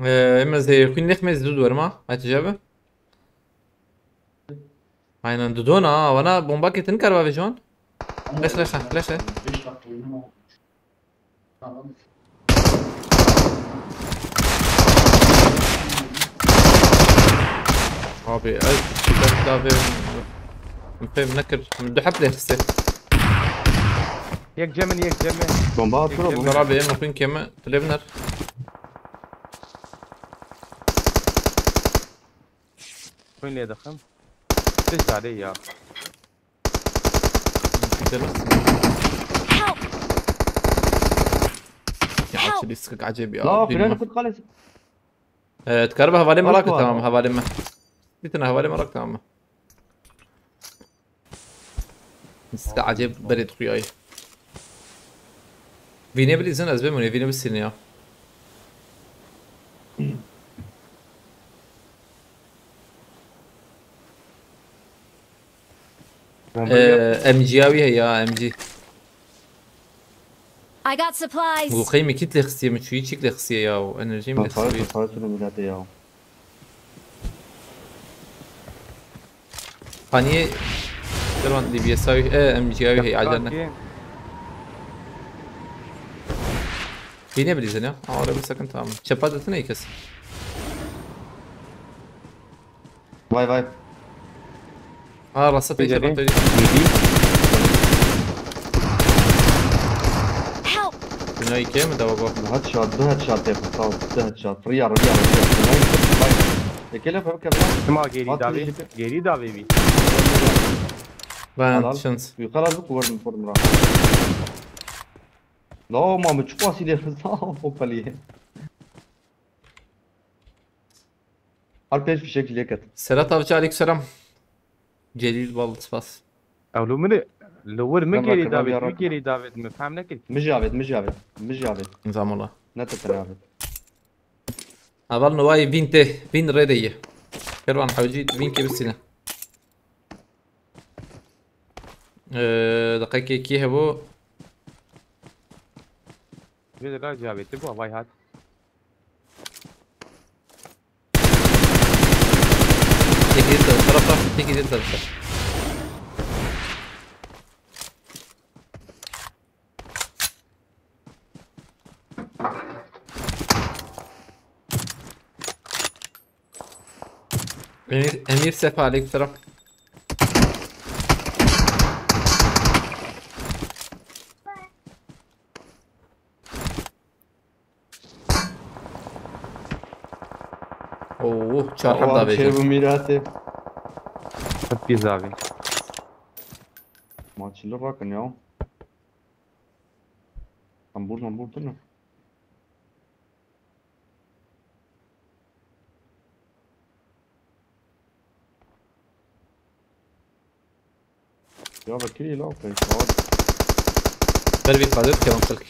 Ee, em ez hê xwîn nexmez dû duwer ma. Hatice bi. Aynen dudona ha. Wana bomba ketin kar bavê Joan. Leş leş ha, leş e. Abi ez ben daha ve fem nekir. Min du heb lê xiste. Yek cem min, yek cem min. Bomba atıyor. Yek cem min. Abi em xwîn keme. Tu lê biner. Xwîn lê dixim. Tişt dadê ya. Help! Ya, help! Actually, sıkık acayip ya. La, bilmem. Fren kut kalesi. Evet, karba havalim merak tamam, havalim mi? Bir tane havalim merak tamam mı? Sıkı acayip beret kuyayı. Vine bilirsin, ez bilmiyorum, vine bilsin ya. Ee, M G ya wî heye ya, M G. I got supplies. Bu qey mi kit lê xistiye mi çûyî çik lê xistiye ya, enerjî mi lê xistiye. Xarit, xarit şunu millete ya. Haniyê Derwan D B S awi, e, M G awi hey, acele ne. Yine bilirsin ya. Ama oraya bir sakın tamam. Çepa detine kes. Vay vay. Ha, rasa teyze. Help! Günah ikiye mi dava bu? Headshot, du headshot yapın, sağ ol. Du headshot. Riyar, riyar, riyar. Vay, vay. Ekele, vay, vay. Sima geri davi. Geri davi bir. Ben şans. Yukarı alıp vurdum, vurdum. La, ma mi çupa silê xista o peliye. Her pênc fişek lê ket. Sedat Avcı, aleykümselam. Celil, bal spas. Ew li min, li wir min Dema gerî kirvan davêt, ya min rakib. Gerî davêt, min fehm nekir. Min jî avêt, min jî avêt, min jî avêt. Nizam ola. Ne tu tenê avêt. Heval no wayê vîn tê, vîn rê de ye. Kervan hewcî vîn kê bisîne. Ee, deqekê kî hebû? Vê de la cavê, tu bu havay hat. Têkî din tarafa, têkî din tarafa. Emir, Emir Sefa, aleykümselam. Oo, çarhan Aa, davêtin. Çêbû mîratê. Hep biz abi. Maçlı bakın ya. Tam buradan buradan. Ya Bekirî la pêşawar. Ber vî qadê dike van xelk.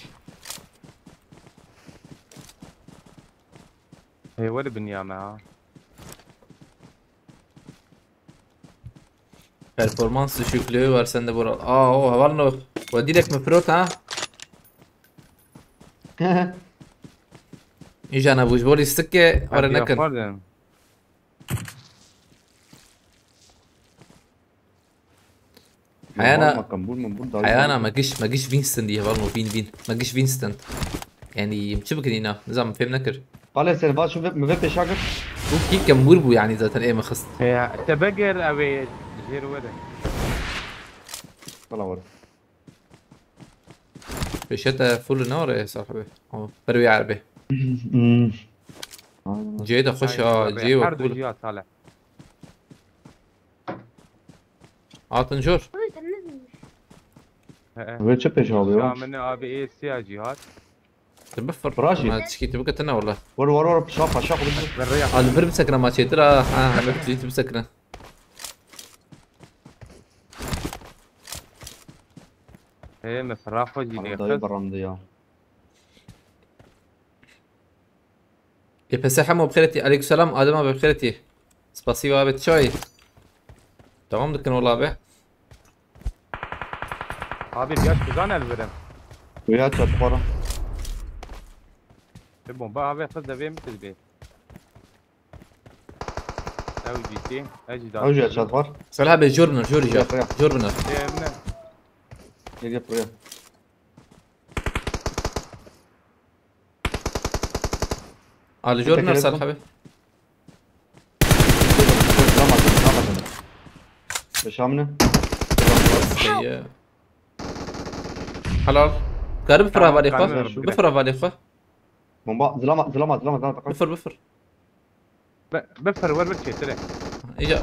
Hê were binya me ha. Performans düşüklüğü var sende Boral. Aa, o heval no. Ve direkt mi pirot ha? Îjana bu ji bo lîstikê were nekin. Heyana, heyana me giş, me giş Winston diye var mı? Win, win. Me giş Winston. Yani çi bikin îna? Nizam fêm nekir. Qale ser baş ve, ve peşa kir. Bu kî kemûr bû yani zaten ê me xist. Ya, te beger ew ê jêr were. Wala were. Pêşe te full ne were sahibi. O, berwî erbê. Hmm. Cihê de xweş a, cihê we cool. Hatin jor. He, he. Ve çi pêş alıyor? Ya min abi ê siyah cihat. Tu bifir. Raşî. Ma çikî tu biketine wala. War, war, war, pişa, paşa, xwe bikir. Ver rêya. Al bir bisekine ma çêtir ha. Ha, hemek tu bisekine. Hê, me firaxo jî lê xist. Dayı barandı ya. Ê pese Hemo bi xêretî. Aleykümselam, Adem abi bi xêretî. Spasî ve abi, çayî. Tamam dikin wala be. Abi, yaş kuzan el verin. Rüya çatı para. Bir bomba abi, kız da verin bir. Ew jî tê, ez jî Ew jî heçat var. Salih abi, jor binir, jor jor. Rüya, rüya. Jor binir. Yerine. Gel, gel buraya. Ali jor binir Salih abi. Tamam, tamam, tamam. Yaşamını. Şey, e, Helal. Garip fira valê xwe. Tamam, bifira valê xwe. Bomba, zilama, zilama, zilama, zilama. Bifir, bifir. Be-, bifir, wer bir çêtir e. Îca.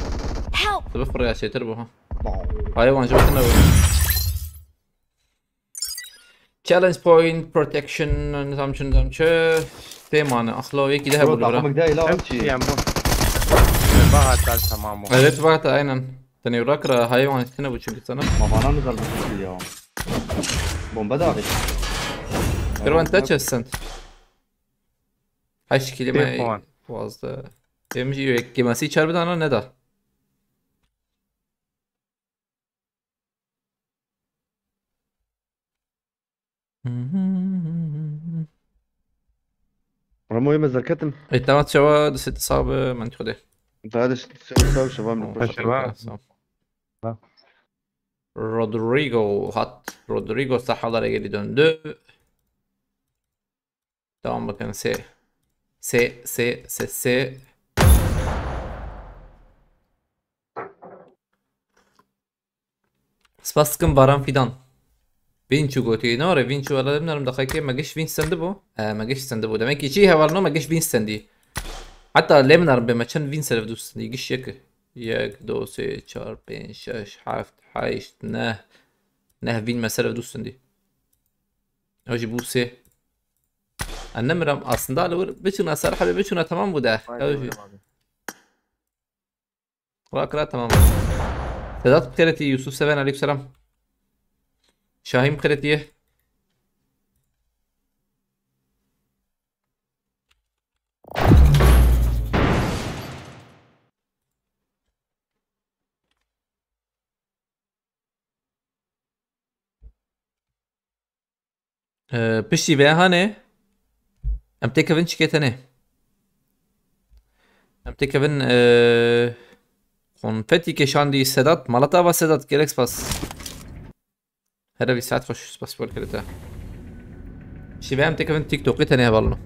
Help! Bifir ya çêtir bu ha. Wow. Hayvan ji bakın bu. Challenge point, protection, nizam çi, nizam çi. Têmane, axlo, yekî de hebû li vira. Takımı gidiyor, ila çi? Em bu. Bahar, tamam o. Evet, bahar, aynen. Tenê rak ra hayvan tine bu çünkü sana. Mavana mı zar bu ya? Bomba da abi. Kervan te çesend. Heşt kelime fazla. Em jî yek kemesi çar bidana ne da? Ramo yê me zerketin. Ê, te çawa di sê sabe mentîqe de. Daha da işte sen sağ ol, şaban bir Tamam, koşu. Şeva. Tamam. Rodrigo hat. Rodrigo sahalara geri döndü. Tamam, bakın, se. Se, se, se, se. Spas dikim Baran Fidan. Vinçu gotî. Ne were Vinçu, wela, bilmiyorum, daxekê me giş Vinç sendi bu. E, me giş sendi bu. Demek ki çi heval no me giş Vinç sendi. Hatta lê min bê me çend Vinç serve dûst sendi. Giş yek. Yek, do, sê, çar, pênc, şeş, heft, heşt, neh. Neh Vinç me serve dûst sendi. Ew jî bû sê. Em nemiram aslında, li wir biçûna ser hebê biçûna tamam bû de. Haydi Ew jî. Buyurun abi. Rakira tamam. Sedat bi xêr hatî, Yusuf Seven, aleykum selam. Şahîn bi xêr hatî. Ee, piştî vê hanê em têkevin çikê tenê. Em têkevin, ee, konfetî kêşandî Sedat, mala te ava Sedat, gelek spas. Here vî saet xweş, spas bol kere te. Piştî vê em têkevin TikTokê tenê hevalino.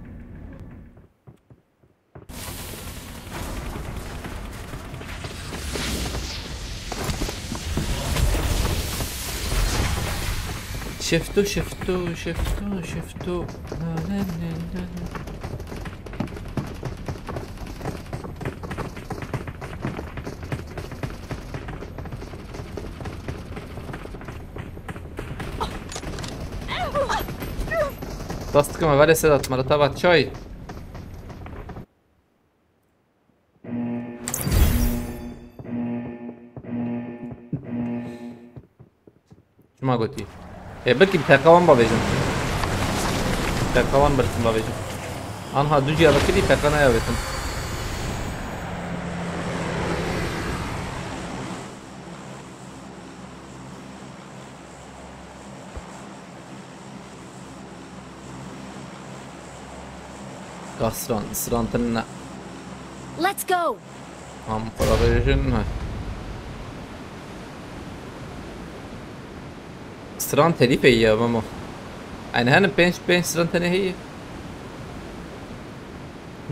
Şefto, şefto, şefto, şefto. Na, na, na, na, na. Spas dikim hevalê Sedat, mala te ava çay. Çima gotî? E, belkî bi teqa wan bavêjin. Teqa wan belkî bavêjin. Anha du ciya vekirî teqa nayavêtin. Ka stran, strantin ne. Let's go. Am para vejin ha. Stran telîfê ya, Memo. Yani hani pênc, pênc stran tenê heye.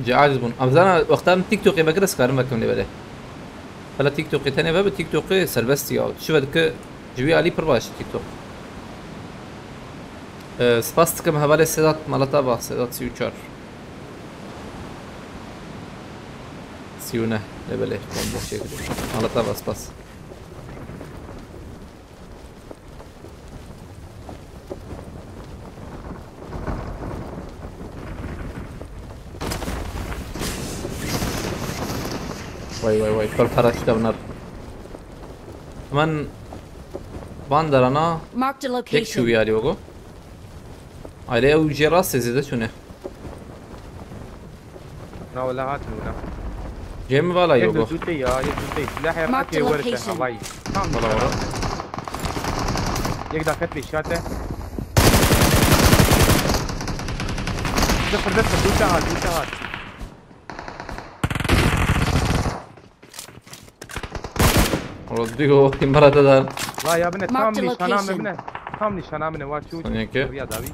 Cihaz bûn. Em zana wexta min TikTokê vekir, ez karim vekim lê belê. Pela TikTokê tenê ve bi TikTokê serbest ya. Şive dike ji wî alî pir baş TikTok. Ee, spas dikim hevalê Sedat, mala te ava Sedat sî û çar. Sî û neh, lê belê, bombo çêkirî. Mala te ava spas. Vay, vay, vay, pir paraşût evner. Hemen van derana Marked a yek çû location. Yarî wego. Ayrı ew jê rastê zêde çûne. Na wala hatin wina. Cem vala. Yek yogo. Dûtê ya, yek dûtê. Silahê Marked rakê a werte location. Havayî. Tam. Wala wala. Yek daket pêşate. Sıfır, sıfır, dûte hat, dûte hat. Rodrigo, kim para te dar? La ya bine, tam Marked a nîşana me location. Bine. Tam nîşana bine, wa çû. Saniye ki. Ya davi.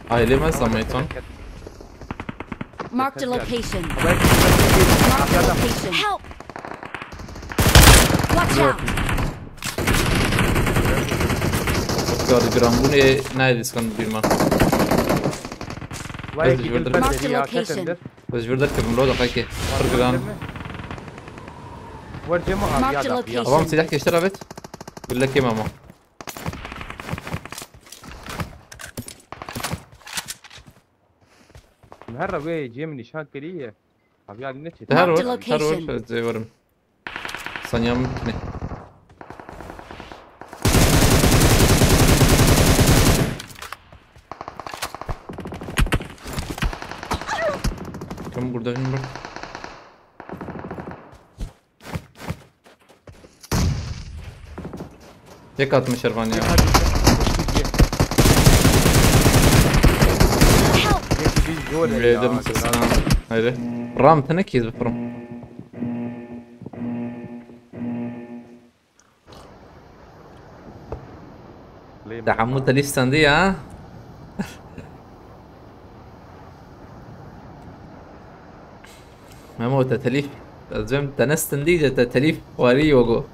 Aile mi zaman ton? Marked a location. Marked a location. Help! Watch out! Kar giranbûnê nayê dîskan bîr me. Vay, ez gidil ber. Marked a location. Ez ji vir derkevim lo, deqekê. Pir giran. Wer cem abi ya. Marked a location. Avam silah keştir evet. Gülle kim ama. Her wê cem nîşan kiriye. Abi ya ne çetin. Her wor, her wor ez ê werim. Sanya min bitinê. Kim burada bin bir. Tek atmış Ervan ya. Help! Yek bir zor ya. Verdim sesini. Haydi. Ram tene ki zıpırım. Te hemû te lîst standî ya. Memo te telîf. Ez cem te ne standî de te telîf xwarî yogo.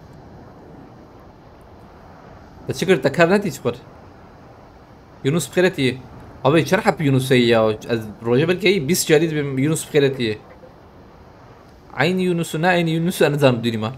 Te çi kir, te kar netî çi xwir? Yunus bi xêretî. Abi çer hep Yunus heye ya. Ez roje belkî bîst carî dibim Yunus bi xêretî. Aynı Yunus'u ne aynı Yunus'u anı zam dünüma.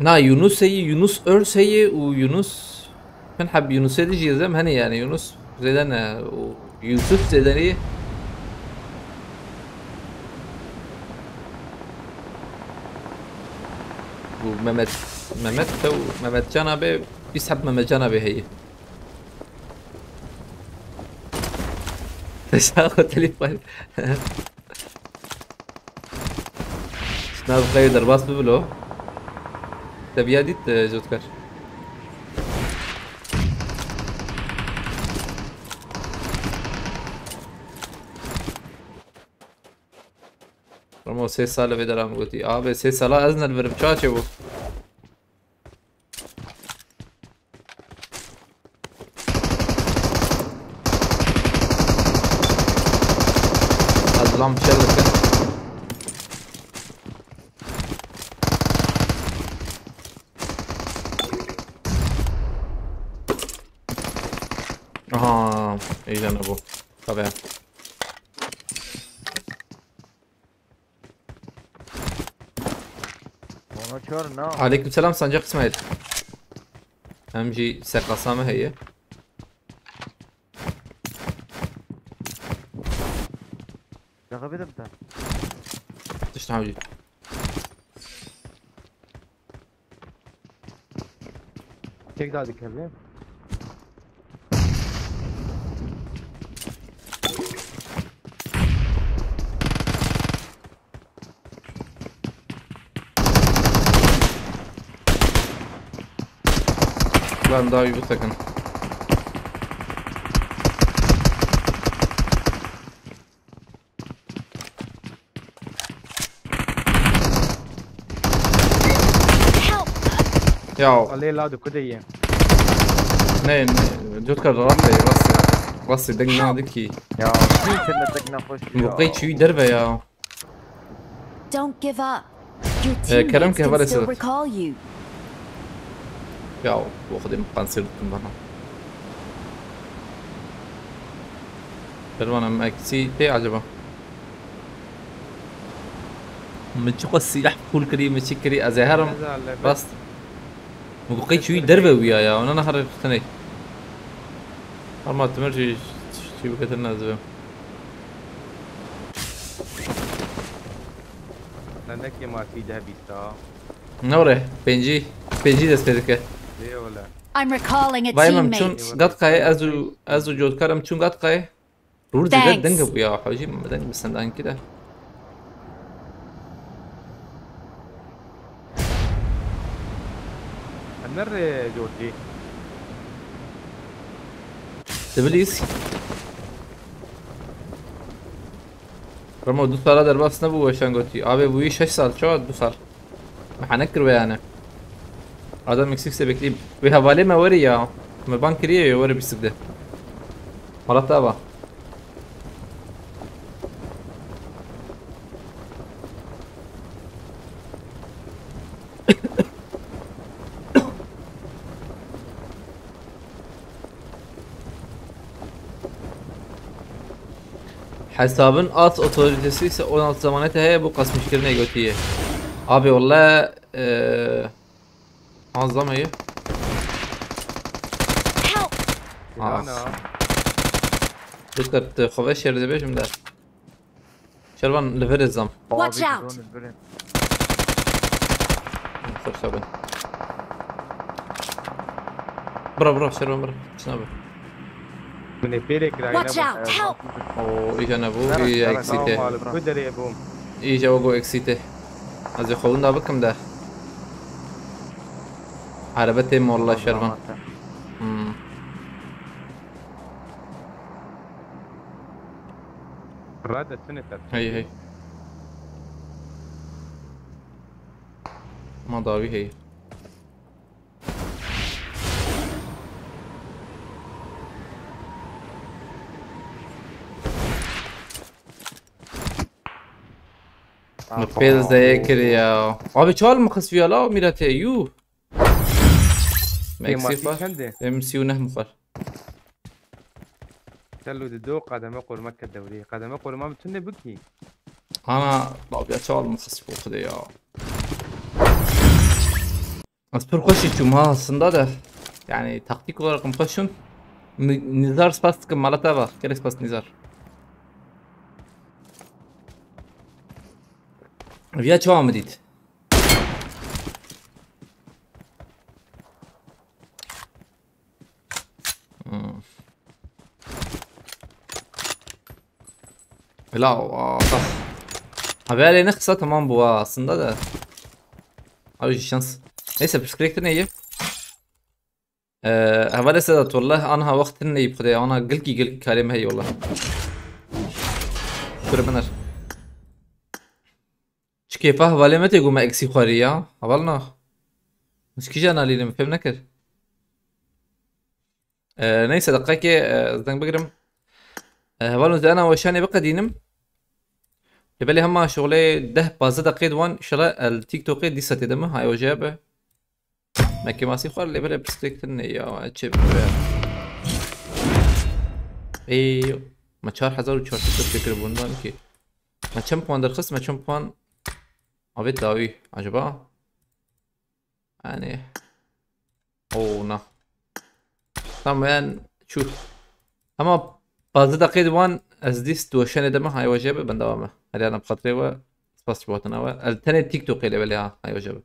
Na, Yunus heye, Yunus Örs heye û Yunus, hin heb Yunusê dijî zem hene yani, Yunus zêde ne û Yusuf zêde ne. Û Mehmet, Mehmet te û Mehmetcan abi, bîst heb Mehmetcan abi heye. Te şaxo telîf xwe. Şuna bi qey derbas bibilo. Te biya dît, e, Cotkar. Ramo sê sal vê deram gotî. Abi sê sala ez ne li vir im. Ça çêbû? Ez lan bir şey dikim. Aha, heyecanlı bu. Tabii. Bana çağır ne? Aleykümselam Sancak İsmail. Hem jî seqasa me heye. Şaka bidim te. Tişt hawcî. Tek daha dikkat edin. Ben daha iyi bir takım. Ya. Alê la du kudê ye. Ne, ne, Cotkar rahat be, bas ya. Bas ya, deng na dikî. Ya, bir kere deng na hoş ya. Bu qey çiwî derve ya. Don't give up. Your Ee, Kerem teammates ki can heval still etse. Recall you. Ya, bu kadar mı kanser tuttum bana? Kervan em eksi te acaba? Min çiqas silah full kirî, min çi kirî, ez ê herim. Rast. Min ku qey çûyî derve wîya ya, ona nehare xistinê. Her ma timir jî çî biketin ez bim. Nendekê ma tî deh bîst a. Ne were? Pêncî, pêncî dest pê dike. Lê wele. I'm recalling a Vay mem, teammate. Çûn gat qayê ez û, ez û Cotkar em çûn gat qayê. Rûr zêde Thanks. Deng bûya, hacî, me deng bi sendankî de. Em nerê Georgî? Dibilîs. Remo du sala derbas nebû, weşan gotî. Abi bûyî şeş sal, çawa du sal? Me henek kir we yani. Adam X X de bekleyeyim. Ve havalê me weri ya. Me ban kiriye ya, weri bir sikde. Malat ava. Hesabın alt otoritesi ise on altı zamanı heye bu kasmışkirine götüye. Abi valla eee Azam heye. Help! Ah. Ana. Dikkat, xwe şer dibêjim de. Şervan li vir zam. Watch out! Abi, drone li vir. Xweş bin. Bira, bira, Şervan, bira. Çina bira. Min ê pêlê kirayî Watch nebû. Out! Help! O, îca nebû, î eksî tê. Mal, ku derê bûm. Îca wego eksî tê. Ez ê xwe winda bikim de. Erebe tê molla Şervan. Hmm. Rade tune te. Hey, hey. Ma dawî heye. Min pêl zeye kiriya. Abi çal mi xisviya la mîretê yû. Meksî xwe. Em sî û neh mixwar. Telo di do qedeme qoruma ke dewrê. Qedeme qoruma min tune bikî. Ana, babiya çal mi xisviya xwedê ya. Ez pir xweşî çûm ha, aslında de. Yani taktik olarak em xweş çûn. Ni-, Nizar spas dikim, mala te va. Gelek spas Nizar. Viya çawa min dît? Hmm. La, aa, bak. Abi, hele ne kısa tamam bu ha aslında da. Abi, şans. Neyse, psikolojik ne iyi. Ee, hevalê Sedat, wallah, anha wext tune yî bi Xwedê, ana gilkî gilkî karê me heye, wallah. Şûrê biner. Çi kêfa hevalê me tê ku me eksî xwarî ya. Heval na. Min ji kîjan alî li min fêm nekir. Ee, neyse, deqekê, e, ez deng bigirim. Ee, heval, ez ana weşanê biqedînim. Lê belê hema şixulê deh pazdeh deqê di wan, inşallah el TikTokê dîsa tê de min, hay oje be. Me kêmasî xwar lê belê pirsgirêk tune ya, çi bibe. Ey, me çar hezar û çar sed çêkir bûn, van ki. Me çend puan derxist, me çend puan avêt dawî acaba? Yani. Oo, na. Tamam, yani, çû. Ama pazdeh deqê di wan ez dîst weşanê de me, hay oje be, benda me. Her yana bi xatirê we, spas ji bo hatina we. El tenê TikTokê lê belê ha, hay oje be.